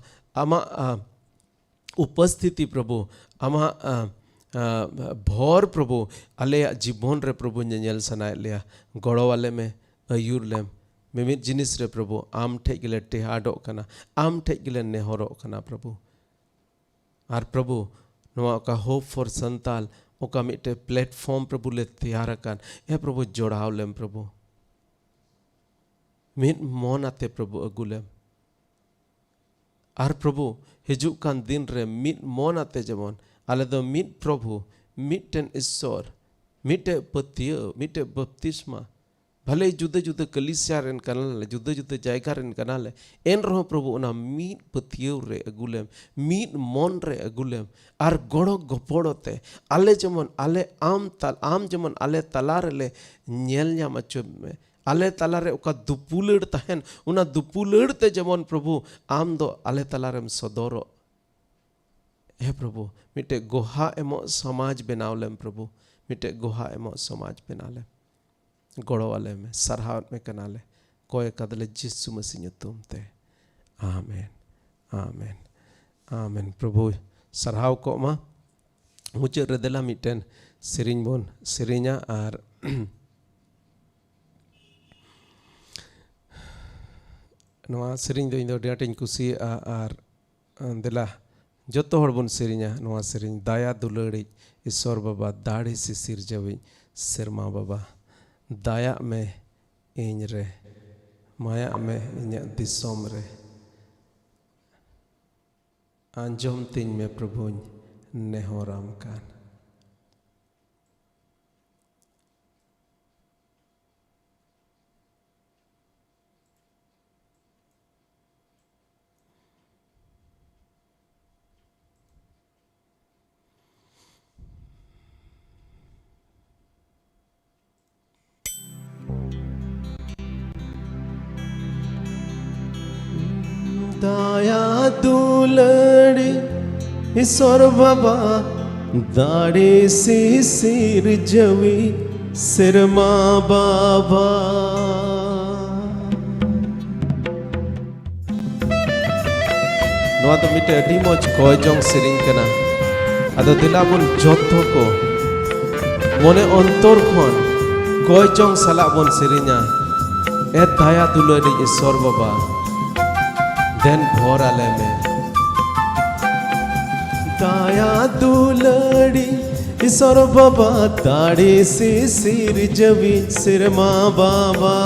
ᱟᱢᱟᱜ, ᱟ, ᱩᱯᱚᱥᱛᱷᱤᱛᱤ ᱯᱨᱚᱵᱷᱩ, ᱟᱢᱟᱜ, ᱟ, ᱟ, ᱵᱷᱚᱨ ᱯᱨᱚᱵᱷᱩ, ᱟᱞᱮᱭᱟᱜ ᱡᱤᱵᱚᱱ ᱨᱮ ᱯᱨᱚᱵᱷᱩ ᱧᱮᱧᱮᱞ ᱥᱟᱱᱟᱭᱮᱫ ᱞᱮᱭᱟ᱾ ᱜᱚᱲᱚ ᱟᱞᱮ ᱢᱮ, ᱟᱹᱭᱩᱨ ᱞᱮᱢ᱾ ᱢᱤᱢᱤᱫ ᱡᱤᱱᱤᱥ ᱨᱮ ᱯᱨᱚᱵᱷᱩ ᱟᱢ ᱴᱷᱮᱡ ᱜᱮᱞᱮ ᱴᱮᱦᱟᱰᱚᱜ ᱠᱟᱱᱟ, ᱟᱢ ᱴᱷᱮᱡ ᱜᱮᱞᱮ ᱱᱮᱦᱚᱨᱚᱜ ᱠᱟᱱᱟ ᱯᱨᱚᱵᱷᱩ᱾ ᱟᱨ ᱯᱨᱚᱵᱷᱩ, ᱱᱚᱣᱟ ᱚᱠᱟ Hope for Santal, ᱚᱠᱟ ᱢᱤᱫᱴᱮᱡ platform ᱯᱨᱚᱵᱷᱩ ᱞᱮ ᱛᱮᱭᱟᱨ ᱟᱠᱟᱱ, ᱮ ᱯᱨᱚᱵᱷᱩ, ᱡᱚᱲᱟᱣ ᱞᱮᱢ ᱯᱨᱚᱵᱷᱩ᱾ ᱢᱤᱫ ᱢᱚᱱ ᱟᱛᱮ ᱯᱨᱚᱵᱷᱩ ᱟᱹᱜᱩ ᱞᱮᱢ᱾ ᱟᱨ ᱯᱨᱚᱵᱷᱩ, ᱦᱤᱡᱩᱜ ᱠᱟᱱ ᱫᱤᱱ ᱨᱮ ᱢᱤᱫ ᱢᱚᱱ ᱟᱛᱮ ᱡᱮᱢᱚᱱ ᱟᱞᱮ ᱫᱚ ᱢᱤᱫ ᱯᱨᱚᱵᱷᱩ, ᱢᱤᱫᱴᱮᱱ ᱤᱥᱥᱚᱨ, ᱢᱤᱫᱴᱮᱡ ᱯᱟᱹᱛᱭᱟᱹᱣ, ᱢᱤᱫᱴᱮᱡ ᱵᱟᱯᱛᱤᱥᱢᱟ, ᱵᱷᱟᱞᱮ ᱡᱩᱫᱟᱹ ᱡᱩᱫᱟᱹ ᱠᱟᱹᱞᱤᱥᱤᱭᱟ ᱨᱮᱱ ᱠᱟᱱᱟᱞᱮ, ᱡᱩᱫᱟᱹ ᱡᱩᱫᱟᱹ ᱡᱟᱭᱜᱟ ᱨᱮᱱ ᱠᱟᱱᱟᱞᱮ, ᱮᱱ ᱨᱮᱦᱚᱸ ᱯᱨᱚᱵᱷᱩ ᱚᱱᱟ ᱢᱤᱫ ᱯᱟᱹᱛᱭᱟᱹᱣ ᱨᱮ ᱟᱹᱜᱩ ᱞᱮᱢ, ᱢᱤᱫ ᱢᱚᱱ ᱨᱮ ᱟᱹᱜᱩ ᱞᱮᱢ, ᱟᱨ ᱜᱚᱲᱚ ᱜᱚᱯᱚᱲᱚ ᱛᱮ ᱟᱞᱮ ᱡᱮᱢᱚᱱ ᱟᱞᱮ ᱟᱢ ᱛᱟᱞ-, ᱟᱢ ᱡᱮᱢᱚᱱ ᱟᱞᱮ ᱛᱟᱞᱟ ᱨᱮᱞᱮ ᱧᱮᱞ ᱧᱟᱢ ᱦᱚᱪᱚ ᱢᱮ᱾ ᱟᱞᱮ ᱛᱟᱞᱟ ᱨᱮ ᱚᱠᱟ ᱫᱩᱯᱩᱞᱟᱹᱲ ᱛᱟᱦᱮᱱ, ᱚᱱᱟ ᱫᱩᱯᱩᱞᱟᱹᱲ ᱛᱮ ᱡᱮᱢᱚᱱ ᱯᱨᱚᱵᱷᱩ ᱟᱢ ᱫᱚ ᱟᱞᱮ ᱛᱟᱞᱟ ᱨᱮᱢ ᱥᱚᱫᱚᱨᱚᱜ᱾ ᱦᱮ ᱯᱨᱚᱵᱷᱩ, ᱢᱤᱫᱴᱮᱡ ᱜᱚᱦᱟ ᱮᱢᱚᱜ ᱥᱚᱢᱟᱡᱽ ᱵᱮᱱᱟᱣ ᱞᱮᱢ ᱯᱨᱚᱵᱷᱩ, ᱢᱤᱫᱴᱮᱡ ᱜᱚᱦᱟ ᱮᱢᱚᱜ ᱥᱚᱢᱟᱡᱽ ᱵᱮᱱᱟᱣ ᱞᱮᱢ᱾ ᱜᱚᱲᱚ ᱟᱞᱮ ᱢᱮ, ᱥᱟᱨᱦᱟᱣᱮᱫ ᱢᱮ ᱠᱟᱱᱟᱞᱮ, ᱠᱚᱭ ᱠᱟᱫᱟᱞᱮ ᱡᱤᱥᱩ ᱢᱟᱹᱥᱤ ᱧᱩᱛᱩᱢ ᱛᱮ᱾ ᱟᱢᱮᱱ, ᱟᱢᱮᱱ, ᱟᱢᱮᱱ᱾ ᱯᱨᱚᱵᱷᱩ ᱥᱟᱨᱦᱟᱣ ᱠᱚᱜ ᱢᱟ᱾ ᱢᱩᱪᱟᱹᱫ ᱨᱮ ᱫᱮᱞᱟ ᱢᱤᱫᱴᱮᱱ ᱥᱮᱨᱮᱧ ᱵᱚᱱ ᱥᱮᱨᱮᱧᱟ, ᱟᱨ ᱱᱚᱣᱟ ᱥᱮᱨᱮᱧ ᱫᱚ ᱤᱧ ᱫᱚ ᱟᱹᱰᱤ ᱟᱸᱴᱤᱧ ᱠᱩᱥᱤᱭᱟᱜᱼᱟ, ᱟᱨ ᱫᱮᱞᱟ ᱡᱚᱛᱚ ᱦᱚᱲ ᱵᱚᱱ ᱥᱮᱨᱮᱧᱟ ᱱᱚᱣᱟ ᱥᱮᱨᱮᱧ, ᱫᱟᱭᱟ ᱫᱩᱞᱟᱹᱲᱤᱡ ᱤᱥᱚᱨ ᱵᱟᱵᱟ, ᱫᱟᱲᱮ ᱥᱤᱥᱤᱨ ᱡᱟᱹᱣᱤᱡ ᱥᱮᱨᱢᱟ ᱵᱟᱵᱟ, ᱫᱟᱭᱟᱜ ᱢᱮ ᱤᱧ ᱨᱮ, ᱢᱟᱭᱟᱜ ᱢᱮ ᱤᱧᱟᱹᱜ ᱫᱤᱥᱚᱢ ᱨᱮ, ᱟᱸᱡᱚᱢ ᱛᱤᱧ ᱢᱮ ᱯᱨᱚᱵᱷᱩᱧ ᱱᱮᱦᱚᱨᱟᱢ ᱠᱟᱱ᱾ ᱫᱟᱭᱟ ᱫᱩᱞᱟᱹᱲᱤ ᱤᱥᱚᱨ ᱵᱟᱵᱟ, ᱫᱟᱲᱮ ᱥᱤᱥᱤᱨ ᱡᱟᱹᱣᱤ ᱥᱮᱨᱢᱟ ᱵᱟᱵᱟ᱾ ᱱᱚᱣᱟ ᱫᱚ ᱢᱤᱫᱴᱮᱱ ᱟᱹᱰᱤ ᱢᱚᱡᱽ ᱜᱚᱭ ᱡᱚᱝ ᱥᱮᱨᱮᱧ ᱠᱟᱱᱟ᱾ ᱟᱫᱚ ᱫᱮᱞᱟ ᱵᱚᱱ ᱡᱚᱛᱚ ᱠᱚ ᱢᱚᱱᱮ ᱚᱱᱛᱚᱨ ᱠᱷᱚᱱ ᱜᱚᱭ ᱡᱚᱝ ᱥᱟᱞᱟᱜ ᱵᱚᱱ ᱥᱮᱨᱮᱧᱟ᱾ ᱮ ᱫᱟᱭᱟ ᱫᱩᱞᱟᱹᱲᱤ ᱤᱥᱚᱨ ᱵᱟᱵᱟ, ᱫᱮᱱ ᱵᱷᱚᱨ ᱟᱞᱮ ᱢᱮ᱾ ᱫᱟᱭᱟ ᱫᱩᱞᱟᱹᱲᱤ ᱤᱥᱚᱨ ᱵᱟᱵᱟ, ᱫᱟᱲᱮ ᱥᱤᱥᱤᱨ ᱡᱟᱹᱣᱤ ᱥᱮᱨᱢᱟ ᱵᱟᱵᱟ᱾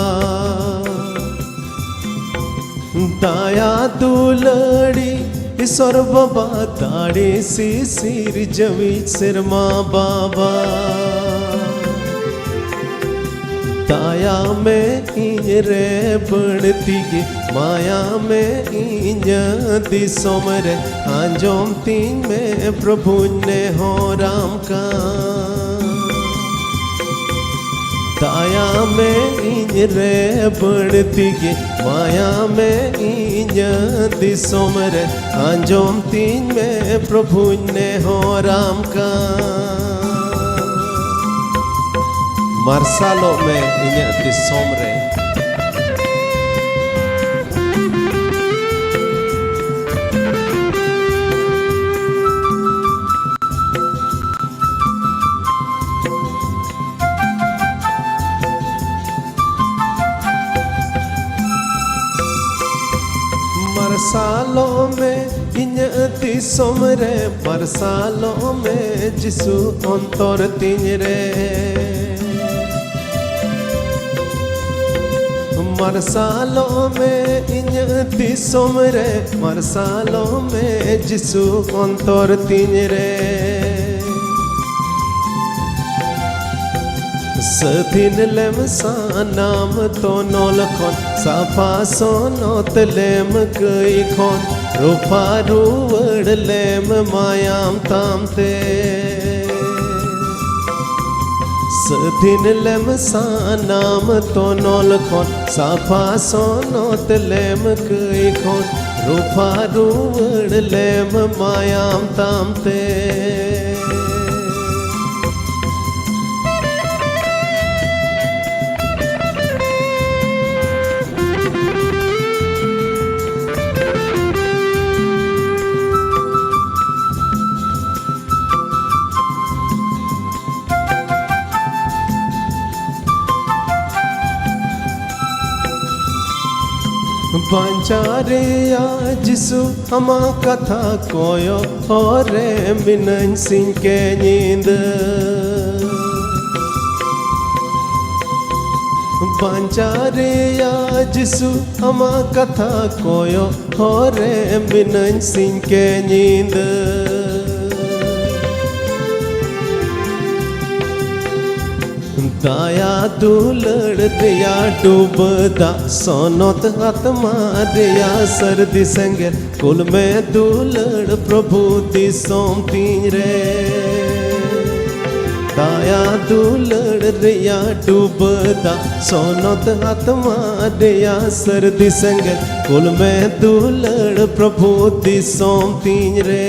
ᱫᱟᱭᱟ ᱫᱩᱞᱟᱹᱲᱤ ᱤᱥᱚᱨ ᱵᱟᱵᱟ, ᱫᱟᱲᱮ ᱥᱤᱥᱤᱨ ᱡᱟᱹᱣᱤ ᱥᱮᱨᱢᱟ ᱵᱟᱵᱟ᱾ ᱫᱟᱭᱟ ᱢᱮ ᱤᱧ ᱨᱮ ᱵᱟᱹᱲᱛᱤ ᱜᱮ, ᱢᱟᱭᱟ ᱢᱮ ᱤᱧᱟᱹᱜ ᱫᱤᱥᱚᱢ ᱨᱮ, ᱟᱸᱡᱚᱢ ᱛᱤᱧ ᱢᱮ ᱯᱨᱚᱵᱷᱩᱧ ᱱᱮᱦᱚᱨᱟᱢ ᱠᱟᱱ᱾ ᱫᱟᱭᱟ ᱢᱮ ᱤᱧ ᱨᱮ ᱵᱟᱹᱲᱛᱤ ᱜᱮ, ᱢᱟᱭᱟ ᱢᱮ ᱤᱧᱟᱹᱜ ᱫᱤᱥᱚᱢ ᱨᱮ, ᱟᱸᱡᱚᱢ ᱛᱤᱧ ᱢᱮ ᱯᱨᱚᱵᱷᱩᱧ ᱱᱮᱦᱚᱨᱟᱢ ᱠᱟᱱ᱾ ᱢᱟᱨᱥᱟᱞᱚᱜ ᱢᱮ ᱤᱧᱟᱹᱜ ᱫᱤᱥᱚᱢ ᱨᱮ᱾ ᱢᱟᱨᱥᱟᱞᱚᱜ ᱢᱮ ᱤᱧᱟᱹᱜ ᱫᱤᱥᱚᱢ ᱨᱮ, ᱢᱟᱨᱥᱟᱞᱚᱜ ᱢᱮ ᱡᱤᱥᱩ ᱚᱱᱛᱚᱨ ᱛᱤᱧ ᱨᱮ᱾ ᱢᱟᱨᱥᱟᱞᱚᱜ ᱢᱮ ᱤᱧᱟᱹᱜ ᱫᱤᱥᱚᱢ ᱨᱮ, ᱢᱟᱨᱥᱟᱞᱚᱜ ᱢᱮ ᱡᱤᱥᱩ ᱚᱱᱛᱚᱨ ᱛᱤᱧ ᱨᱮ᱾ ᱥᱟᱹᱫᱷᱤᱱ ᱞᱮᱢ ᱥᱟᱱᱟᱢ ᱛᱚᱱᱚᱞ ᱠᱷᱚᱱ, ᱥᱟᱯᱷᱟ ᱥᱚᱱᱚᱛ ᱞᱮᱢ ᱠᱟᱹᱭ ᱠᱷᱚᱱ, ᱨᱚᱯᱷᱟ ᱨᱩᱣᱟᱹᱲ ᱞᱮᱢ ᱢᱟᱭᱟᱢ ᱛᱟᱢ ᱛᱮ᱾ ᱟᱹᱫᱷᱤᱱ ᱞᱮᱢ ᱥᱟᱱᱟᱢ ᱛᱚᱱᱚᱞ ᱠᱷᱚᱱ, ᱥᱟᱯᱷᱟ ᱥᱚᱱᱚᱛ ᱞᱮᱢ ᱠᱟᱹᱭ ᱠᱷᱚᱱ, ᱨᱩᱯᱷᱟ ᱨᱩᱣᱟᱹᱲ ᱞᱮᱢ ᱢᱟᱭᱟᱢ ᱛᱟᱢ ᱛᱮ᱾ ᱵᱟᱧᱪᱟᱣ ᱨᱮᱭᱟᱜ ᱡᱤᱥᱩ, ᱟᱢᱟᱜ ᱠᱟᱛᱷᱟ ᱠᱚᱭᱚᱜ ᱦᱚᱨ ᱨᱮ ᱢᱤᱱᱟᱹᱧ ᱥᱤᱧ ᱠᱮ ᱧᱤᱫᱟᱹ᱾ ᱵᱟᱧᱪᱟᱣ ᱨᱮᱭᱟᱜ ᱡᱤᱥᱩ, ᱟᱢᱟᱜ ᱠᱟᱛᱷᱟ ᱠᱚᱭᱚᱜ ᱦᱚᱨ ᱨᱮ ᱢᱤᱱᱟᱹᱧ ᱥᱤᱧ ᱠᱮ ᱧᱤᱫᱟᱹ᱾ ᱫᱟᱭᱟ ᱫᱩᱞᱟᱹᱲ ᱨᱮᱭᱟᱜ ᱰᱩᱵᱟᱹ ᱫᱟᱜ, ᱥᱚᱱᱚᱛ ᱟᱛᱢᱟ ᱨᱮᱭᱟᱜ ᱥᱟᱹᱨᱫᱤ ᱥᱮᱸᱜᱮᱞ, ᱠᱩᱞ ᱢᱮ ᱫᱩᱞᱟᱹᱲ ᱯᱨᱚᱵᱷᱩ ᱫᱤᱥᱚᱢ ᱛᱤᱧ ᱨᱮ᱾ ᱫᱟᱭᱟ ᱫᱩᱞᱟᱹᱲ ᱨᱮᱭᱟᱜ ᱰᱩᱵᱟᱹ ᱫᱟᱜ, ᱥᱚᱱᱚᱛ ᱟᱛᱢᱟ ᱨᱮᱭᱟᱜ ᱥᱟᱹᱨᱫᱤ ᱥᱮᱸᱜᱮᱞ, ᱠᱩᱞ ᱢᱮ ᱫᱩᱞᱟᱹᱲ ᱯᱨᱚᱵᱷᱩ ᱫᱤᱥᱚᱢ ᱛᱤᱧ ᱨᱮ᱾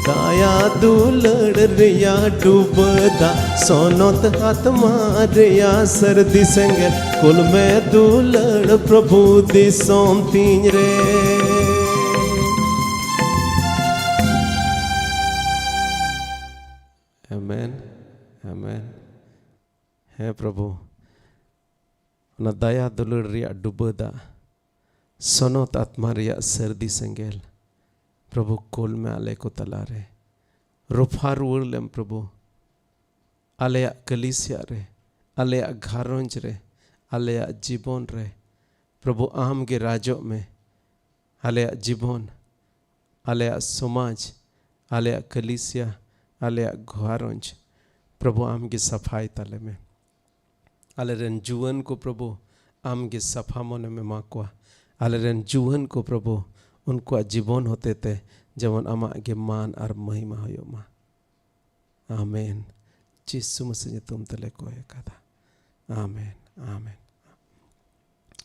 ᱫᱟᱭᱟ ᱫᱩᱞᱟᱹᱲ ᱨᱮᱭᱟᱜ ᱰᱩᱵᱟᱹ ᱫᱟᱜ, ᱥᱚᱱᱚᱛ ᱟᱛᱢᱟ ᱨᱮᱭᱟᱜ ᱥᱟᱹᱨᱫᱤ ᱥᱮᱸᱜᱮᱞ, ᱠᱩᱞ ᱢᱮ ᱫᱩᱞᱟᱹᱲ ᱯᱨᱚᱵᱷᱩ ᱫᱤᱥᱚᱢ ᱛᱤᱧ ᱨᱮ᱾ ᱟᱢᱮᱱ, ᱟᱢᱮᱱ᱾ ᱦᱮᱸ ᱯᱨᱚᱵᱷᱩ, ᱚᱱᱟ ᱫᱟᱭᱟ ᱫᱩᱞᱟᱹᱲ ᱨᱮᱭᱟᱜ ᱰᱩᱵᱟᱹ ᱫᱟᱜ, ᱥᱚᱱᱚᱛ ᱟᱛᱢᱟ ᱨᱮᱭᱟᱜ ᱥᱟᱹᱨᱫᱤ ᱥᱮᱸᱜᱮᱞ, ᱯᱨᱚᱵᱷᱩ ᱠᱩᱞ ᱢᱮ ᱟᱞᱮ ᱠᱚ ᱛᱟᱞᱟᱨᱮ᱾ ᱨᱚᱯᱷᱟ ᱨᱩᱣᱟᱹᱲ ᱞᱮᱢ ᱯᱨᱚᱵᱷᱩ, ᱟᱞᱮᱭᱟᱜ ᱠᱟᱹᱞᱤᱥᱤᱭᱟ ᱨᱮ, ᱟᱞᱮᱭᱟᱜ ᱜᱷᱟᱨᱚᱸᱡᱽ ᱨᱮ, ᱟᱞᱮᱭᱟᱜ ᱡᱤᱵᱚᱱ ᱨᱮ᱾ ᱯᱨᱚᱵᱷᱩ ᱟᱢ ᱜᱮ ᱨᱟᱡᱚᱜ ᱢᱮ᱾ ᱟᱞᱮᱭᱟᱜ ᱡᱤᱵᱚᱱ, ᱟᱞᱮᱭᱟᱜ ᱥᱚᱢᱟᱡᱽ, ᱟᱞᱮᱭᱟᱜ ᱠᱟᱹᱞᱤᱥᱤᱭᱟ, ᱟᱞᱮᱭᱟᱜ ᱜᱷᱟᱨᱚᱸᱡᱽ, ᱯᱨᱚᱵᱷᱩ ᱟᱢ ᱜᱮ ᱥᱟᱯᱷᱟᱭ ᱛᱟᱞᱮ ᱢᱮ᱾ ᱟᱞᱮᱨᱮᱱ ᱡᱩᱣᱟᱹᱱ ᱠᱚ ᱯᱨᱚᱵᱷᱩ, ᱟᱢ ᱜᱮ ᱥᱟᱯᱷᱟ ᱢᱚᱱᱮᱢ ᱮᱢᱟ ᱠᱚᱣᱟ᱾ ᱟᱞᱮᱨᱮᱱ ᱡᱩᱣᱟᱹᱱ ᱠᱚ ᱯᱨᱚᱵᱷᱩ, ᱩᱱᱠᱩᱣᱟᱜ ᱡᱤᱵᱚᱱ ᱦᱚᱛᱮ ᱛᱮ ᱡᱮᱢᱚᱱ ᱟᱢᱟᱜ ᱜᱮ ᱢᱟᱱ ᱟᱨ ᱢᱟᱹᱦᱤᱢᱟ ᱦᱩᱭᱩᱜ ᱢᱟ᱾ ᱟᱢᱮᱱ᱾ ᱡᱤᱥᱩ ᱢᱟᱹᱥᱤ ᱧᱩᱛᱩᱢ ᱛᱮᱞᱮ ᱠᱚᱭ ᱟᱠᱟᱫᱟ᱾ ᱟᱢᱮᱱ, ᱟᱢᱮᱱ᱾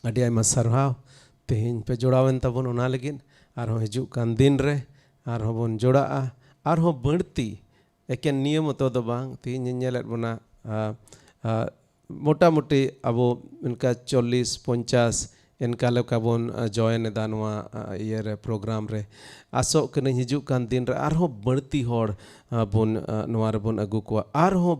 ᱟᱹᱰᱤ ᱟᱭᱢᱟ ᱥᱟᱨᱦᱟᱣ᱾ ᱛᱮᱦᱮᱧ ᱯᱮ ᱡᱚᱲᱟᱣᱮᱱ ᱛᱟᱵᱚᱱ, ᱚᱱᱟ ᱞᱟᱹᱜᱤᱫ᱾ ᱟᱨᱦᱚᱸ ᱦᱤᱡᱩᱜ ᱠᱟᱱ ᱫᱤᱱ ᱨᱮ ᱟᱨᱦᱚᱸ ᱵᱚᱱ ᱡᱚᱲᱟᱜᱼᱟ, ᱟᱨᱦᱚᱸ ᱵᱟᱹᱲᱛᱤ᱾ ᱮᱠᱮᱱ ᱱᱤᱭᱟᱹ ᱢᱚᱛᱚ ᱫᱚ ᱵᱟᱝ, ᱛᱮᱦᱮᱧ ᱤᱧ ᱧᱮᱞᱮᱫ ᱵᱚᱱᱟ, ᱟ, ᱟ, ᱢᱚᱴᱟᱢᱩᱴᱤ ᱟᱵᱚ ᱚᱱᱠᱟ ᱪᱚᱞᱞᱤᱥ, ᱯᱚᱧᱪᱟᱥ ᱮᱱᱠᱟ ᱞᱮᱠᱟ ᱵᱚᱱ, ᱟ, join ᱮᱫᱟ ᱱᱚᱣᱟ, ᱟ, ᱤᱭᱟᱹ ᱨᱮ, program ᱨᱮ᱾ ᱟᱥᱚᱜ ᱠᱟᱹᱱᱟᱹᱧ ᱦᱤᱡᱩᱜ ᱠᱟᱱ ᱫᱤᱱ ᱨᱮ ᱟᱨᱦᱚᱸ ᱵᱟᱹᱲᱛᱤ ᱦᱚᱲ, ᱟ, ᱵᱚᱱ, ᱟ, ᱱᱚᱣᱟ ᱨᱮᱵᱚᱱ ᱟᱹᱜᱩ ᱠᱚᱣᱟ᱾ ᱟᱨᱦᱚᱸ,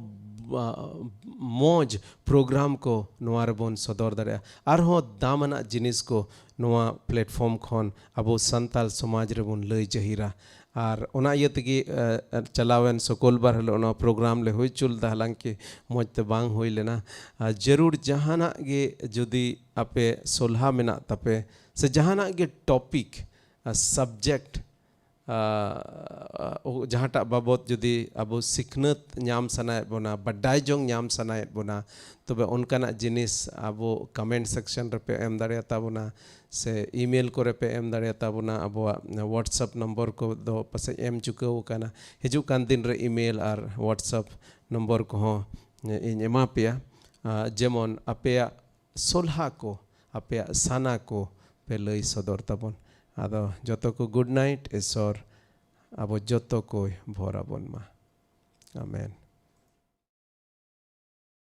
ᱟ, ᱢᱚᱡᱽ program ᱠᱚ ᱱᱚᱣᱟ ᱨᱮᱵᱚᱱ ᱥᱚᱫᱚᱨ ᱫᱟᱲᱮᱭᱟᱜᱼᱟ᱾ ᱟᱨᱦᱚᱸ ᱫᱟᱢ ᱟᱱᱟᱜ ᱡᱤᱱᱤᱥ ᱠᱚ ᱱᱚᱣᱟ platform ᱠᱷᱚᱱ ᱟᱵᱚ ᱥᱟᱱᱛᱟᱲ ᱥᱚᱢᱟᱡᱽ ᱨᱮᱵᱚᱱ ᱞᱟᱹᱭ ᱡᱟᱹᱦᱤᱨᱟ᱾ ᱟᱨ ᱚᱱᱟ ᱤᱭᱟᱹ ᱛᱮᱜᱮ, ᱟ, ᱪᱟᱞᱟᱣᱮᱱ ᱥᱩᱠᱚᱞᱵᱟᱨ ᱦᱤᱞᱳᱜ ᱱᱚᱣᱟ program ᱞᱮ ᱦᱩᱭ ᱦᱚᱪᱚ ᱞᱮᱫᱟ, ᱦᱟᱞᱟᱝᱠᱤ ᱢᱚᱡᱽ ᱛᱮ ᱵᱟᱝ ᱦᱩᱭ ᱞᱮᱱᱟ᱾ ᱟᱨ ᱡᱟᱹᱨᱩᱲ ᱡᱟᱦᱟᱱᱟᱜ ᱜᱮ ᱡᱩᱫᱤ ᱟᱯᱮ ᱥᱚᱞᱦᱟ ᱢᱮᱱᱟᱜ ᱛᱟᱯᱮ, ᱥᱮ ᱡᱟᱦᱟᱱᱟᱜ ᱜᱮ topic, ᱟ, subject, ᱟ, ᱡᱟᱦᱟᱸᱴᱟᱜ ᱵᱟᱵᱚᱛ ᱡᱩᱫᱤ ᱟᱵᱚ ᱥᱤᱠᱷᱱᱟᱹᱛ ᱧᱟᱢ ᱥᱟᱱᱟᱭᱮᱫ ᱵᱚᱱᱟ, ᱵᱟᱰᱟᱭ ᱡᱚᱝ ᱧᱟᱢ ᱥᱟᱱᱟᱭᱮᱫ ᱵᱚᱱᱟ, ᱛᱚᱵᱮ ᱚᱱᱠᱟᱱᱟᱜ ᱡᱤᱱᱤᱥ ᱟᱵᱚ comment section ᱨᱮᱯᱮ ᱮᱢ ᱫᱟᱲᱮᱭᱟᱛᱟ ᱵᱚᱱᱟ, ᱥᱮ email ᱠᱚᱨᱮ ᱯᱮ ᱮᱢ ᱫᱟᱲᱮᱭᱟᱛᱟ ᱵᱚᱱᱟ᱾ ᱟᱵᱚᱣᱟᱜ WhatsApp ᱱᱚᱢᱵᱚᱨ ᱠᱚᱫᱚ ᱯᱟᱥᱮᱡ ᱮᱢ ᱪᱩᱠᱟᱹᱣ ᱟᱠᱟᱱᱟ᱾ ᱦᱤᱡᱩᱜ ᱠᱟᱱ ᱫᱤᱱ ᱨᱮ email ᱟᱨ WhatsApp ᱱᱚᱢᱵᱚᱨ ᱠᱚᱦᱚᱸ ᱤᱧ ᱮᱢᱟ ᱯᱮᱭᱟ᱾ ᱟ, ᱡᱮᱢᱚᱱ ᱟᱯᱮᱭᱟᱜ ᱥᱚᱞᱦᱟ ᱠᱚ, ᱟᱯᱮᱭᱟᱜ ᱥᱟᱱᱟ ᱠᱚ ᱯᱮ ᱞᱟᱹᱭ ᱥᱚᱫᱚᱨ ᱛᱟᱵᱚᱱ᱾ ᱟᱫᱚ ᱡᱚᱛᱚ ᱠᱚ good night, ᱤᱥᱚᱨ ᱟᱵᱚ ᱡᱚᱛᱚ ᱠᱚᱭ ᱵᱷᱚᱨ ᱟᱵᱚᱱ ᱢᱟ᱾ ᱟᱢᱮᱱ᱾